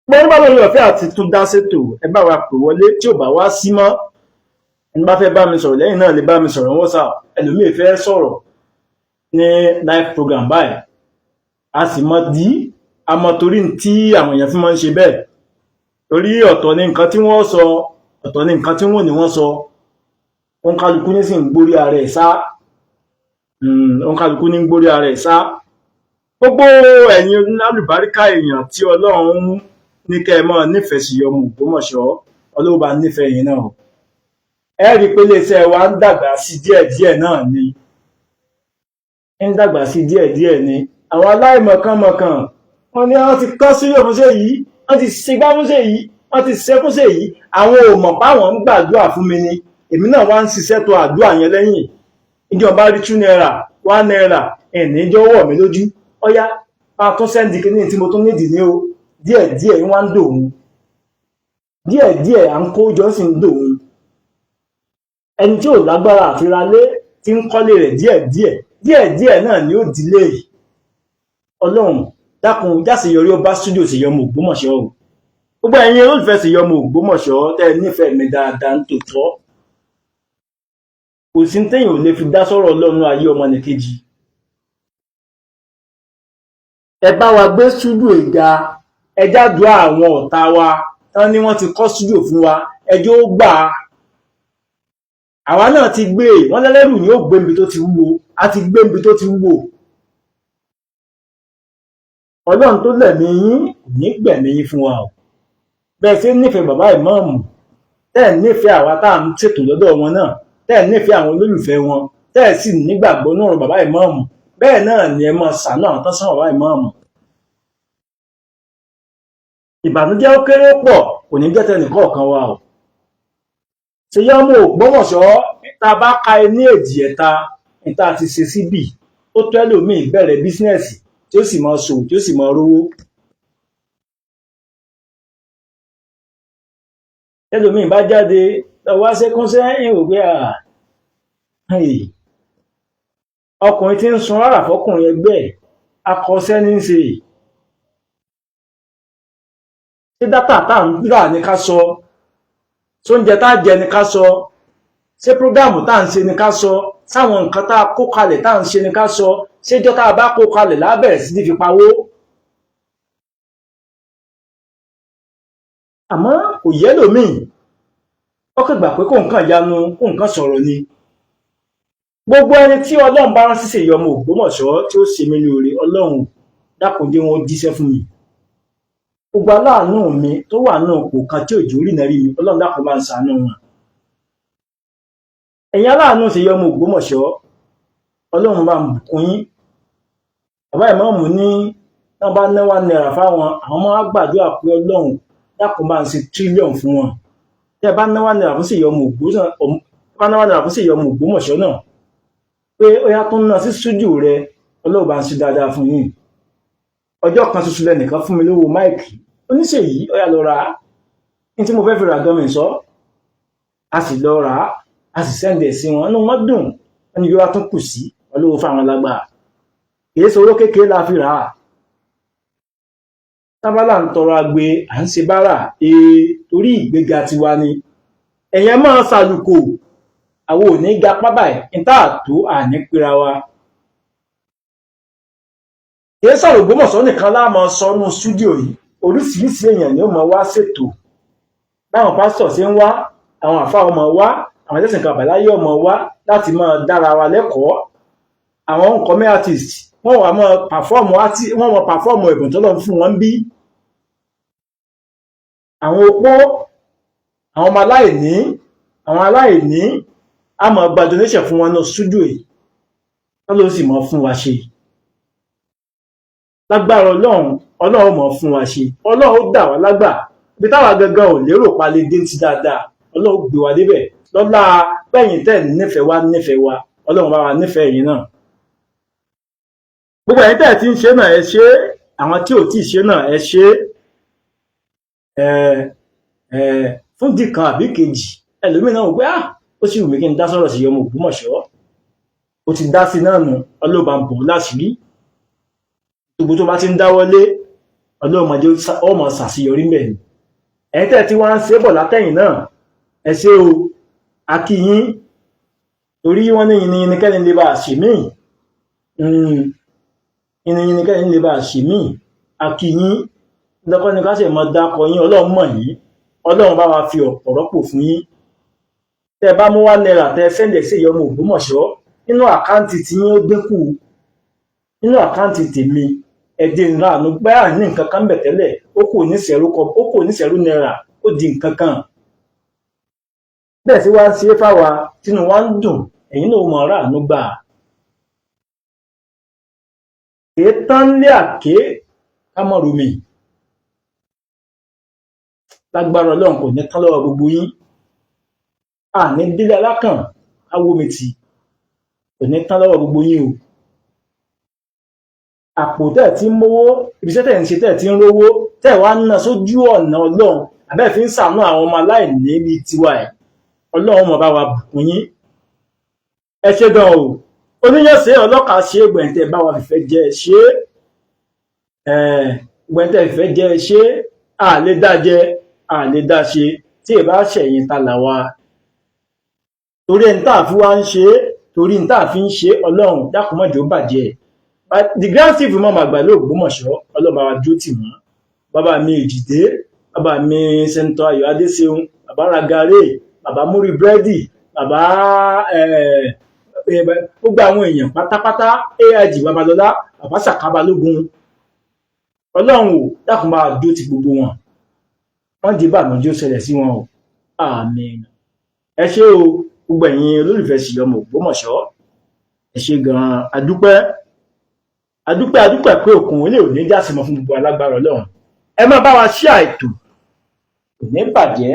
Mo ní bá lórí ọ̀fẹ́ àti tún dá sétò, ẹ bá wa pè wọlé. Tí ò bá wá sí mọ́, ẹni bá fẹ́ bá mi sọ̀rọ̀ lẹ́yìn náà lè bá mi sọ̀rọ̀ WhatsApp. Ẹlòmíì fẹ́ sọ̀rọ̀ ní live program báyìí, a sì mọ dí àmọ́ torí tí àwọn èèyàn fi máa ń ṣe bẹ́ẹ̀, torí ọ̀tọ̀ ní nǹkan tí wọ́n sọ, ọ̀tọ̀ ní nǹkan tí wọ́n ní wọ́n sọ. Òǹkàlùkù ní sì ń gbórí ara ẹ̀ sá, òǹkàlùkù ní ń gbórí ara ẹ̀ sá. Gbogbo ẹ̀yin alùbáríkà èèyàn tí Ọlọ́run ní kẹ́ ẹ máa nífẹ̀ẹ́ sí ọmọ Ògbómọ̀ṣọ́, Ọlọ́run bá nífẹ̀ẹ́ yín náà. Ẹ rí i pé iléeṣẹ́ wa ń dàgbà sí díẹ̀díẹ̀ náà ni, ń dàgbà sí díẹ̀díẹ̀ ni. Àwọn aláìmọ̀kànmọ̀kàn wọ́n ní wọ́n ti kọ́ sílẹ̀ fúnṣẹ́ yìí, wọ́n ti ṣègbà fúnṣẹ́ yìí, wọ́n ti ṣe fúnṣẹ́ yìí. Àwọn ò mọ̀ páwọn ń gbàdúrà fún mi ni. Èmi náà wá ń ṣiṣẹ́ tó àdúrà yẹn lẹ́yìn. Ìjọba rí ₦2, ₦1, ẹ̀ní jọ wọ̀ mí lójú. Ọ̀yá, máa tún send kíní tí mo tún nídìí ní o. Díẹ̀díẹ̀ wá ń dòun, díẹ̀díẹ̀ à ń kó jọ sí ń dòun. Ẹni tí ò lágbára àti ralé tí ń kọ́lé rẹ̀ díẹ̀díẹ̀ díẹ̀díẹ̀ náà ni ó dílé. Ọlọ́run dákun, jáseyọrí ọba studio Ṣèyí ọmọ Ògbómọ̀ṣọ́ o. Gbogbo ẹ̀yin olólùfẹ́ Ṣèyí ọmọ Ògbómọ̀ṣọ́ tẹ́ ẹ nífẹ̀ẹ́ mi dáadáa ń tòótọ́, kò sí téèyàn ò lè fi dá sọ̀rọ̀ Ọlọ́run ayé ọmọnìkejì. Ẹ bá wa gbé stúdíò ìga, ẹ jádùá àwọn ọ̀tá wa tán ní wọ́n ti kọ́ stúdíò fún wa, ẹjọ́ ó gbà á. Àwa náà ti gbé e, wọ́n lẹ́lẹ́rù ni ó gbé níbi tó ti wúwo, a ti gbé níbi tó ti wúwo. Ọlọ́run tó lẹ̀mí yín kò ní gbẹ̀mí yín fún wa o. Bẹ́ẹ̀ ṣe ń nífẹ̀ẹ́ bàbá ìmáàmù, tẹ́ ẹ̀ nífẹ̀ẹ́ àwa tá à ń ṣètò lọ́dọ̀ wọn náà, tẹ́ ẹ̀ nífẹ̀ẹ́ àwọn olólùfẹ́ wọn, tẹ́ ẹ̀ sì nígbàgbọ́ nínú ọ̀rọ̀ bàbá ìmáàmù, bẹ́ẹ̀ náà ni ẹ máa ṣàánú àwọn tán sán bàbá ìmáàmù. Ìbànújẹ́ ó kéré ó pọ̀ kò ní jẹ́ tẹnìkọ̀ọ̀kan wa o. Ṣèyí ọmọ Ògbómọ̀ṣọ́, tá a bá ka ẹ ní èjì ẹ̀ta níta ti ṣe síbì, ó tó ẹlòmíì bẹ̀rẹ̀ business tí ó sì máa ṣòwò tí ó sì máa rówó. Ẹlòmíì bá jáde lọ wá ṣẹ́kúnṣẹ́ ń wò pé ọkùnrin tí ń sun rárá fọkùnrin ẹgbẹ́ ẹ̀ akọṣẹ́ ní í ṣe. Ṣé dátà tá à ń rà ní ká sọ? Sóúnjẹ tá a jẹ ní ká sọ? Ṣé prógámù tá à ń ṣe ní ká sọ? Sáwọn nǹkan tá a kó kalẹ̀ tá à ń ṣe ní ká sọ? Ṣéjọ́ tá a bá kó kalẹ̀ lábẹ̀rẹ̀ sí ní fi pawó? Àmọ́ kò yẹ lòmíì, ọkàn gbà pé kó nǹkan yanu, kó nǹkan sọ̀rọ̀ ni. Gbogbo ẹni tí Ọlọ́run bá rán sí Ṣèyí ọmọ Ògbómọ̀ṣọ́ tí ó ṣe mí lóore, Ọlọ́run dákun jẹ́ wọn jíṣẹ́ fún mi. Gbogbo aláàánú mi tó wà náà kò kan tí òjò rí nàrí mi, Ọlọ́run dákun bá ń ṣàánú wọn. Ẹ̀yin aláàánú Ṣèyí ọmọ Ògbómọ̀ṣọ́, Ọlọ́run bá ń bùkún yín. Bàbá ìmáàmù ní wọ́n bá ná 1 naira fáwọn, àwọn máa gbàdúrà pé Ọlọ́run dákun bá ń ṣe tírílíọ̀nù fún wọn. Tẹ́ ẹ bá ná 1 naira fún Ṣèyí ọmọ Ògbómọ̀ṣọ́ náà, pé ó yá tó ń ná sí stúdíò rẹ, Ọlọ́run bá ń ṣe dáadáa fún yín. Ọjọ́ kan ṣoṣo lẹ́nìkan fún mi lówó máìkì, oníṣèyí ó yá lọ rà á. Ní tí mo fẹ́ fi rà gan mi sọ, a sì lọ rà á, a sì sẹ́ndẹ̀ sí wọn, inú wọn dùn, wọn ní bí wàá tún kù sí olówó fáwọn lágbà. Kìí ṣe owó kékeré la fi rà á. Tábàlà ń tọrọ agbe, à ń ṣe bárà, torí ìgbéga tiwa ni. Ẹ̀yẹn máa ṣàlùkò, àwọn ò ní ga pábà ẹ̀ níta àtó àní pera wa. Kìí sọ̀rọ̀ Ògbómọ̀ṣọ́ nìkan la máa sọ nínú stúdíò yìí, oríṣiríṣi èèyàn ni ó máa wá ṣètò. Báwọn pásítọ̀ ṣe ń wá, àwọn àfáà ọmọ wá, àwọn ẹlẹ́sìn kan àbáláyé ọmọ wá láti máa dára wa lẹ́kọ̀ọ́. Àwọn incoming artist wọ́n wà máa pàfọ́ọ̀mù, wọ́n máa pàfọ́ọ̀mù ẹ̀bùn tó lọ́n fún wọn bí. Àwọn opó, àwọn ọmọ aláìní, àwọn aláìní á máa gba donation fún wọn ní stúdíò yìí, tó ló sì máa fún wa ṣe. Lágbára Ọlọ́run, Ọlọ́run máa fún wa ṣe, Ọlọ́run ó dà wá lágbà. Ibi táwa gangan ò lérò pa lè dé ti dáadáa, Ọlọ́run gbé wa débẹ̀. Lọ́lá pẹ̀yìn tẹ̀ nífẹ̀ẹ́ wa, nífẹ̀ẹ́ wa, Ọlọ́run bá wa nífẹ̀ẹ́ yín náà. Gbogbo ẹ̀yin tẹ̀ tí ń ṣe náà ẹ ṣe, àwọn tí ò tí ì ṣe náà ẹ ṣe. Fún dì kan àbí kejì, ẹlòmíràn wò pé ó sì wù mí kí n dá sọ̀rọ̀ sí ọmọ Ògbómọ̀ṣọ́, ó ti dá sí náà nù, Ọlọ́run bá ń bò láṣìírí. Gbogbo tó bá ti ń dáwọ́lé, Ọlọ́run máa jẹ́ ọmọ ṣàṣeyọrí mbẹ̀ ni. Ẹ̀yin tẹ̀ tí wọ́n ń ṣe bọ̀ látẹ̀yìn náà ẹ ṣé o, a kí yín, torí wọ́n ní yìnyín kẹ́ni lè bá a ṣe míì, yìnyín kẹ́ni lè bá a ṣe míì, a kí yín. Lọ́kọ́ ni ká sì máa dákọ yín, Ọlọ́run mọ̀ yín, Ọlọ́run bá wa fi ọ̀pọ̀ rọ́pò fún yín. Tẹ́ bá mú 1 naira tẹ́ sẹ́ndẹ̀ sí Ìyá ọmọ Ògbómọ̀ṣọ́, nínú àkáǹtì tí yín ó dínkù, nínú àkáǹtì tèmi ẹ̀dín ńlá àánú gbá ní nǹkan kan bẹ̀ tẹ́lẹ̀, ó kò ní sẹ́rú kọ, ó kò ní sẹ́rú náírà, ó di nǹkan kan. Bẹ́ẹ̀ sì wá ń ṣe é fáwa tínú wa ń dùn, ẹ̀yin náà ó mọ aráàánú gbà. Kì í tán lé àké ká mọ̀ rumi. Lágbára Ọlọ́run kò ní tán lọ́wọ́ gbogbo yín. Àní délé alákàn ká wó mi tì, kò ní tán lọ́wọ́ gbogbo yín o. Àpò tẹ́ ẹ̀ tí ń mówó, ibiṣẹ́ tẹ́ ẹ̀ ń ṣe tẹ́ ẹ̀ tí ń rówó, tẹ́ ẹ̀ wá ń ná sójú ọ̀nà Ọlọ́run, àbẹ́ fi ń ṣàánú àwọn ọmọ aláìní bíi tiwa ẹ̀, Ọlọ́run mọ̀ bá wa bùkún yín. Ẹ ṣé gan o. Oníyànṣe ọlọ́kà ṣe gbẹ̀ǹtẹ̀ bá wa fìfẹ́ jẹ ṣe, gbẹ̀ǹtẹ̀ fìfẹ́ jẹ ṣe. A lè dá jẹ, a lè dá ṣe. Tí ì bá ṣẹ̀yìn, ta là wa? Torí ẹni tá a fi wá ń ṣe é, torí ní tá a fi ń ṣe é, Ọlọ́run dákun má jẹ́ ó bàjẹ́. The Grand Chief Imam àgbà l'Ógbómọ̀ṣọ́, Ọlọ́run bá wa dúró tì wọ́n. Bàbá mi Èjìdé, bàbá mi Senator Ayọ̀ Adéṣeun, bàbá Ragare, bàbá Múrí Búrẹ́dì, bàbá gbogbo àwọn èèyàn pátápátá, AIG Babalọlá, bàbá Sàká Balógun, Ọlọ́run ò dákun bá wa dúró ti gbogbo wọn. Wọ́n di ìbànújẹ́ ó ṣẹlẹ̀ sí wọn o. Àmín. Ẹ ṣé o, gbogbo ẹ̀yin olólùfẹ́ sí ọmọ Ògbómọ̀ṣọ́, ẹ ṣé gan-an. Adúpẹ́, adúpẹ́, adúpẹ́ pé òkun ilé ò ní jásìmọ́ fún gbogbo alágbára Ọlọ́run. Ẹ má bá wa ṣí àìtò, kò ní bàjẹ́.